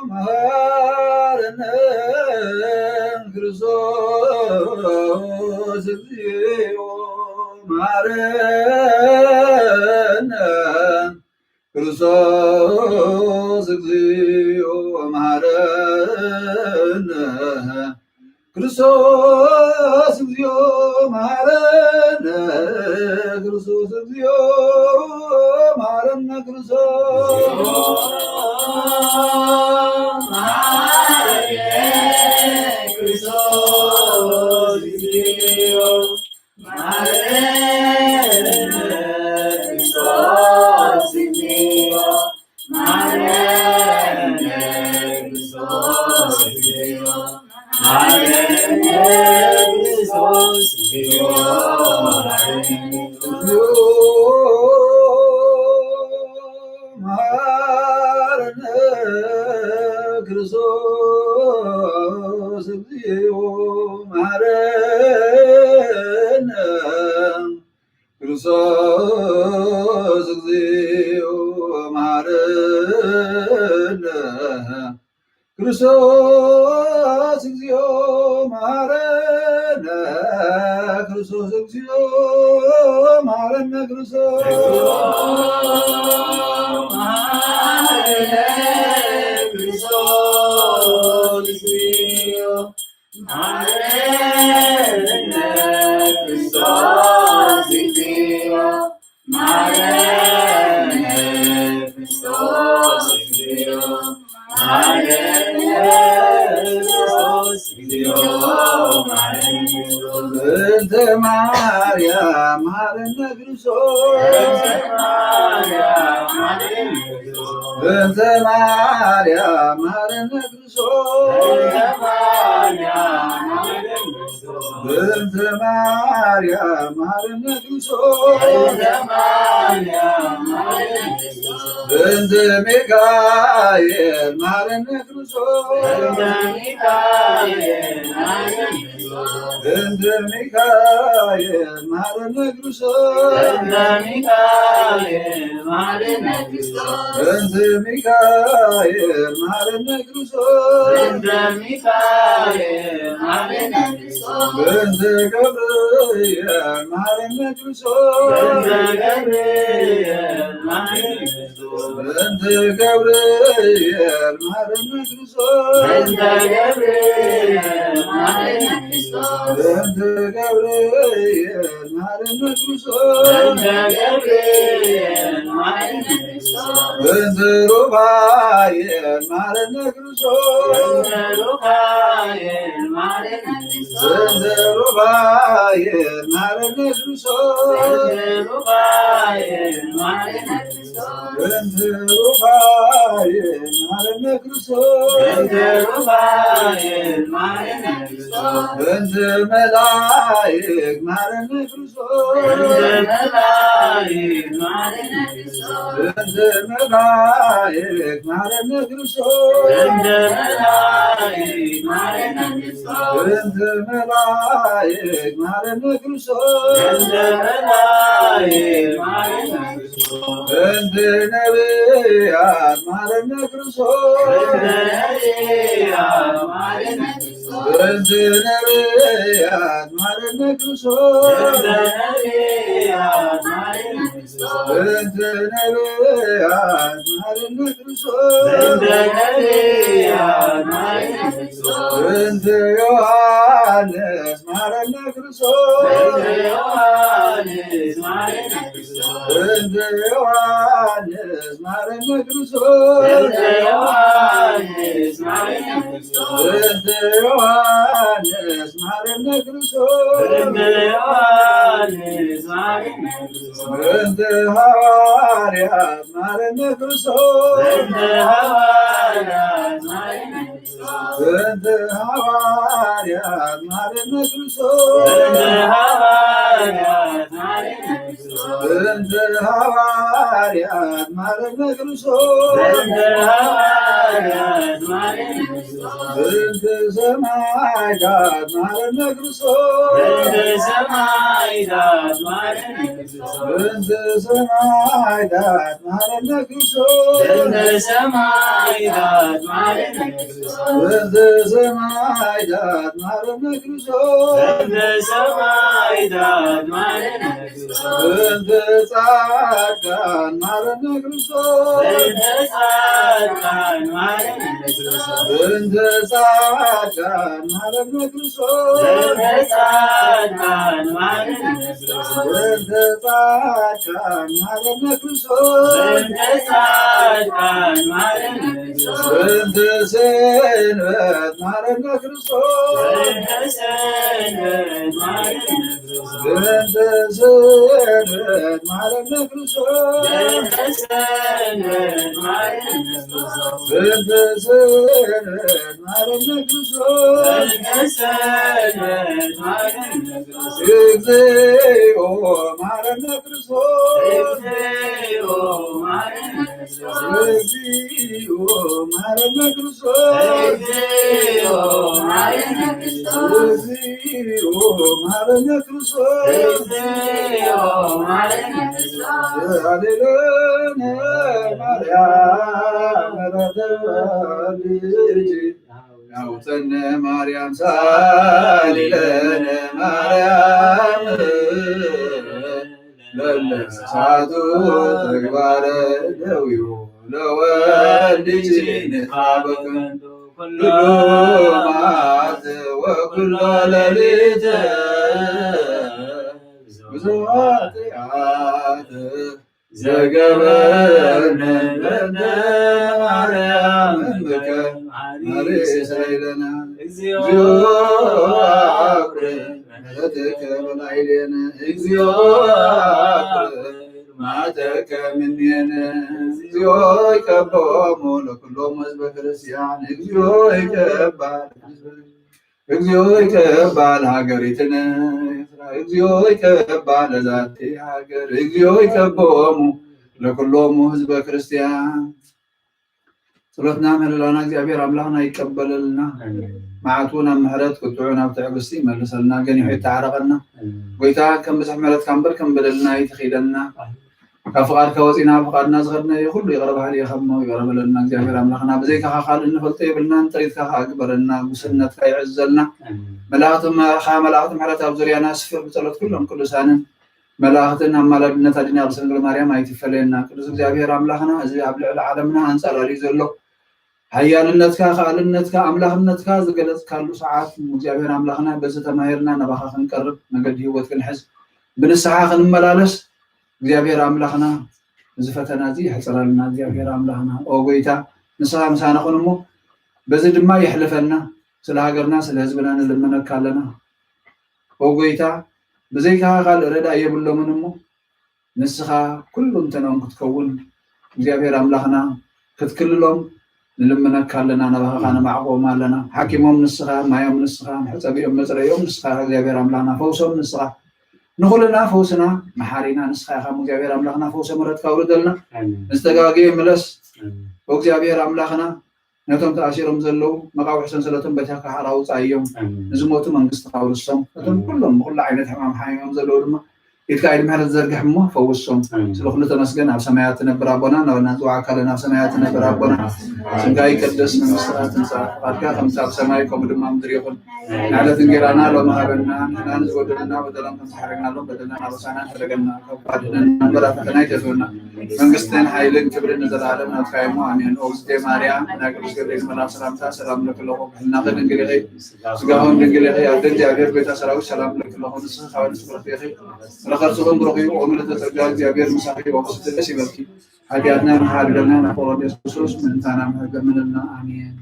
መሐረነ ክርስቶስ እግዚኦ መሐረነ። ክርስቶስ እግዚኦ መሐረነ። ክርስቶስ እግዚኦ መሐረነ። ክርስቶስ እግዚኦ መሐረነ። ክርስቶስ መሐረነ። ክርስቶስ እግዚኦ መሐረነ ክርስቶስ እግዚኦ መሐረነ። ክርስቶስ እግዚኦ መሐረነ። ክርስቶስ እግዚኦ መሐረነ። ክርስቶስ እግዚኦ መሐረነ። ክርስቶስ መሐረነ። ክርስቶስ እግዚኦ መሐረነ። ክርስቶስ እግዚኦ መሐረነ። ክርስቶስ እግዚኦ መሐረነ። ክርስቶስ እግዚኦ መሐረነ። በእንተ ማርያም መሐረነ። ክርስቶስ በእንተ ማርያም መሐረነ። ክርስቶስ በእንተ ማርያም መሐረነ። ክርስቶስ እንተ ሚካኤል ማረነ ክርስቶስ። እንተ ሚካኤል ማረነ ክርስቶስ። እንተ ሚካኤል ማረነ ክርስቶስ። እንተ ሚካኤል ማረነ ክርስቶስ። እንተ ሚካኤል ማረነ ክርስቶስ። እንተ ሚካኤል ማረነ ክርስቶስ። እንተ ገብርኤል ማረነ ክርስቶስ። እንተ ገብርኤል ማረነ ክርስቶስ። እንተ ገብርኤል ማረነ ክርስቶስ። እንተ ገብርኤል ማረነ ክርስቶስ። እንተ ገብርኤል ማረነ ክርስቶስ። እንተ ገብርኤል ማረነ ክርስቶስ። እንተ ሩፋኤል ማረነ ክርስቶስ። እንተ ሩፋኤል ማረነ ክርስቶስ። እንተ ሩፋኤል ማረነ ክርስቶስ። እንተ ሩፋኤል ማረነ ክርስቶስ። እንተ ሩፋኤል ማረነ ክርስቶስ። እንተ ሩፋኤል ማረነ ክርስቶስ። እንተ መላእክት ማረነ ክርስቶስ። እንተ መላእክት ማረነ ክርስቶስ። እንተ መላእክት ማረነ ክርስቶስ። እንተ መላእክት ማረነ ክርስቶስ። እንተ መላእክት ማረነ ክርስቶስ። እንተ መላእክት ማረነ ክርስቶስ። እንተ ነቢያት ማረነ ክርስቶስ። እንተ ነቢያት ማረነ ክርስቶስ። እንተ ነቢያት ማረነ ክርስቶስ። እንተ ነቢያት ማረነ ክርስቶስ። እንተ ነቢያት ማረነ ክርስቶስ። እንተ ነቢያት ማረነ ክርስቶስ። እንተ ዮሐንስ ማረነ ክርስቶስ። እንተ ዮሐንስ ማረነ ክርስቶስ። እንተ ዮሐንስ ማረነ ክርስቶስ። እንተ ዮሐንስ ማረነ ክርስቶስ። እንተ ዮሐንስ ማረነ ክርስቶስ። እንተ ዮሐንስ ማረነ ክርስቶስ። እንተ ሐዋርያት ማረነ ክርስቶስ። እንተ ሐዋርያት ማረነ ክርስቶስ። እንተ ሐዋርያት ማረነ ክርስቶስ። እንተ ሐዋርያት ማረነ ክርስቶስ። እንተ ሐዋርያት ማረነ ክርስቶስ። እንተ ሐዋርያት ማረነ ክርስቶስ። እንተ ሰማዕታት ማረነ ክርስቶስ። እንተ ሰማዕታት ማረነ ክርስቶስ። እንተ ሰማዕታት ማረነ ክርስቶስ። እንተ ሰማዕታት ማረነ ክርስቶስ። እንተ ሰማዕታት ማረነ ክርስቶስ። እንተ ሰማዕታት ማረነ ክርስቶስ። እንተ ጻድቃን ማረነ ክርስቶስ። እንተ ጻድቃን ማረነ ክርስቶስ። እንተ ጻድቃን ማረነ ክርስቶስ። እንተ ጻድቃን ማረነ ክርስቶስ። እንተ ጻድቃን ማረነ ክርስቶስ። እንተ ጻድቃን ማረነ ክርስቶስ። እንተ ሰንበት ማረነ ክርስቶስ። እንተ ሰንበት ማረነ ክርስቶስ። እንተ ሰንበት ማረነ ክርስቶስ። እንተ ሰንበት ማረነ ክርስቶስ። እንተ ሰንበት ማረነ ክርስቶስ። እንተ ሰንበት ማረነ ክርስቶስ። እግዚኦ ማረነ ክርስቶስ። እግዚኦ ማረነ ክርስቶስ። እግዚኦ ማረነ ክርስቶስ። እግዚኦ ማረነ ክርስቶስ። እግዚኦ ማረነ ክርስቶስ። እግዚኦ ማረነ ክርስቶስ። ሃሌሉያ ማርያም ረድኤትኪ ያውፀነ ማርያም ሳሊለነ ማርያም ለለሳቱ ተግባረ ደዊሁ ለወልድኪ ንትሃበክን ኩሉ መዓልት ወኩሎ ሌሊት ብዙ ኃጢአት ዘገበርነ በእንተ ማርያም እምከ ማሪ እስራኤልነ እግዚኦ አብርህ ምሕረትከ በላዕሌነ እግዚኦ አብርህ መዓተከ እምኔነ እግዚኦ ይቀበኦሙ ለኩሎም ህዝበ ክርስቲያን እግዚኦ ይቀባል እግዚኦ ይቀባል ሀገሪትነ ኤርትራ እግዚኦ ይቀባል ለዛቲ ሀገር እግዚኦ ይቀበኦሙ ለኩሎሙ ህዝበ ክርስቲያን። ጸሎትና ምህለላና እግዚኣብሔር ኣምላኽና ይቀበለልና። ኣሜን። መዓቱ ናብ ምሕረት፣ ቁጥዑ ናብ ትዕግስቲ ይመልሰልና። ገኒሑ ኣሜን። ይተዓረቐና። ኣሜን። ጎይታ ከም ብዝሕ ምሕረትካ እምበር ከም በደልና ኣይትኺደና። ካብ ፍቓድካ ወፂና ፍቓድና ዝኸድናዮ ኩሉ ይቕረ በሃሊ ኢኻ እሞ ይቕረ በለልና እግዚኣብሔር ኣምላኽና። ብዘይካኻ ካልእ እንፈልጦ የብልናን። ጥሪትካ ኸኣ ግበረና። ጉስነትካ ይዕዘልና። ኣሜን። መላእኽቲ መ-፣ መላእኽቲ ምሕረት ኣብ ዙርያና ስፍር ብጸሎት ኩሎም ቅዱሳንን መላእኽትን ኣማላድነት ኣዲና ቅድስት ድንግል ማርያም ኣይትፈለየና። ቅዱስ እግዚኣብሔር ኣምላኽና፣ እዚ ኣብ ልዕሊ ዓለምና ኣንጻላልዩ ዘሎ ሓያልነትካ፣ ከኣልነትካ፣ ኣምላኽነትካ ዝገለጽካሉ ሰዓት እግዚኣብሔር ኣምላኽና፣ በዚ ተማሂርና ናባኻ ክንቀርብ፣ መገዲ ህይወት ክንሕዝ፣ ብንስሓ ክንመላለስ እግዚኣብሔር ኣምላኽና፣ እዚ ፈተና እዚ የሕጽረልና። እግዚኣብሔር ኣምላኽና፣ ኦ ጎይታ፣ ንስኻ ምሳና ኩን እሞ፣ በዚ ድማ የሕልፈና። ስለ ሃገርና፣ ስለ ህዝብና ንልምነካ ኣለና። ኦ ጎይታ፣ ብዘይካኻ ካልእ ረዳኢ የብሎምን እሞ፣ ንስኻ ኩሉ እንተኖም ክትከውን እግዚኣብሔር ኣምላኽና ክትክልሎም ንልምነካ ኣለና፣ ናባኻ ከኣ ነማዕቁቦም ኣለና። ሓኪሞም ንስኻ፣ ማዮም ንስኻ፣ መሕጸቢኦም መጽረዮም ንስኻ፣ እግዚኣብሔር ኣምላኽና ፈውሶም ንስኻ፣ ንኹልና ፈውስና መሓሪና ንስኻ ኢኻ። እግዚኣብሔር ኣምላኽና ፈውሶ ምሕረትካ ኣውርደልና። ኣሜን። ንዝተጋግየ ምለስ። ኣሜን። ኦ እግዚኣብሔር ኣምላኽና ነቶም ተኣሲሮም ዘለዉ መቓውሒ ሰንሰለቶም በጃካ ሓራ ኣውጻእዮም። ኣሜን። ንዝሞቱ መንግስቲ ኣውርሶም። ነቶም ኣሜን። ኩሎም ብኩሉ ዓይነት ሕማም ሓሚሞም ዘለዉ ድማ ኢድካ ኢድ ምሕረት ዘርግሕ እሞ ፈውሶም። ኣሜን። ስለ ኩሉ ተመስገን። ኣብ ሰማያት ትነብር ኣቦና፣ ናበልና ዝወዓካ ኣለና። ኣብ ሰማያት ትነብር ኣቦና፣ ስምካ ይቀደስ፣ መንግስትኻ ትምጻእ፣ ፍቓድካ ከምቲ ኣብ ሰማይ ከምኡ ድማ ኣብ ምድሪ ይኹን። ንዕለት እንጌራና ሎሚ ሃበና፣ ንሕና ንዝበደሉና በደሎም ከም ዝሓረግናሎም በደልና ኣበሳና ሕደገልና፣ ካብ ክፉእ ኣድሕነና እምበር ኣብ ፈተና ኣይተእትወና። መንግስትን ሓይልን ክብርን ንዘለኣለም ናትካ እዩ እሞ፣ ኣሜን። ኦ እግዝእትየ ማርያም፣ ናይ ቅዱስ ገብርኤል መልኣክ ሰላምታ ሰላም እብለኪ ኣለኹ። ብሕልናኺ ድንግል ኢኺ፣ ስጋኺ እውን ድንግል ኢኺ። ኣደ እግዚኣብሔር፣ ጎይታ ሰራዊት፣ ሰላም እብለኪ ኣለኹ። ንስኺ ካብ ኣንስቲ ብሩኽቲ ኢኺ፣ ፍረ ከርስኺ እውን ብሩኽ እዩ። ኦ ምልዕተ ጸጋ፣ እግዚኣብሔር ምሳኺ እዩ። ደስ ይበልኪ። ሓጢኣትና ይምሓረልና፣ ናብ ፍቕሪ ኢየሱስ ክርስቶስ ምእንታና ምሕረት ለምንልና። ኣሜን።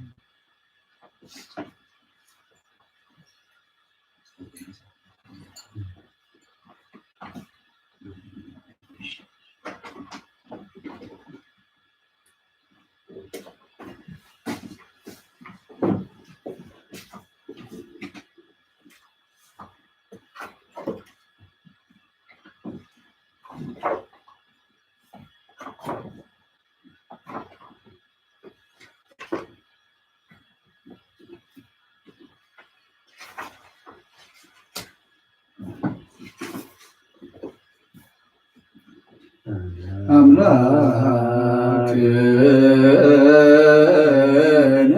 ኣምላክነ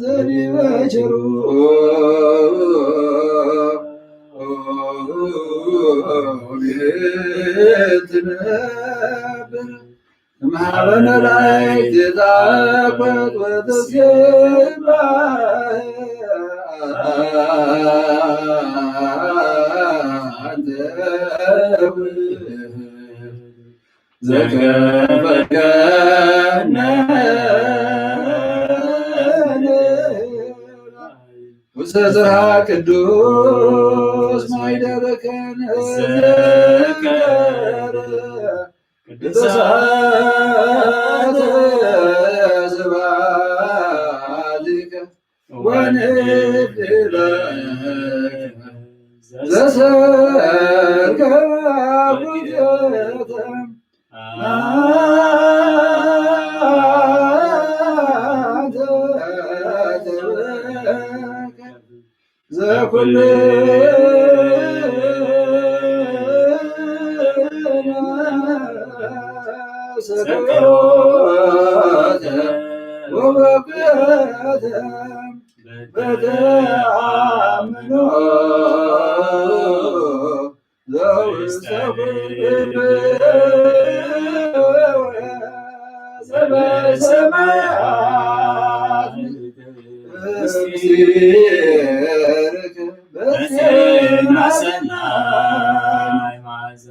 ዘዲበ ቸሩ ቤት ነብር እምሃበነ ላይት ታኮት ወተስባህ አንተ ዘከፈከነ ውስተ ጽርሐ ቅዱስ ማይደረከን ዘከረ ቅዱሳተ ስብሐትከ ወንድለ ዘሰከ ኩልየተ አንተ ተበከ ዘኩልነ ሰብሖተ ወበኩራተ በተአምኖ ዘውስተ ኩሉ ሰማያት ምስጢርክ በዜማ ሰናይ መዓዛ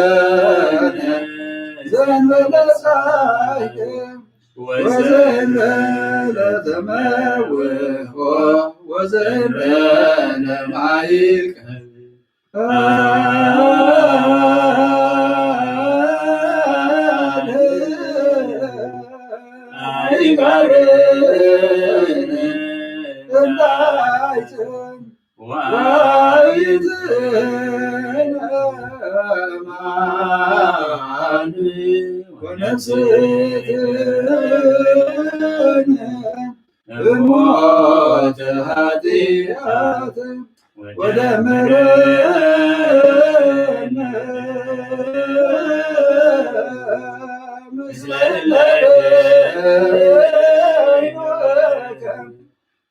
ኩለነ ዘንበለ ጻይቅ ወዘንበለ ተመውሆ ወዘንበለ ማይቀ ወይትለማን ወነፍስህን እሞተ ኃጢአት ወደ ምሕረት ምስለ እለ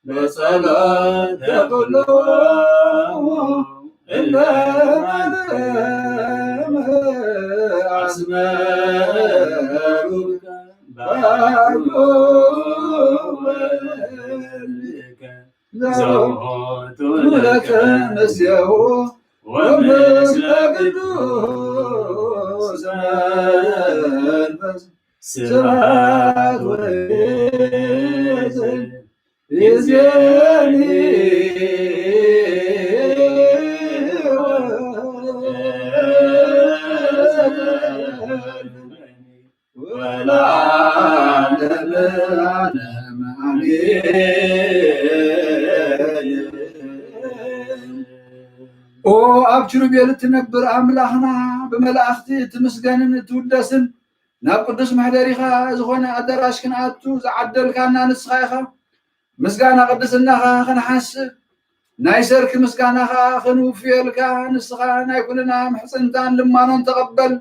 በጸሎተ ኩሎሙ እለ ማርያም አስመሩከ ባርኩ ወልከ ዘውቱ ለከ ምስሌሁ ወምስለ ቅዱስ መንፈስ ስብሐት ወይእቲ ይእዜኒ ወለዓለመ ዓለም አሜን። ኦ ኣብ ኪሩቤል እትነብር ኣምላኽና፣ ብመላእኽቲ እትምስገንን እትውደስን፣ ናብ ቅዱስ መሕደሪኻ ዝኾነ ኣዳራሽ ክንኣቱ ዝዓደልካና ንስኻ ኢኻ። ምስጋና ቅድስናኻ ክንሓስብ፣ ናይ ሰርክ ምስጋናኻ ክንውፍየልካ፣ ንስኻ ናይ ኩልና ምሕጽንታን ልማኖን ተቐበል።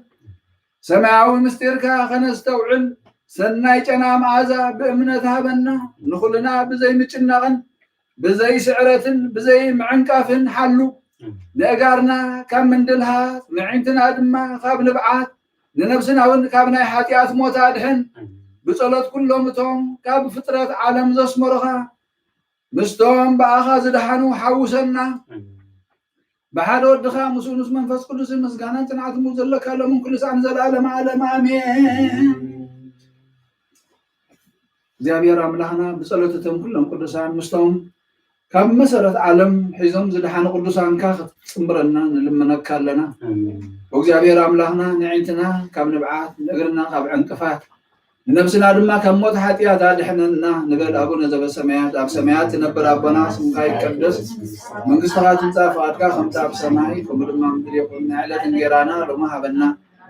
ሰማያዊ ምስጢርካ ከነስተውዕል፣ ሰናይ ጨና መኣዛ ብእምነት ሃበና። ንኹልና ብዘይ ምጭናቕን ብዘይ ስዕረትን ብዘይ ምዕንቃፍን ሓሉ። ንእጋርና ካብ ምንድልሃት፣ ንዕንትና ድማ ካብ ንብዓት፣ ንነብስና እውን ካብ ናይ ሓጢኣት ሞት ኣድሕን። ብጸሎት ኩሎም እቶም ካብ ፍጥረት ዓለም ዘስመሩኻ፣ ምስቶም ብኣኻ ዝደሓኑ ሓውሰና። ብሓደ ወድኻ ምስኡ ምስ መንፈስ ቅዱስን ምስጋናን ጽንዓትን ዘለካ ሎምን ኩሉ ሰዓትን ዘለዓለመ ዓለም ኣሜን። እግዚኣብሔር ኣምላኽና ብጸሎት እቶም ኩሎም ቅዱሳን ምስቶም ካብ መሰረት ዓለም ሒዞም ዝደሓኑ ቅዱሳንካ ክትጽንብረና ንልምነካ ኣለና። ኣሜን። እግዚኣብሔር ኣምላኽና ንዕንትና ካብ ንብዓት፣ ንእግርና ካብ ዕንቅፋት፣ ንነብስና ድማ ካብ ሞት ሓጢኣት ኣድሕነና ንበል። ኣቡነ ዘበሰማያት፣ ኣብ ሰማያት ትነብር ኣቦና፣ ስምካ ይቀደስ፣ መንግስትኻ ትምጻእ፣ ፍቓድካ ከምቲ ኣብ ሰማይ ከምኡ ድማ ኣብ ምድሪ ይኹን። ናይ ዕለት እንጌራና ሎሚ ሃበና፣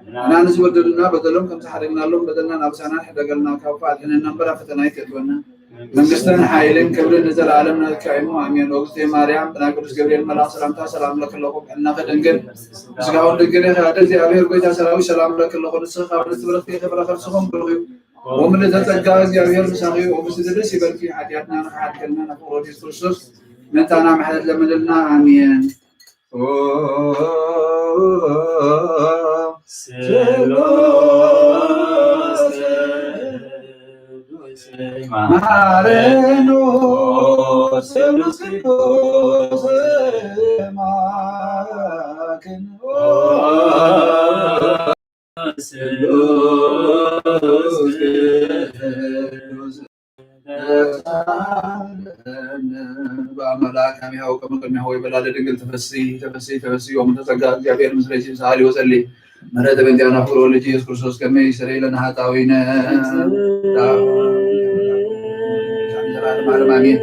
ንሕና ንዝበደሉና በደሎም ከም ዝሓደግናሎም በደልናን ኣበሳና ሕደገልና፣ ካብ ክፉእ ኣድሕነና እምበር ኣብ ፈተና ኣይተእትወና። መንግስትን ሓይልን ክብርን ንዘለኣለም ናትካ እዩ። ኣሜን። እግዝእትየ ማርያም፣ ብናይ ቅዱስ ገብርኤል መልኣክ ሰላምታ ሰላም ለኪ ኣለኹ፣ ብሕልናኺ ድንግል፣ ብስጋውን ድንግል ኢኺ። ኣደ እግዚኣብሔር፣ ጎይታ ሰራዊት፣ ሰላም ለኪ ኣለኹ። ንስኺ ካብ ኣንስቲ ብርኽቲ ኢኺ፣ ፍረ ከርስኹም ብሩኽ እዩ። ወምልእተ ጸጋ፣ እግዚኣብሔር ምሳኺ እዩ። ኦብስቲ ደስ ይበልኪ፣ ሓጢኣትና ንኽሓድገልና፣ ንፍቕሮ ወዲ የሱስ ክርስቶስ መታና ምሕረት ለምንልና። ኣሜን። ኦ ስሉስ ቅዱስ ማረኑ፣ ስሉስ ቅዱስ ማክን፣ ኦ ስሉስ ቅዱስ በአምላክ አሚሃው ከመ ቅድሚያሁ ይበላል ድንግል ተፈሲ ተፈሲ ተፈሲ ወምንተ ጸጋ እግዚአብሔር ምስሌኪ ሳሊ ወጸሊ ምሕረተ በእንቲአነ ፍቅር ወልድ ኢየሱስ ክርስቶስ ከመ ይስረይ ለነ ኃጣውኢነ። ለዓለመ ዓለም አሜን።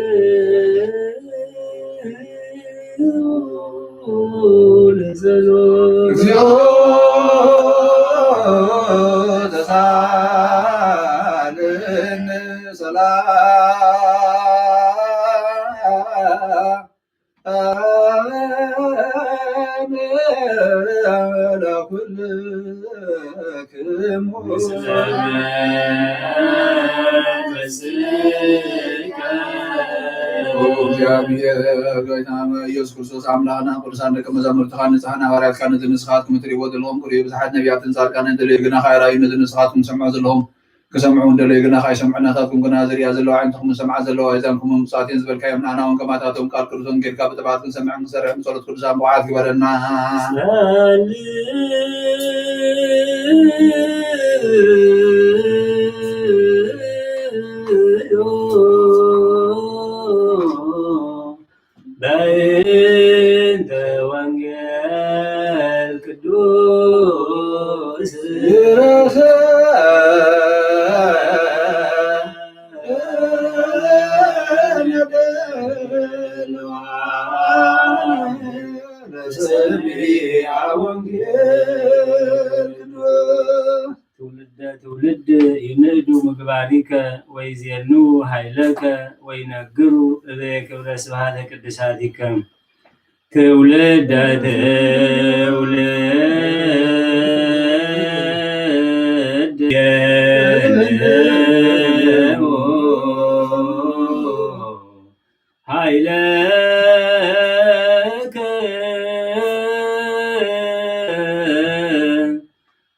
እግዚኦ ተሳልን ሰላም ለኩልክሙ። እግዚአብሔር ጌታ ኢየሱስ ክርስቶስ አምላክና ቅዱሳን ደቀ መዛሙርትኻ ንጽሕና ሐዋርያትካ ነዚ ንስኻትኩም እትርእይዎ ዘለኹም ቅሩብ ብዙሓት ነቢያትን ጻድቃንን ደለዩ ግና ካይራዩ ነዚ ንስኻትኩም ሰምዑ ዘለኹም ክሰምዑ እንደለዩ ግና ካይሰምዑ ናታትኩም ግና ዝርእያ ዘለዋ ኣዒንትኹም ዝሰምዓ ዘለዋ ኣእዛንኩም እውን ብፁዓት እየን ዝበልካዮም ንኣና እውን ከማታቶም ቃል ቅዱስ ወንጌልካ ብትብዓት ክንሰምዕን ክንሰርሕን ብጸሎት ቅዱሳን ብቑዓት ግበረና። በእንተ ወንጌል ቅዱስ ለሰሚዐ ወንጌል ትውልደ ትውልድ ይንእዱ ምግባሪከ ወይዜኑ ኃይለከ ወይነግሩ እበየ ክብረ ስብሐተ ቅዱሳቲከ። ትውልደ ትውልድ የንእዱ ኃይለከ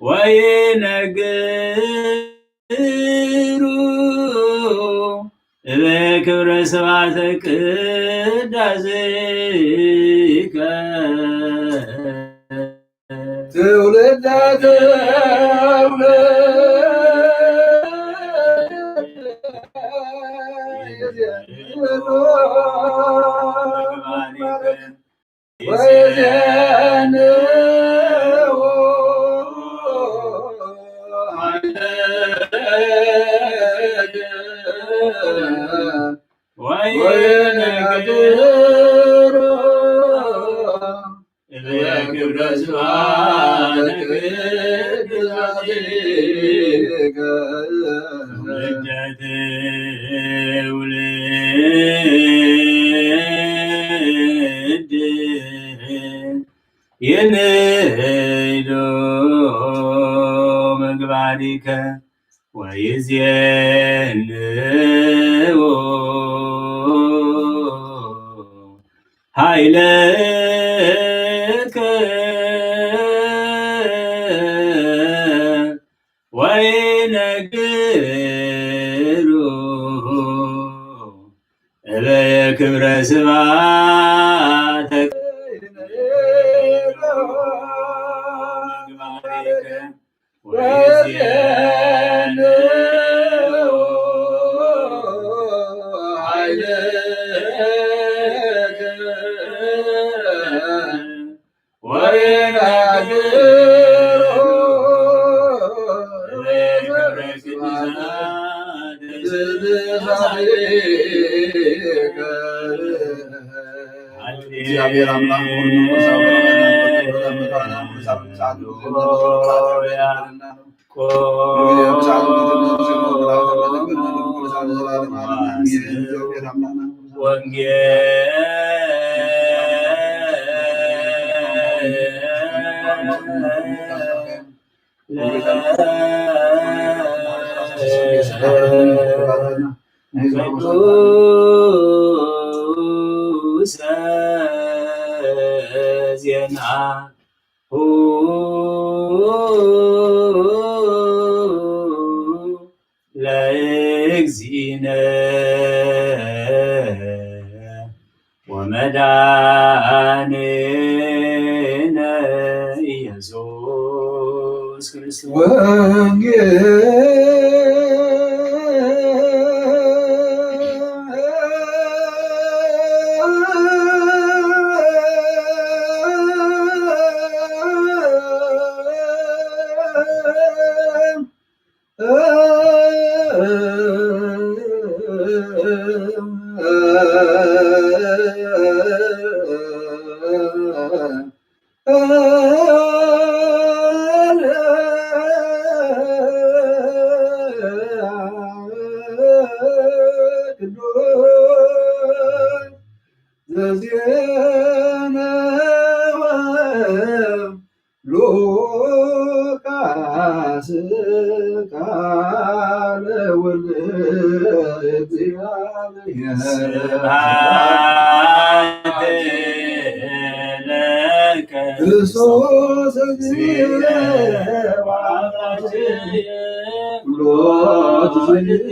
ወይነግሩ እበ ክብረ ስብሐተ ቅዳሴከ። ትውልደ ትውልድ ወይዜንኡ ወይነግሩ እበየ ክብረ ስብሐተ ቅዱሳቲከ። ትውልደ ትውልድ የንእዱ ምግባሪከ ወይዜንኡ ኃይለከ ወይነግሩ እበየ ክብረ ስብሐተ ወይዜንኡ ኃይለከ ወይነግሩ እበየ ክብረ ስብሐተ ቅዱሳቲከ። እግዚአብሔር አምላክ ወንጌል ቅዱሰ ዜናሁ ለእግዚእነ ወመድኃኒነ ኢየሱስ ክርስቶስ። ወንጌል ዘዜነወ ሉቃስ ቃለ ወልድ እግዚአብሔር። ስብሐት ለከ ክርስቶስ እግዚእነ ወአምላክነ ኩሎ ጊዜ።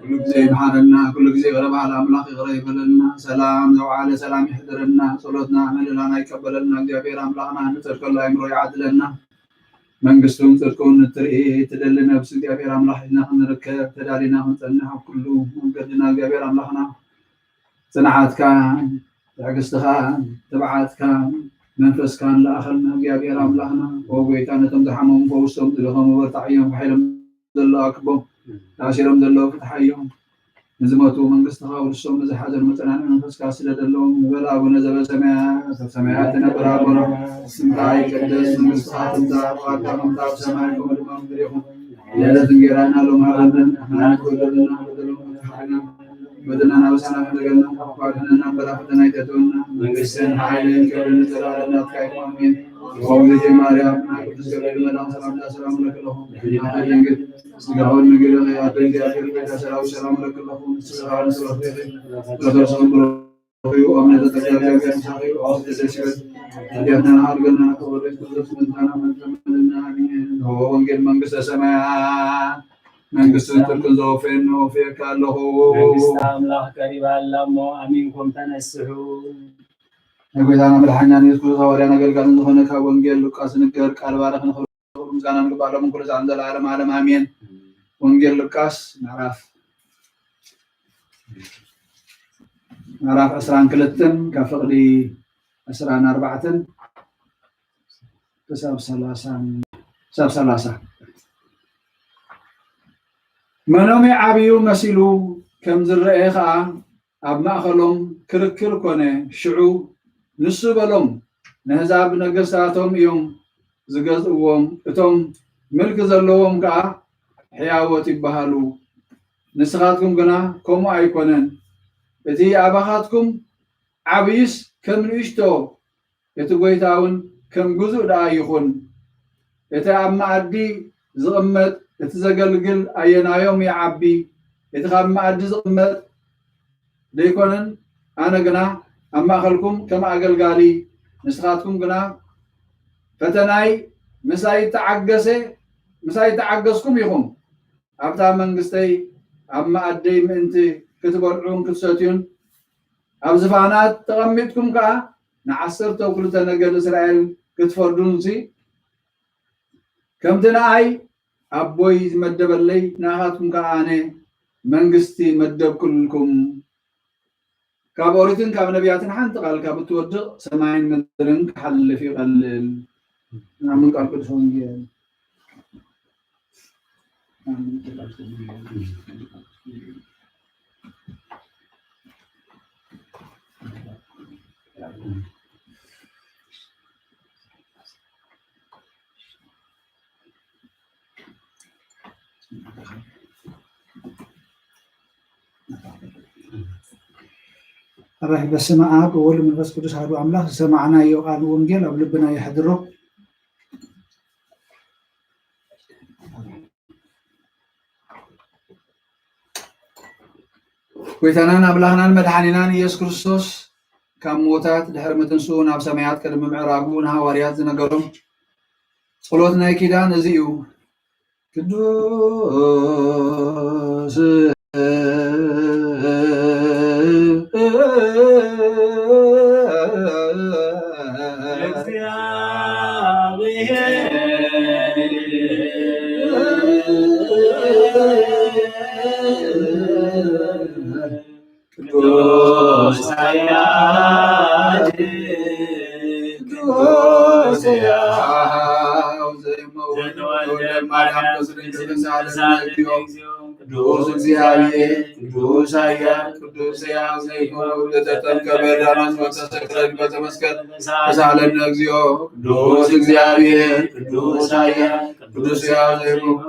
ኩሉ ጊዜ ይምሓረና፣ ኩሉ ጊዜ ይቕረ በሃል ኣምላኽ ይቕረ ይበለልና። ሰላም ዘውዓለ ሰላም ይሕደረና። ጸሎትና ምህለላና ይቀበለልና። እግዚኣብሔር ኣምላኽና ንጸድቀሉ ኣእምሮ ይዓድለና። መንግስቱን ጽድቁን እትርኢ እትደሊ ነብሲ እግዚኣብሔር ኣምላኽ ኢልና ክንርከብ ተዳሊና ክንጸንሕ ኣብ ኩሉ መንገድና እግዚኣብሔር ኣምላኽና ጽንዓትካን ትዕግስትኻን ትብዓትካን መንፈስካን ለኣኸልና እግዚኣብሔር ኣምላኽና። ኦ ጎይታ ነቶም ዝሓመሙ ፈውሶም፣ ዝደኸሙ በርትዓዮም፣ ሓይሎም ዘለዉ ኣክቦም፣ ተኣሲሮም ዘለዉ ፍትሓዮም። ንዝሞቱ መንግስትኻ ውርሶም፣ ንዝሓዘኑ መጸናንዒ መንፈስካ ስደደሎም። ንበል ኣቡነ ዘበሰማያት፣ ኣብ ሰማያት ትነብር ኣቦና፣ ስምካ ይቀደስ፣ መንግስትኻ ትምጻእ፣ ፈቃድካ ከምታ ኣብ ሰማይ ከምኡ ድማ ኣብ ምድሪ ይኹን። የዕለት እንጌራና ሎሚ ሃበና፣ ንሕና ንበደልና በደሎም ከሓድና፣ በደልና ናበሳና ከደገልና፣ ካብ ክፉ ኣድሕነና፣ እምበር ኣብ ፈተና ኣይተእትወና። መንግስትን ሓይልን ክብርን ንዘለኣለም ናትካ ይኹን፣ ኣሜን። ኦ እግዝእትየ ማርያም፣ ናይ ቅዱስ ገብርኤል መልኣኽ ሰላምታ ሰላም እብለኪ ኣለኹ። ድንግል ስጋውን ምግብን ኣደ እግዚኣብሔር፣ ቤተ ሰራዊት ሰላም እብለኪ ኣለኹ። ንስኻ ንስረፍሬ፣ በተርሰውን ብረኽዩ፣ ኣብ ነተ ተጋጋቢ ኣምሳኺ፣ ኦ ደስ ይበል። ኃጢአትና ንሓድገና፣ ከወደት ክርስቶስ ምንታና መተመልና፣ ኣሜን። ኦ ወንጌል መንግስተ ሰማያት፣ መንግስትን ጽድቅን ዘወፈየኒ ወፍየካ ኣለኹ። መንግስቲ ኣምላኽ ቀሪባ ኣላ እሞ፣ ኣሚንኩም ተነስሑ። ናይ ጎይታና መድሓኒና ንየሱስ ክርስቶስ ሃዋርያን ኣገልጋልን ዝኾነ ካብ ወንጌል ሉቃስ ዝንገር ቃል ባርኽ ንኽብሩ ምስጋና ንግባእ ሎምን ኩሉ ሰዓትን ዘለዓለም ዓለም ኣሜን። ወንጌል ሉቃስ ምዕራፍ ምዕራፍ ዕስራን ክልተን ካብ ፍቕዲ ዕስራን ኣርባዕተን ክሳብ ሰላሳን ክሳብ ሰላሳ። መኖም ይዓብዩ መሲሉ ከም ዝረኣየ ኸኣ ኣብ ማእኸሎም ክርክር ኮነ። ሽዑ ንሱ በሎም፣ ነህዛብ ነገስታቶም እዮም ዝገዝእዎም፣ እቶም ምልኪ ዘለዎም ከኣ ሕያዎት ይበሃሉ። ንስኻትኩም ግና ከምኡ ኣይኮነን። እቲ ኣባኻትኩም ዓብይስ ከም ንእሽቶ፣ እቲ ጐይታ እውን ከም ግዙእ ደኣ ይኹን። እቲ ኣብ መኣዲ ዝቕመጥ፣ እቲ ዘገልግል ኣየናዮም ይዓቢ፣ እቲ ካብ መኣዲ ዝቕመጥ ደይኮነን? ኣነ ግና ኣብ ማእከልኩም ከም ኣገልጋሊ፣ ንስኻትኩም ግና ፈተናይ ምሳይ እተዓገሰ፣ ምሳይ እተዓገስኩም ኢኹም። ኣብታ መንግስተይ ኣብ መኣደይ ምእንቲ ክትበልዑን ክትሰትዩን፣ ኣብ ዝፋናት ተቐሚጥኩም ከኣ ንዓሰርተው ክልተ ነገድ እስራኤል ክትፈርዱንሲ፣ ከምቲ ንኣይ ኣቦይ ዝመደበለይ፣ ንኣኻትኩም ከኣ ኣነ መንግስቲ መደብኩልኩም። ካብ ኦሪትን ካብ ነቢያትን ሓንቲ ቃል ካብ እትወድቕ ሰማይን ምድርን ክሓልፍ ይቐልል። ኣሜን። ቃል ቅዱስ ወንጌል። ኣራይ በስመ ኣብ ወወልድ መንፈስ ቅዱስ ኣሐዱ ኣምላኽ። ዝሰማዕናዮ ቃል ወንጌል ኣብ ልብና የሕድሮ። ጎይታናን ኣምላኽናን መድሓኒናን ኢየሱስ ክርስቶስ ካብ ምዉታት ድሕሪ ምትንስኡ ናብ ሰማያት ቅድሚ ምዕራጉ ንሃዋርያት ዝነገሮም ጸሎት ናይ ኪዳን እዚ እዩ። ቅዱስ ቅዱስ ኃያል ቅዱስ ሕያው ዘኢይመውት ወልደ ማርያም ቅዱስ ድንግል ሳልሳል እግዚኦ። ቅዱስ እግዚአብሔር ቅዱስ ኃያል ቅዱስ ሕያው ዘይመውት ለተጠምቀ በዳናት ወተሰቅለ በተመስቀል ተሳለነ እግዚኦ። ቅዱስ እግዚአብሔር ቅዱስ ኃያል ቅዱስ ሕያው ዘይመውት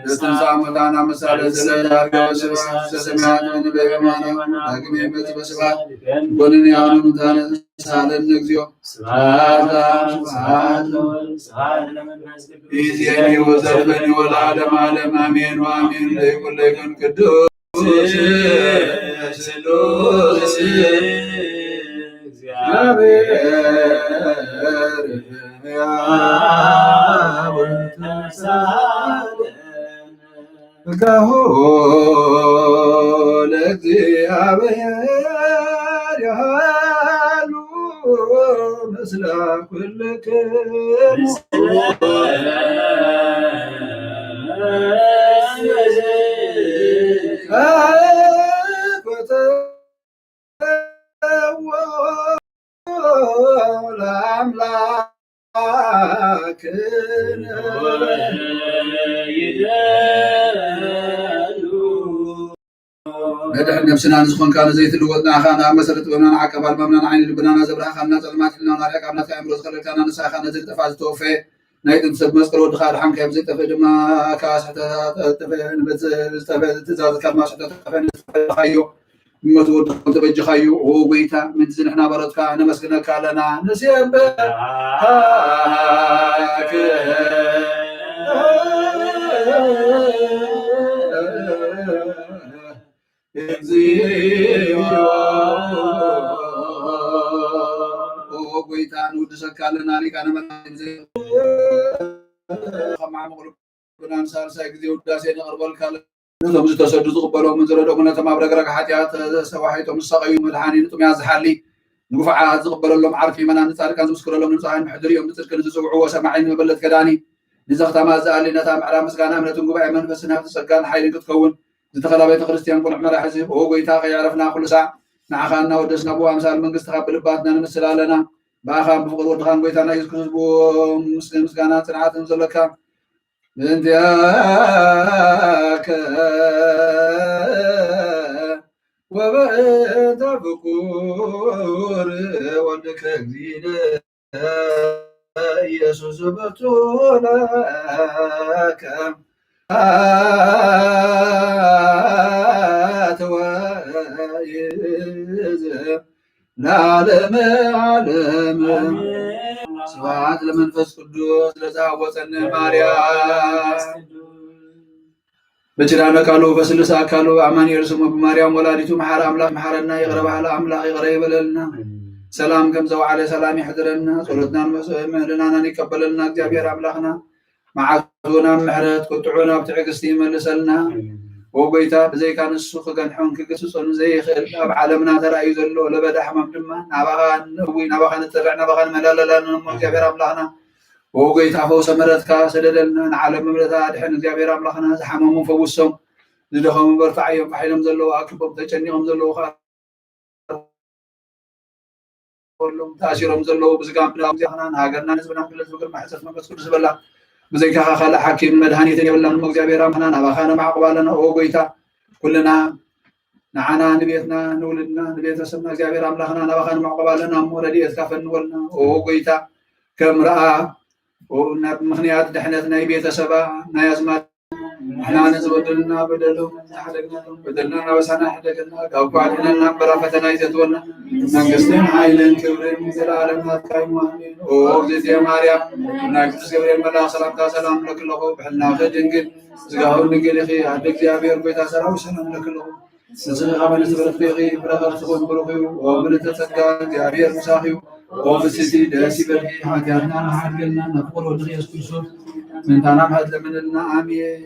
ለተንሳ ሙታን አመሳለ ስለ ዳርጋ ስብሐት ዘሰማያት ወንበረ ማርያም ዳግም ይመጽእ በስብሐት ይኮንን ያኑ ሙታን ተሳለነ እግዚኦ። ስብሐት ለአብ ስብሐት ለወልድ ስብሐት ለመንፈስ ቅዱስ። ይእዜኒ ወዘልፈኒ ወለዓለመ ዓለም አሜን ወአሜን። ለይኩን ለይኩን ቅዱስ ስሉስ እግዚአብሔር ሕያው ተሳለ ሥጋሁ ለእግዚአብሔር ያሉ ምስለ ኩልክሙ ለአምላክ ይደሉ። ነድሕን ነብስና ንዝኾንካ ንዘይትልወጥ ንዓኻ ንኣብ መሰረት ጥበብና ንዓቀብ ኣልባብና ንዓይኒ ልብናና ዘብራህኻልና ጸልማት ሕልናና ኣርሒቕካ ኣብ ናትካ ኣእምሮ ዝኸለልካና ንስኻ ነዚ ዝጠፍኣ ዝተወፈየ ናይ ጥንቲ ሰብ መስቀል ወድኻ ኣድሓንካዮ ብዘይጠፍእ ድማ ካብ ስሕተት ጠፍአ ንበጽእ ዝጠፍአ ትእዛዝካ ድማ ስሕተት ጠፍአ ንዝተፈለኻዮ ብሞት ወድኻ ተበጅኻዮ። ኦ ጎይታ ምንዚ ንሕና በረትካ ነመስግነካ ኣለና ንስየበ እግዚኣብሔር። ኦ ጎይታ ንውድሰካ ኣለና ሊቃነ መላእክት ከማዕሙቕ ልብናን ሳልሳይ ግዜ ውዳሴ ነቕርበልካ ኣለና። ነቶም ዝተሰዱ ዝቕበሎም ዝረደሙ ነቶም ኣብ ረግረግ ሓጢኣት ተሰዋሒጦም ዝሳቐዩ መድሓኒ ንጥሙያት ዝሓሊ ንግፉዓት ዝቕበለሎም ዓርኪ መናን ንጻድቃን ዝምስክረሎም ንንጹሃን ምሕድሪኦም ብጽድቂ ንዝጽውዕዎ ሰማዒ ንመበለት ከዳኒ ንዘኽታማ ዝኣሊ ነታ ምዕራብ ምስጋና እምነትን ጉባኤ መንፈስን ሃብቲ ጸጋን ሓይልን ክትከውን ዝተኸላ ቤተ ክርስቲያን ቁኑዕ መራሒ ህዝብ፣ ኦ ጎይታ፣ ከየዕረፍና ኩሉ ሳዕ ንዓኻ እናወደስና ብኡ ኣምሳል መንግስትኻ ብልባትና ንምስል ኣለና። ብኣኻን ብፍቕሪ ወድኻን ጎይታና የሱስ ክርስቶስ ብኡ ምስ-፣ ምስጋናን ጽንዓትን ዘለካ ምእንቲኣከ ወበእንተ ፍቁር ወልድከ እግዚእነ ኢየሱስ በቱ ለከ አትወይዝ ለዓለመ ዓለም። ስብሐት ለመንፈስ ቅዱስ ለዘሃወፀነ ማርያም። በኪዳነ ቃሉ በስሉስ አካሉ አማኑኤል ስሙ ብማርያም ወላዲቱ መሐረ አምላክ መሐረና፣ ይቅረ በሃሊ አምላክ ይቅረ ይበለልና። ሰላም ከም ዘውዓለ ሰላም ይሕድረና። ጸሎትናን መስ-፣ ምህልናናን ይቀበለልና እግዚኣብሔር አምላክና። መዓቱ ናብ ምሕረት ቁጥዑ ናብ ትዕግስቲ ይመልሰልና። ኦ ጎይታ፣ ብዘይካ ንሱ ክገንሖን ክግስጾን ዘይኽእል ኣብ ዓለምና ተራእዩ ዘሎ ለበዳ ሕማም ድማ ናባኻ ንእዊ፣ ናባኻ ንጥርዕ፣ ናባኻ ንመላለላና እሞ እግዚኣብሔር አምላክና። ኦ ጎይታ፣ ፈውሰ ምሕረትካ ሰደደልና፣ ንዓለም ምሕረታ ኣድሕን እግዚኣብሔር ኣምላኽና። ዝሓመሙ ፈውሶም፣ ዝደኸሙ በርትዓዮም፣ ፋሕ ኢሎም ዘለዉ ኣክቦም፣ ተጨኒቖም ዘለዉ ከኣ በሎም፣ ተኣሲሮም ዘለዉ ብዝጋም ብላ እግዚኣብሔርና፣ ንሃገርና ንህዝብና ክልል ዝብል ማሕፀት መንፈስ ቅዱስ በላ። ብዘይካኻ ካልእ ሓኪም መድሃኒትን የብልናን እሞ እግዚኣብሔር ኣምላኽና ናባኻ ነማዕቁብ ኣለና። ኦ ጎይታ፣ ኩልና ንዓና፣ ንቤትና፣ ንውልድና፣ ንቤተሰብና እግዚኣብሔር ኣምላኽና ናባኻ ንማዕቆብ ኣለና እሞ ረድኤትካ ፈንወልና። ኦ ጎይታ፣ ከም ረኣ፣ ኦ፣ ናብ ምኽንያት ድሕነት ናይ ቤተሰባ፣ ናይ ኣዝማድ ንሕና ንዝበደሉና በደሎም፣ ዝሓደግናሎም በደልና እናበሳና ሕደገልና፣ ካብ ክፉእ ኣድሕነና እምበር ኣብ ፈተና ኣይተእትወና። መንግስትን ሓይልን ክብርን ዘለዓለም ናትካ እዩ። ኣሜን። ኦ እግዝእትየ ማርያም፣ ናይ ቅዱስ ገብርኤል መልኣኽ ሰላምታ ሰላም እብለኪ ኣለኹ። ብሕልናኺ ድንግል፣ ስጋኺ እውን ድንግል ኢኺ። ኣደ እግዚኣብሔር፣ ጎይታ ሰራዊት፣ ሰላም እብለኪ ኣለኹ። ንስኺ ከመ ንስብርት ዲኺ፣ ፍረ ከርሥኺ እውን ብሩኽ እዩ። ኦ ምልዕተ ጸጋ፣ እግዚኣብሔር ምሳኺ እዩ። ኦ ፍስሕቲ ደስ ይበልኪ፣ ሓጢኣትና መሓድገልና፣ ናብ ፍቕር ወድኺ የሱስ ክርስቶስ ምእንታና ምሕረት ለምንልና። ኣሜን።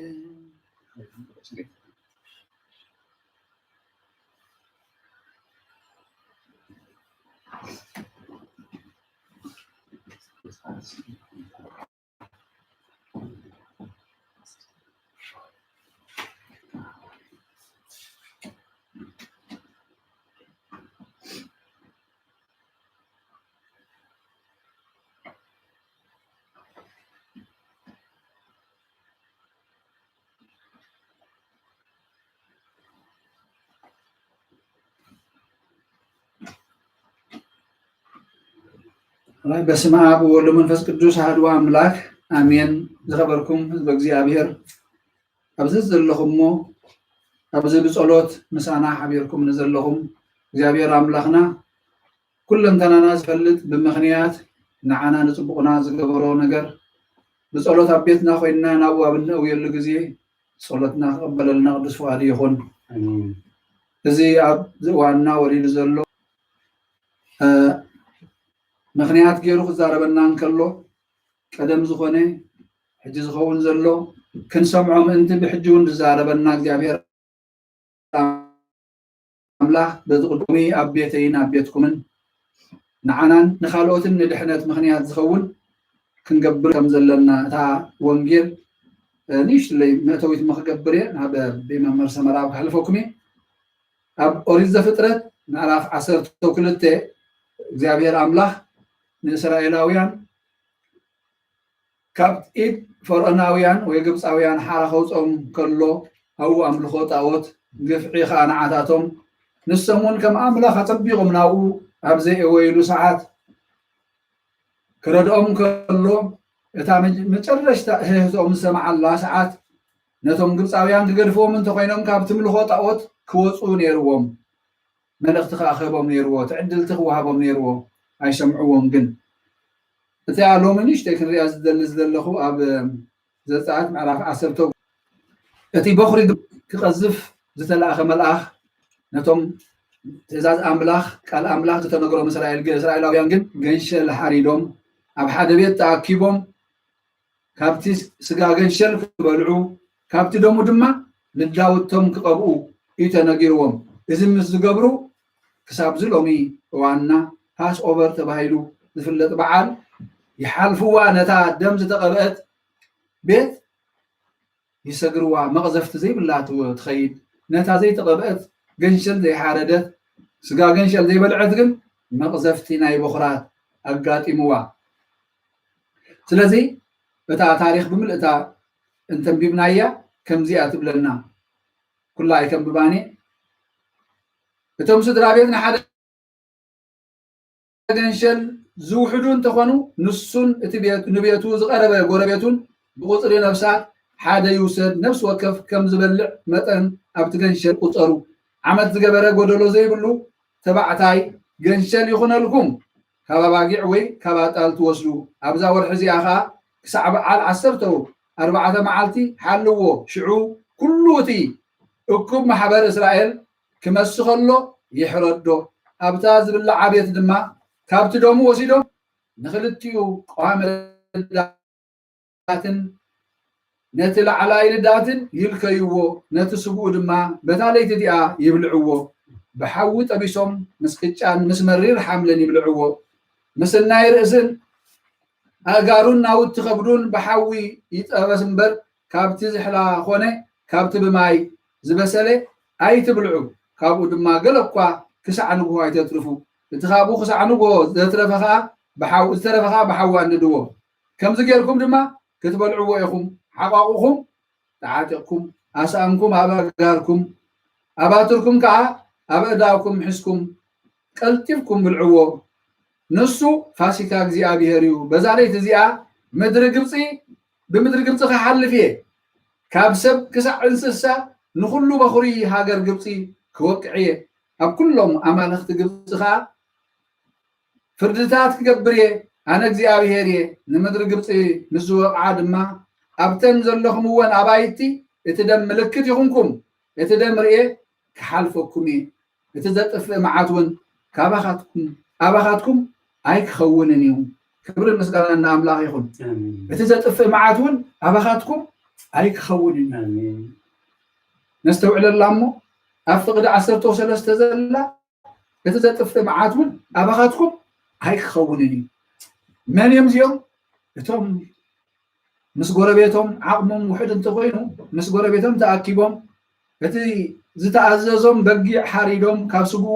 በስመ አብ ወወልድ ወመንፈስ ቅዱስ አሐዱ አምላክ አሜን። ዝኸበርኩም ህዝበ እግዚኣብሔር፣ ኣብዚ ዘለኹም እሞ፣ ኣብዚ ብጸሎት ምሳና ሓቢርኩም ንዘለኹም እግዚኣብሔር ኣምላኽና፣ ኩለንተናና ዝፈልጥ፣ ብምኽንያት ንዓና ንጽቡቕና ዝገበሮ ነገር፣ ብጸሎት ኣብ ቤትና ኮይንና ናብኡ ኣብ እንእውየሉ ግዜ፣ ጸሎትና ክቕበለልና ቅዱስ ፍቓዱ ይኹን። ኣሜን። እዚ ኣብዚ እዋንና ወሪዱ ዘሎ፣ እ፣ ምኽንያት ገይሩ ክዛረበና እንከሎ፣ ቀደም ዝኾነ፣ ሕጂ ዝኸውን ዘሎ፣ ክንሰምዖ ምእንቲ ብሕጂ እውን ዝዛረበና እግዚኣብሔር ኣምላኽ በዚ ቅዱሚ ኣብ ቤተይን ኣብ ቤትኩምን ንዓናን ንኻልኦትን ንድሕነት ምኽንያት ዝኸውን ክንገብር ከም ዘለና፣ እታ ወንጌል፣ እ፣ ንእሽትለይ መእተዊት እሞ ክገብር እየ፣ ናብ ቤት መምህር ሰመራ ከሕልፈኩም እየ። ኣብ ኦሪት ዘፍጥረት ምዕራፍ ዓሰርተ ክልተ እግዚኣብሔር ኣምላኽ ንእስራኤላውያን ካብ ኢድ ፈርዖናውያን ወይ ግብፃውያን ሓራ ከውፅኦም ከሎ፣ ኣብኡ ኣምልኾ ጣዖት ግፍዒ ኸዓ ንዓታቶም። ንሶም እውን ከም ኣምላኽ ኣጸቢቖም ናብኡ ኣብ ዘየወይሉ ሰዓት ክረድኦም ከሎ፣ እታ መጨረሽታ እህህትኦም ዝሰምዓላ ሰዓት፣ ነቶም ግብፃውያን ክገድፍዎም እንተኾይኖም ካብ ትምልኾ ጣኦት ክወፁ ነይርዎም። መልእኽቲ ከዓ ክህቦም ነይርዎ፣ ትዕድልቲ ክወሃቦም ነይርዎ። ኣይሰምዕዎም። ግን እቲኣ ሎሚ ንእሽተይ ክንሪኣ ዝደሊ ዝደለኹ ኣብ ዘፀኣት ምዕራፍ ዓሰርተ እቲ በኹሪ ክቐዝፍ ዝተላእኸ መልኣኽ ነቶም ትእዛዝ ኣምላኽ ቃል ኣምላኽ ዝተነግሮም እስራኤል እስራኤላውያን ግን ገንሸል ሓሪዶም ኣብ ሓደ ቤት ተኣኪቦም ካብቲ ስጋ ገንሸል ክበልዑ ካብቲ ደሙ ድማ ልዳውቶም ክቐብኡ እዩ ተነጊርዎም። እዚ ምስ ዝገብሩ ክሳብዚ ሎሚ እዋንና ፓስ ኦቨር ተባሂሉ ዝፍለጥ በዓል ይሓልፍዋ። ነታ ደም ዝተቐብአት ቤት ይሰግርዋ። መቕዘፍቲ ዘይብላ ትኸይድ ነታ ዘይተቐብአት ገንሸል ዘይሓረደት ስጋ ገንሸል ዘይበልዐት ግን መቕዘፍቲ ናይ በኹራት ኣጋጢምዋ። ስለዚ እታ ታሪኽ ብምልእታ እንተንቢብናያ ከምዚኣ ትብለና። ኩላ ኣይከንብባን እየ። እቶም ስድራ ቤት ንሓደ ገንሸል ዝውሕዱ እንተኾኑ ንሱን እቲ ቤት ንቤቱ ዝቐረበ ጎረቤቱን ብቁፅሪ ነፍሳት ሓደ ይውሰድ። ነፍሲ ወከፍ ከም ዝበልዕ መጠን ኣብቲ ገንሸል ቁፀሩ። ዓመት ዝገበረ ጎደሎ ዘይብሉ ተባዕታይ ገንሸል ይኹነልኩም። ካብ ኣባጊዕ ወይ ካብ ኣጣል ትወስዱ። ኣብዛ ወርሒ እዚኣ ኸዓ ክሳዕ በዓል ዓሰርተ ኣርባዕተ መዓልቲ ሓልዎ። ሽዑ ኩሉ እቲ እኩብ ማሕበር እስራኤል ክመሲ ኸሎ ይሕረዶ። ኣብታ ዝብላዓ ቤት ድማ ካብቲ ደሙ ወሲዶም ንኽልቲኡ ቀዋሚ ልዳትን ነቲ ላዕላይ ልዳትን ይልከይዎ፣ ነቲ ስግኡ ድማ በታ ለይቲ እቲኣ ይብልዕዎ። ብሓዊ ጠቢሶም ምስ ቅጫን ምስ መሪር ሓምልን ይብልዕዎ። ምስናይ ርእስን ኣእጋሩን ናውቲ ከብዱን ብሓዊ ይጠበስ እምበር ካብቲ ዝሕላ ኾነ ካብቲ ብማይ ዝበሰለ ኣይትብልዑ። ካብኡ ድማ ገለ እኳ ክሳዕ ንግሆ ኣይተትርፉ። እቲ ካብኡ ክሳዕ ንግሆ ዘትረፈ ኸዓ ብሓዊ ዝተረፈ ኸዓ ብሓዊ ኣንድድዎ። ከምዚ ጌርኩም ድማ ክትበልዕዎ ኢኹም። ሓቋቑኹም ተዓጢቕኩም፣ ኣስኣንኩም ኣብ ኣእጋርኩም፣ ኣባትርኩም ከዓ ኣብ ኣእዳውኩም ሒዝኩም ቀልጢፍኩም ብልዕዎ። ንሱ ፋሲካ እግዚኣብሔር እዩ። በዛ ለይቲ እዚኣ ምድሪ ግብፂ ብምድሪ ግብፂ ክሓልፍ እየ። ካብ ሰብ ክሳዕ እንስሳ ንኹሉ በኹሪ ሃገር ግብፂ ክወቅዕ እየ። ኣብ ኩሎም ኣማልኽቲ ግብፂ ከዓ ፍርድታት ክገብር እየ። ኣነ እግዚኣብሔር እየ። ንምድሪ ግብፂ ምስ ዝወቕዓ ድማ ኣብተን ዘለኹምወን ኣባይቲ እቲ ደም ምልክት ይኹንኩም። እቲ ደም ርኤ ክሓልፈኩም እየ። እቲ ዘጥፍእ መዓት እውን ካባኻትኩም ኣባኻትኩም ኣይክኸውንን እዩ። ክብርን ምስጋናን ንኣምላኽ ይኹን። ኣሜን። እቲ ዘጥፍእ መዓት እውን ኣባኻትኩም ኣይክኸውንን እዩ። ኣሜን። ነስተውዕለላ እሞ ኣብ ፍቕዲ ዓሰርተ ሰለስተ ዘላ እቲ ዘጥፍእ መዓት እውን ኣባኻትኩም ኣይክኸውንን እዩ። መን እዮም እዚኦም? እቶም ምስ ጎረቤቶም ዓቕሞም ውሑድ እንተኾይኑ ምስ ጎረቤቶም ተኣኪቦም እቲ ዝተኣዘዞም በጊዕ ሓሪዶም ካብ ስግኡ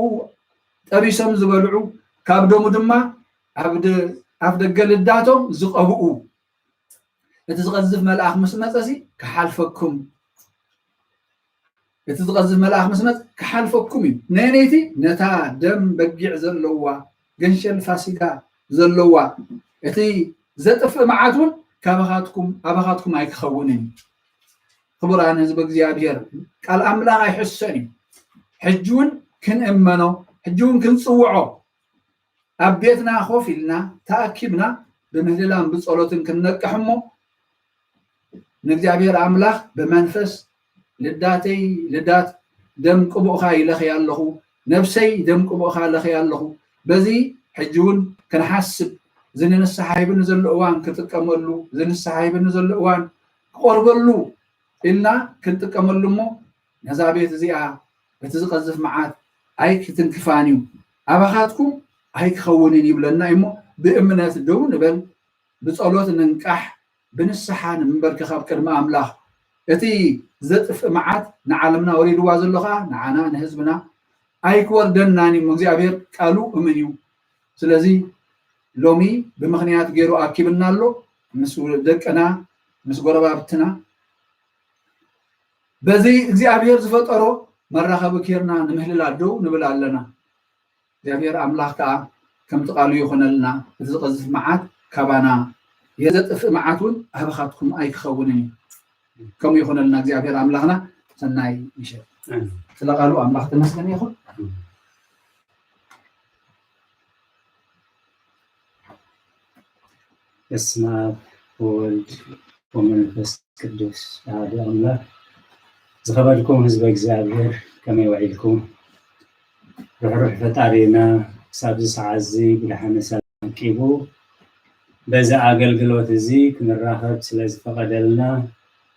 ጠቢሶም ዝበልዑ ካብ ደሙ ድማ ኣብ ደ- ኣፍ ደገ ልዳቶም ዝቐብኡ እቲ ዝቐዝፍ መልኣኽ ምስ መጸሲ ክሓልፈኩም እቲ ዝቐዝፍ መልኣኽ ምስ መጸ ክሓልፈኩም እዩ። ነየነይቲ ነታ ደም በጊዕ ዘለዋ ገንሸል ፋሲጋ ዘለዋ እቲ ዘጥፍእ መዓት እውን ካባኻትኩም ኣባኻትኩም ኣይክኸውንን እዩ። ክቡራን ህዝቢ እግዚኣብሔር ቃል ኣምላኽ ኣይሕሰን እዩ። ሕጂ እውን ክንእመኖ ሕጂ እውን ክንፅውዖ ኣብ ቤትና ኮፍ ኢልና ተኣኪብና ብምህልላን ብፀሎትን ክንነቅሕ እሞ ንእግዚኣብሔር ኣምላኽ ብመንፈስ ልዳተይ ልዳት ደም ቅቡእኻ ይለኽያ ኣለኹ፣ ነብሰይ ደም ቅቡእኻ ለኽያ ኣለኹ። በዚ ሕጂ እውን ክንሓስብ እዚ ንንስሓ ሂብኒ ዘሎ እዋን ክጥቀመሉ እዚ ንስሓ ሂብኒ ዘሎ እዋን ክቆርበሉ ኢልና ክንጥቀመሉ እሞ ነዛ ቤት እዚኣ እቲ ዝቐዝፍ መዓት ኣይክትንክፋን እዩ፣ ኣባኻትኩም ኣይክኸውንን ይብለና እሞ ብእምነት ደው ንበል፣ ብጸሎት ንንቃሕ፣ ብንስሓ ንንበርከኽ ኣብ ቅድሚ ኣምላኽ። እቲ ዘጥፍእ መዓት ንዓለምና ወሪድዋ ዘሎ ኸኣ ንዓና ንህዝብና ኣይክወርደናን እዩ። እግዚኣብሔር ቃሉ እሙን እዩ። ስለዚ ሎሚ ብምኽንያት ገይሩ ኣኪብና ኣሎ ምስ ደቅና ምስ ጎረባብትና በዚ እግዚኣብሔር ዝፈጠሮ መራኸቢ ኬርና ንምህልላ ደው ንብል ኣለና። እግዚኣብሔር ኣምላኽ ከዓ ከምቲ ቃሉ ይኾነልና፣ እቲ ዝቐዝፍ መዓት ካባና፣ የዘጥፍእ መዓት እውን ኣበኻትኩም ኣይክኸውንን እዩ። ከምኡ ይኾነልና እግዚኣብሔር ኣምላኽና። ሰናይ ምሸት። ስለ ቃሉ ኣምላኽ ተመስገን ይኹን። በስመ አብ ወወልድ ወመንፈስ ቅዱስ አሐዱ አምላክ። ዝኸበርኩም ህዝበ እግዚኣብሔር ከመይ ውዒልኩም? ርሕሩሕ ፈጣሪና ክሳብ እዚ ሰዓት እዚ ብደሓነ ሰላም ኣቂቡ በዚ ኣገልግሎት እዚ ክንራኸብ ስለ ዝፈቐደልና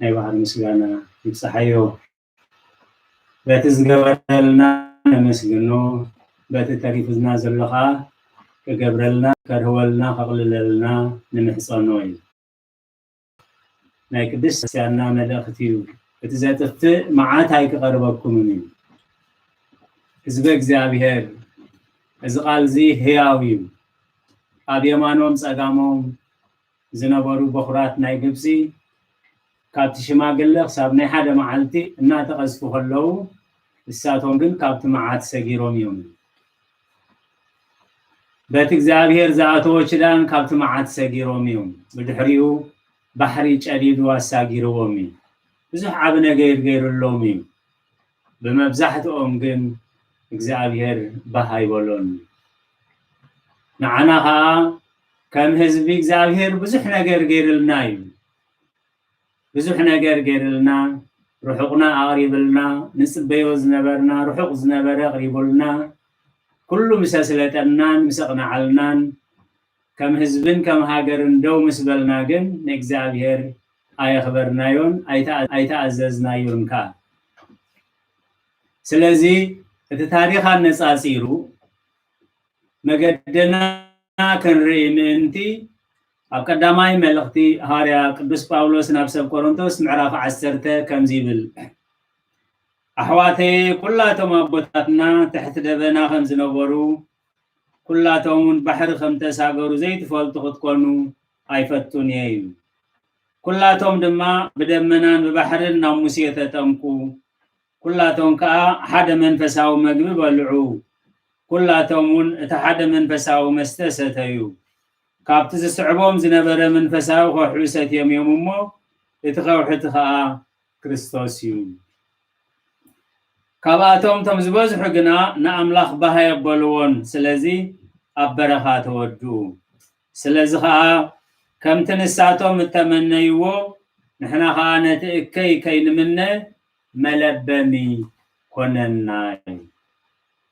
ናይ ባሕሪ ምስጋና ይብፅሓዮ። በቲ ዝገበረልና ነመስግኖ፣ በቲ ተሪፉና ዘሎ ኸዓ ክገብረልና፣ ከድህወልና፣ ከቕልለልና ንምሕፀኖ እዩ። ናይ ቅድስት ክርስትያንና መልእኽቲ እዩ። እቲ ዘጥፍእ መዓት ኣይክቐርበኩምን እዩ። ህዝበ እግዚኣብሔር፣ እዚ ቃል እዚ ህያው እዩ። ኣብ የማኖም ጸጋሞም ዝነበሩ በኹራት ናይ ግብፂ ካብቲ ሽማግለ ክሳብ ናይ ሓደ መዓልቲ እናተቐዝፉ ከለዉ፣ ንሳቶም ግን ካብቲ መዓት ሰጊሮም እዮም። በቲ እግዚኣብሔር ዝኣተዎ ኪዳን ካብቲ መዓት ሰጊሮም እዮም። ብድሕሪኡ ባሕሪ ጨዲዱ ኣሳጊርዎም እዩ። ብዙሕ ዓቢ ነገር ገይሩሎም እዩ። ብመብዛሕትኦም ግን እግዚኣብሔር ባህ ኣይበሎን። ንዓና ኸዓ ከም ህዝቢ እግዚኣብሔር ብዙሕ ነገር ገይርልና እዩ። ብዙሕ ነገር ገይርልና፣ ርሑቕና ኣቕሪብልና፣ ንጽበዮ ዝነበርና ርሑቕ ዝነበረ ኣቕሪቡልና፣ ኩሉ ምስ ኣስለጠናን ምስ ኣቕነዓልናን፣ ከም ህዝብን ከም ሃገርን ደው ምስ በልና ግን ንእግዚኣብሔር ኣየኽበርናዮን ኣይተኣ-፣ ኣይተኣዘዝናዮን ከኣ። ስለዚ እቲ ታሪኽ ኣነጻጺሩ መገደና ክንርኢ ምእንቲ ኣብ ቀዳማይ መልእኽቲ ሃዋርያ ቅዱስ ጳውሎስ ናብ ሰብ ቆሮንቶስ ምዕራፍ ዓሰርተ ከምዚ ይብል፣ ኣሕዋተየ ኩላቶም ኣቦታትና ትሕቲ ደበና ከም ዝነበሩ ኩላቶም እውን ባሕሪ ከም ተሳገሩ ዘይትፈልጡ ክትኮኑ ኣይፈቱን እየ እዩ። ኩላቶም ድማ ብደመናን ብባሕርን ናብ ሙሴ ተጠምቁ። ኩላቶም ከኣ ሓደ መንፈሳዊ መግቢ በልዑ። ኩላቶም እውን እቲ ሓደ መንፈሳዊ መስተ ሰተዩ። ካብቲ ዝስዕቦም ዝነበረ መንፈሳዊ ከውሒ ሰትዮም እዮም እሞ፣ እቲ ከውሒ እቲ ከኣ ክርስቶስ እዩ። ካብኣቶም እቶም ዝበዝሑ ግና ንኣምላኽ ባህ ኣየበልዎን፣ ስለዚ ኣብ በረኻ ተወድኡ። ስለዚ ኸኣ ከምቲ ንሳቶም እተመነይዎ፣ ንሕና ኸኣ ነቲ እከይ ከይንምነ መለበሚ ኮነና እዩ።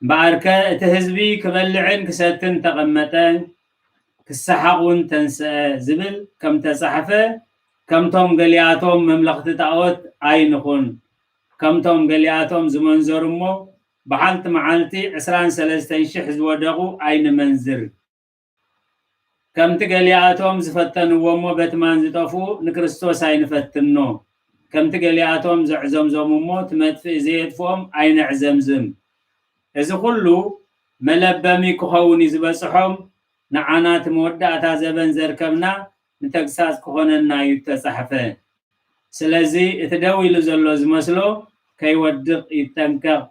እምበኣርከ እቲ ህዝቢ ክበልዕን ክሰትን ተቐመጠ፣ ክሰሓቕ እውን ተንስአ ዝብል ከም ተጻሕፈ፣ ከምቶም ገሊኣቶም መምለኽቲ ጣዖት ኣይንኹን፣ ከምቶም ገሊኣቶም ዝመንዘሩ እሞ በሓንቲ መዓልቲ ዕስራን ሰለስተን ሽሕ ዝወደቑ ኣይንመንዝር። ከምቲ ገሊኣቶም ዝፈተንዎ እሞ በትማን ዝጠፍኡ ንክርስቶስ ኣይንፈትኖ። ከምቲ ገሊኣቶም ዘዕዘምዞም እሞ እቲ መጥፍኢ ዘየጥፍኦም ኣይነዕዘምዝም። እዚ ኩሉ መለበሚ ክኸውን እዩ ዝበጽሖም፣ ንዓና እቲ መወዳእታ ዘበን ዘርከብና ንተግሳጽ ክኾነና እዩ እተጻሕፈ። ስለዚ እቲ ደው ኢሉ ዘሎ ዝመስሎ ከይወድቕ ይጠንቀቕ።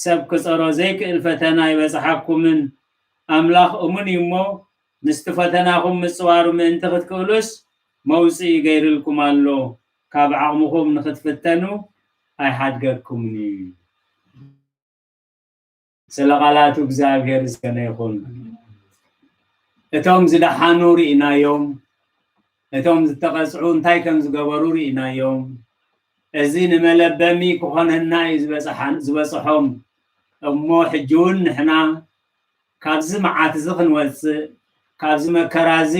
ሰብ ክጸሮ ዘይክእል ፈተና ኣይበጽሓኩምን። ኣምላኽ እሙን እዩ እሞ፣ ምስቲ ፈተናኹም ምጽዋሩ ምእንቲ ክትክእሉስ መውጽኢ ገይርልኩም ኣሎ። ካብ ዓቕምኹም ንኽትፍተኑ ኣይሓድገኩምን እዩ። ስለ ቃላቱ እግዚኣብሔር ዝሰነ ይኹን። እቶም ዝደሓኑ ርኢናዮም፣ እቶም ዝተቐጽዑ እንታይ ከም ዝገበሩ ርኢናዮም። እዚ ንመለበሚ ክኾነና እዩ ዝበጽሓን-፣ ዝበጽሖም። እሞ ሕጂ እውን ንሕና ካብዚ መዓት እዚ ክንወጽእ፣ ካብዚ መከራ እዚ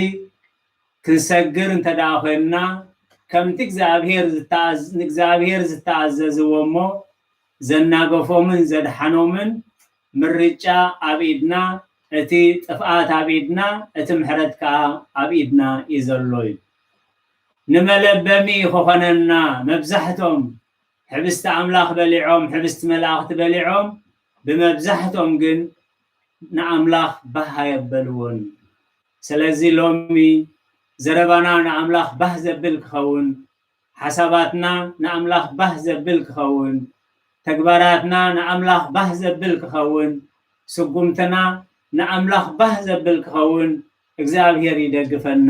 ክንሰግር እንተ ደኣ ኮይንና፣ ከምቲ እግዚኣብሔር ዝተኣዝ-፣ ንእግዚኣብሔር ዝተኣዘዝዎ እሞ ዘናገፎምን ዘድሓኖምን ምርጫ ኣብ ኢድና፣ እቲ ጥፍኣት ኣብ ኢድና፣ እቲ ምሕረት ከኣ ኣብ ኢድና እዩ ዘሎ እዩ። ንመለበሚ ክኾነና መብዛሕቶም ሕብስቲ ኣምላኽ በሊዖም፣ ሕብስቲ መላእኽቲ በሊዖም፣ ብመብዛሕቶም ግን ንኣምላኽ ባህ ኣየበልዎን። ስለዚ ሎሚ ዘረባና ንኣምላኽ ባህ ዘብል ክኸውን፣ ሓሳባትና ንኣምላኽ ባህ ዘብል ክኸውን፣ ተግባራትና ንኣምላኽ ባህ ዘብል ክኸውን፣ ስጉምትና ንኣምላኽ ባህ ዘብል ክኸውን እግዚኣብሔር ይደግፈና።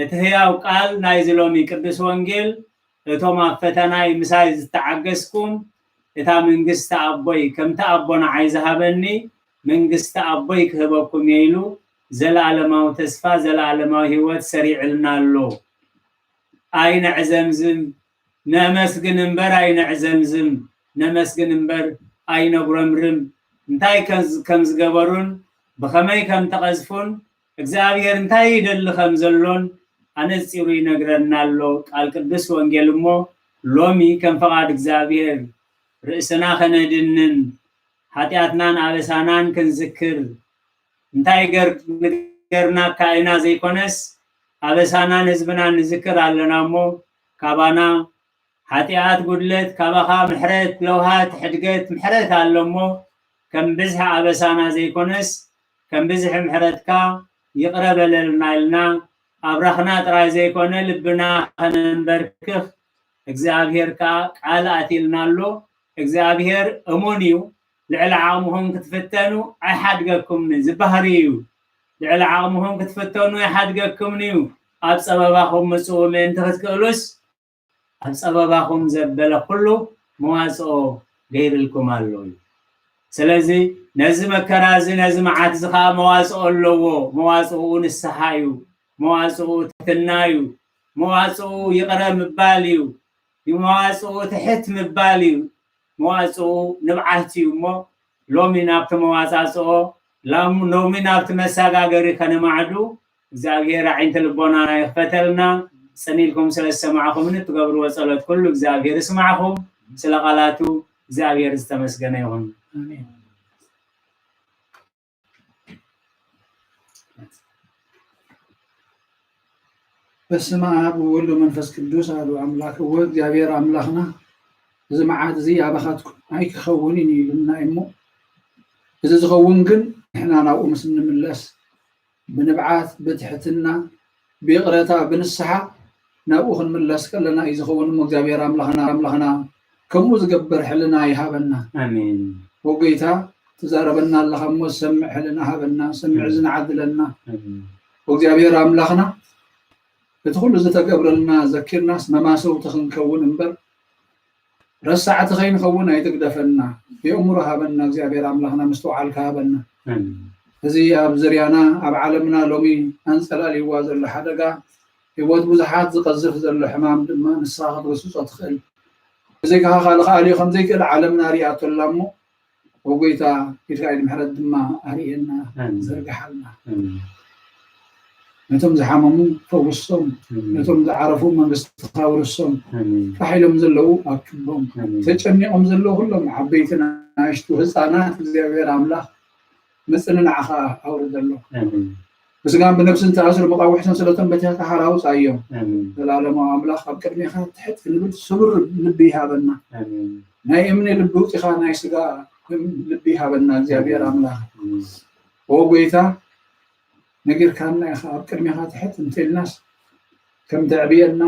እቲ ህያው ቃል ናይዚ ሎሚ ቅዱስ ወንጌል፣ እቶም ኣብ ፈተናይ ምሳይ ዝተዓገስኩም፣ እታ መንግስቲ ኣቦይ ከምቲ ኣቦ ንዓይ ዝሃበኒ መንግስቲ ኣቦይ ክህበኩም እየ ኢሉ፣ ዘለኣለማዊ ተስፋ፣ ዘለኣለማዊ ህይወት ሰሪዕልና ኣሎ። ኣይነዕዘምዝም፣ ነመስግን እምበር ኣይነዕዘምዝም፣ ነመስግን እምበር ኣይነጉረምርም። እንታይ ከም ዝገበሩን ብኸመይ ከም ተቐዝፉን እግዚኣብሔር እንታይ ይደሊ ከም ዘሎን ኣነጺሩ ይነግረና ኣሎ ቃል ቅዱስ ወንጌል። እሞ ሎሚ ከም ፈቓድ እግዚኣብሔር ርእስና ከነድንን ሓጢኣትናን ኣበሳናን ክንዝክር፣ እንታይ ገር-፣ ንገርናካ ኢና ዘይኮነስ፣ ኣበሳናን ህዝብናን ንዝክር ኣለና እሞ፣ ካባና ሓጢኣት፣ ጉድለት፣ ካባኻ ምሕረት፣ ለውሃት፣ ሕድገት፣ ምሕረት ኣሎ እሞ፣ ከም ብዝሒ ኣበሳና ዘይኮነስ፣ ከም ብዝሒ ምሕረትካ ይቕረ በለልና ኢልና፣ ኣብራኽና ጥራይ ዘይኮነ፣ ልብና ከነንበርክኽ እግዚኣብሔር ከኣ ቃል ኣትዩልና ኣሎ። እግዚኣብሔር እሙን እዩ። ልዕሊ ዓቕምኹም ክትፍተኑ ኣይሓድገኩምን፣ እዚ ባህሪ እዩ። ልዕሊ ዓቕምኹም ክትፍተኑ ኣይሓድገኩምን እዩ። ኣብ ጸበባኹም ምጽኡ ምእንቲ ክትክእሉስ፣ ኣብ ጸበባኹም ዘበለ ኩሉ መዋጽኦ ገይርልኩም ኣሎ እዩ። ስለዚ ነዚ መከራ እዚ፣ ነዚ መዓት እዚ ኸኣ መዋጽኦ ኣለዎ። መዋጽኡ ንስሓ እዩ። መዋጽኡ ትሕትና እዩ። መዋጽኡ ይቕረ ምባል እዩ። መዋጽኡ ትሕት ምባል እዩ። መዋጽኡ ንብዓት እዩ እሞ፣ ሎሚ ናብቲ መዋጻጽኦ፣ ላም-፣ ሎሚ ናብቲ መሰጋገሪ ከነማዕዱ እግዚኣብሔር ኣዒንቲ ልቦናና ይኽፈተልና። ጽን ኢልኩም ስለ ዝሰማዕኹምኒ፣ እትገብርዎ ጸሎት ኩሉ እግዚኣብሔር ይስማዕኹም። ስለ ቃላቱ እግዚኣብሔር ዝተመስገነ ይኹን። ኣሜን። በስመ ኣብ ወወልድ ወመንፈስ ቅዱስ ኣሐዱ ኣምላክ። እወ እግዚኣብሔር ኣምላኽና፣ እዚ መዓት እዚ ኣባኻትኩም ኣይክኸውንን እዩ ኢሉና እሞ፣ እዚ ዝኸውን ግን ንሕና ናብኡ ምስ እንምለስ፣ ብንብዓት፣ ብትሕትና፣ ብይቕረታ፣ ብንስሓ ናብኡ ክንምለስ ከለና እዩ ዝኸውን እሞ፣ እግዚኣብሔር ኣምላኽና፣ ኣምላኽና ከምኡ ዝገብር ሕልና ይሃበና። ኣሜን። ወጎይታ፣ ትዛረበና ኣለኻ እሞ፣ ዝሰምዕ ሕልና ሃበና፣ ሰምዕ ኣሜን። ዝንዓድለና። ኣሜን። ወእግዚኣብሔር ኣምላኽና፣ እቲ ኩሉ ዝተገብረልና ዘኪርናስ መማሰውቲ ክንከውን እምበር፣ ረሳዕቲ ከይንኸውን ኣይትግደፈና። የእምሮ ሃበና እግዚኣብሔር ኣምላኽና፣ ምስትውዓልካ ሃበና። ኣሜን። እዚ ኣብ ዝርያና፣ ኣብ ዓለምና ሎሚ ኣንጸላልይዋ ዘሎ ሓደጋ፣ ህይወት ብዙሓት ዝቐዝፍ ዘሎ ሕማም ድማ ንስኻ ክትገስጾ ትኽእል። ብዘይካኻ ካልእ ከኣልዮ ከም ዘይክእል ዓለምና ሪኣቶ ኣላ እሞ፣ ወጎይታ ኢድካ ኢድ ምሕረት ድማ ኣርእየና፣ ኣሜን። ዘርግሓልና። ኣሜን። ነቶም ዝሓመሙ ፈውሶም፣ ኣሜን። ነቶም ዝዓረፉ መንግስትኻ ውርሶም፣ ኣሜን። ጥራሕ ኢሎም ዘለዉ ኣክቦም፣ ኣሜን። ተጨኒቖም ዘለዉ ኩሎም ዓበይቲ ናእሽቱ ህፃናት እግዚኣብሔር ኣምላኽ ምጽንናዕኻ ኣውርደሎም። ኣሜን። ብስጋን ብነብስን ተኣስሩ መቓውሕቶም ስለቶም በጃኻ ሓራ ኣውጽኣዮም። ኣሜን። ዘላለማዊ ኣምላኽ ኣብ ቅድሜኻ ትሕት ክንብል ስቡር ልቢ ይሃበና። ኣሜን። ናይ እምኒ ልቢ ውጺኻ ናይ ስጋ ልቢ ይሃበና እግዚኣብሔር ኣምላኽ። ኣሜን። ኦ ጎይታ፣ ነጊርካና ኢኻ፣ ኣብ ቅድሜኻ ትሕት እንተኢልናስ ከም ተዕብየና፣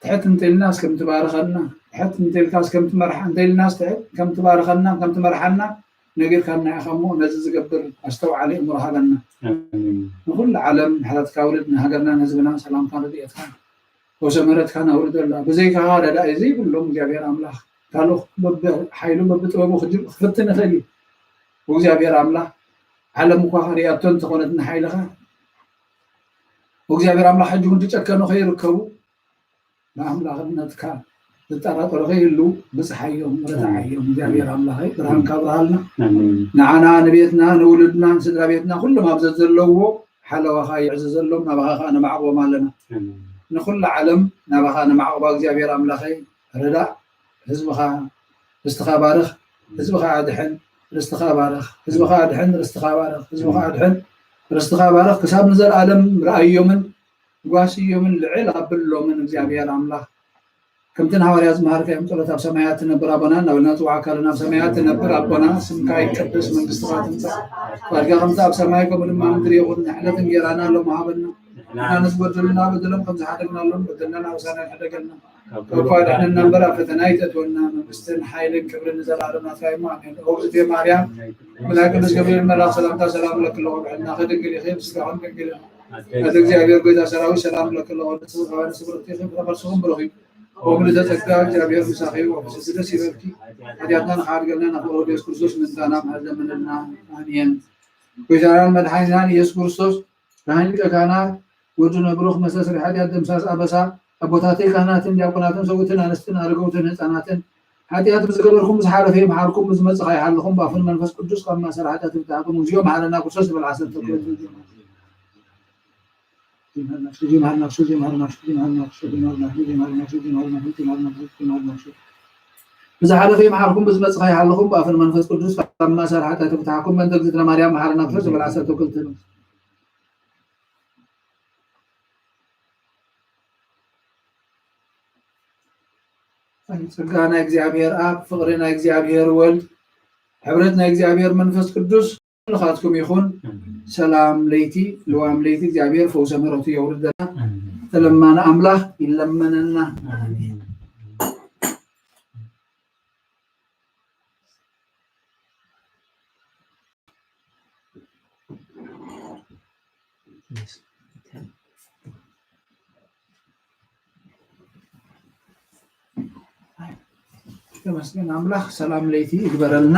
ትሕት እንተኢልናስ ከም ትባርኸና፣ ትሕት እንተኢልካስ ከም ትመርሓ-፣ እንተኢልናስ ትሕት ከም ትባርኸና፣ ከም ትመርሓና ነጊርካና ኢኻ እሞ፣ ነዚ ዝገብር ኣስተውዓሊ እምሮ ሃበና። ኣሜን። ንኹሉ ዓለም ምሕረትካ ኣውርድ፣ ንሃገርና ንህዝብና ሰላምካን ረድኤትካን ወሰ ምሕረትካን ኣውርደላ። ብዘይካኻ ረዳኢ ዘይብሎም እግዚኣብሔር ኣምላኽ፣ ካልእ በብሓይሉ በብጥበቡ ክጅ-፣ ክፍትን ይኽእል እዩ። እግዚኣብሔር ኣምላኽ፣ ዓለም እኳ ሪኣቶ እንተኾነት ንሓይልኻ፣ እግዚኣብሔር ኣምላኽ፣ ሕጂ እውን ዝጨከኑ ከይርከቡ፣ ንኣምላኽነትካ ዝጠራጠሩ ከይህልዉ ብጽሓዮም፣ ረድዓዮም። ኣሜን። እግዚኣብሔር ኣምላኸይ፣ ብርሃንካ ኣብርሃልና። ኣሜን። ንዓና፣ ንቤትና፣ ንውሉድና፣ ንስድራ ቤትና፣ ኩሎም ኣብ ዘዘለውዎ ሓለዋኻ ይዕዘዘሎም፣ ናባኻ ኸኣ ነማዕቕቦም ኣለና። ኣሜን። ንኹላ ዓለም ናባኻ ነማዕቕባ እግዚኣብሔር ኣምላኸይ፣ ርዳእ፣ ህዝብኻ ርስትኻ ባርኽ፣ ህዝብኻ ኣድሕን፣ ርስትኻ ባርኽ፣ ህዝብኻ ኣድሕን፣ ርስትኻ ባርኽ፣ ህዝብኻ ኣድሕን፣ ርስትኻ ባርኽ፣ ክሳብ ንዘለኣለም ርኣዮምን ጓስዮምን ልዕል ኣብሎምን እግዚኣብሔር ኣምላኽ። ከምቲ ንሃዋርያ ዝመሃርከዮም ጸሎት ኣብ ሰማያት ትነብር ኣቦና እናበልና ንጽውዓካ ኣለና። ኣብ ሰማያት ትነብር ኣቦና፣ ስምካ ይቀደስ፣ መንግስትኻ ትምጻእ፣ ፍቃድካ ከምቲ ኣብ ሰማይ ከምኡ ድማ ምድሪ ይኹን። ንዕለት እንጌራና ሎሚ ሃበና፣ ንዓና ንዝበደሉና በደሎም ከም ዝሓደግናሎም በደልና ኣበሳና ይሕደገልና። ካብ ክፉ ኣድሕነና እምበር ኣብ ፈተና ኣይተእትወና። መንግስትን ሓይልን ክብርን ንዘለኣለም ናትካ እዩ። ኣሜን። ኦ እግዝእትየ ማርያም፣ ብናይ ቅዱስ ገብርኤል መልኣኽ ሰላምታ ሰላም እለኪ ኣለኹ። ብሕልናኺ ድንግል ኢኺ፣ ብስጋኺ እውን ድንግል ኢኺ። ኣደ እግዚኣብሔር ጎይታ ሰራዊት ሰላም እለኪ ኣለኹ። ንስብእቲ ስብርት ኢኺ፣ ፍረ ከርስኺ እውን ብሩኽ እዩ። ኦ ምልዕተ ጸጋ እግዚኣብሔር ምሳኺ እዩ። ኦ ፍስሕቲ ደስ ይበልኪ። ሓጢኣትና ንኽሓድገልና ናብ ፍቕሪ ወዲ ኢየሱስ ክርስቶስ ምእንታና ምሕረት ለምንልና። ኣሜን። ጎይታናን መድሓኒናን ኢየሱስ ክርስቶስ ካህን ሊቀ ካህናት ወድነ ብሩኽ መስተስርሒ ሓጢኣት ደምሳስ ኣበሳ ኣቦታተይ ካህናትን ዲያቆናትን ሰብኡትን ኣንስትን ኣረገውትን ህፃናትን ሓጢኣት ብዝገበርኩም ብዝሓለፈ ይምሓርኩም ብዝመፅእ ይሓልኹም ብኣፉን መንፈስ ቅዱስ ካብ ማእሰር ሓጢኣት ይፍትሓኩም። እግዚኦ መሓረና ክርስቶስ ዝበል ዓሰርተ ክልተ ብዝሓለፈ ይምሓርኩም ብዝመፅእ ይሓልኹም ብኣፉን መንፈስ ቅዱስ ካብ ማእሰር ሓጢኣት ይፍትሓኩም። በእንተ እግዝእትነ ማርያም መሓረና ክርስቶስ ዝበል ዓሰርተ ክልተ ጸጋ ናይ እግዚኣብሔር ኣብ ፍቕሪ ናይ እግዚኣብሔር ወልድ ሕብረት ናይ እግዚኣብሔር መንፈስ ቅዱስ ንኻትኩም ይኹን። ሰላም ለይቲ ልዋም ለይቲ እግዚኣብሔር ፈውሰ ምሕረቱ የውርደና። ተለማኒ ኣምላኽ ይለመነና። ተመስገን ኣምላኽ ሰላም ለይቲ ይግበረልና።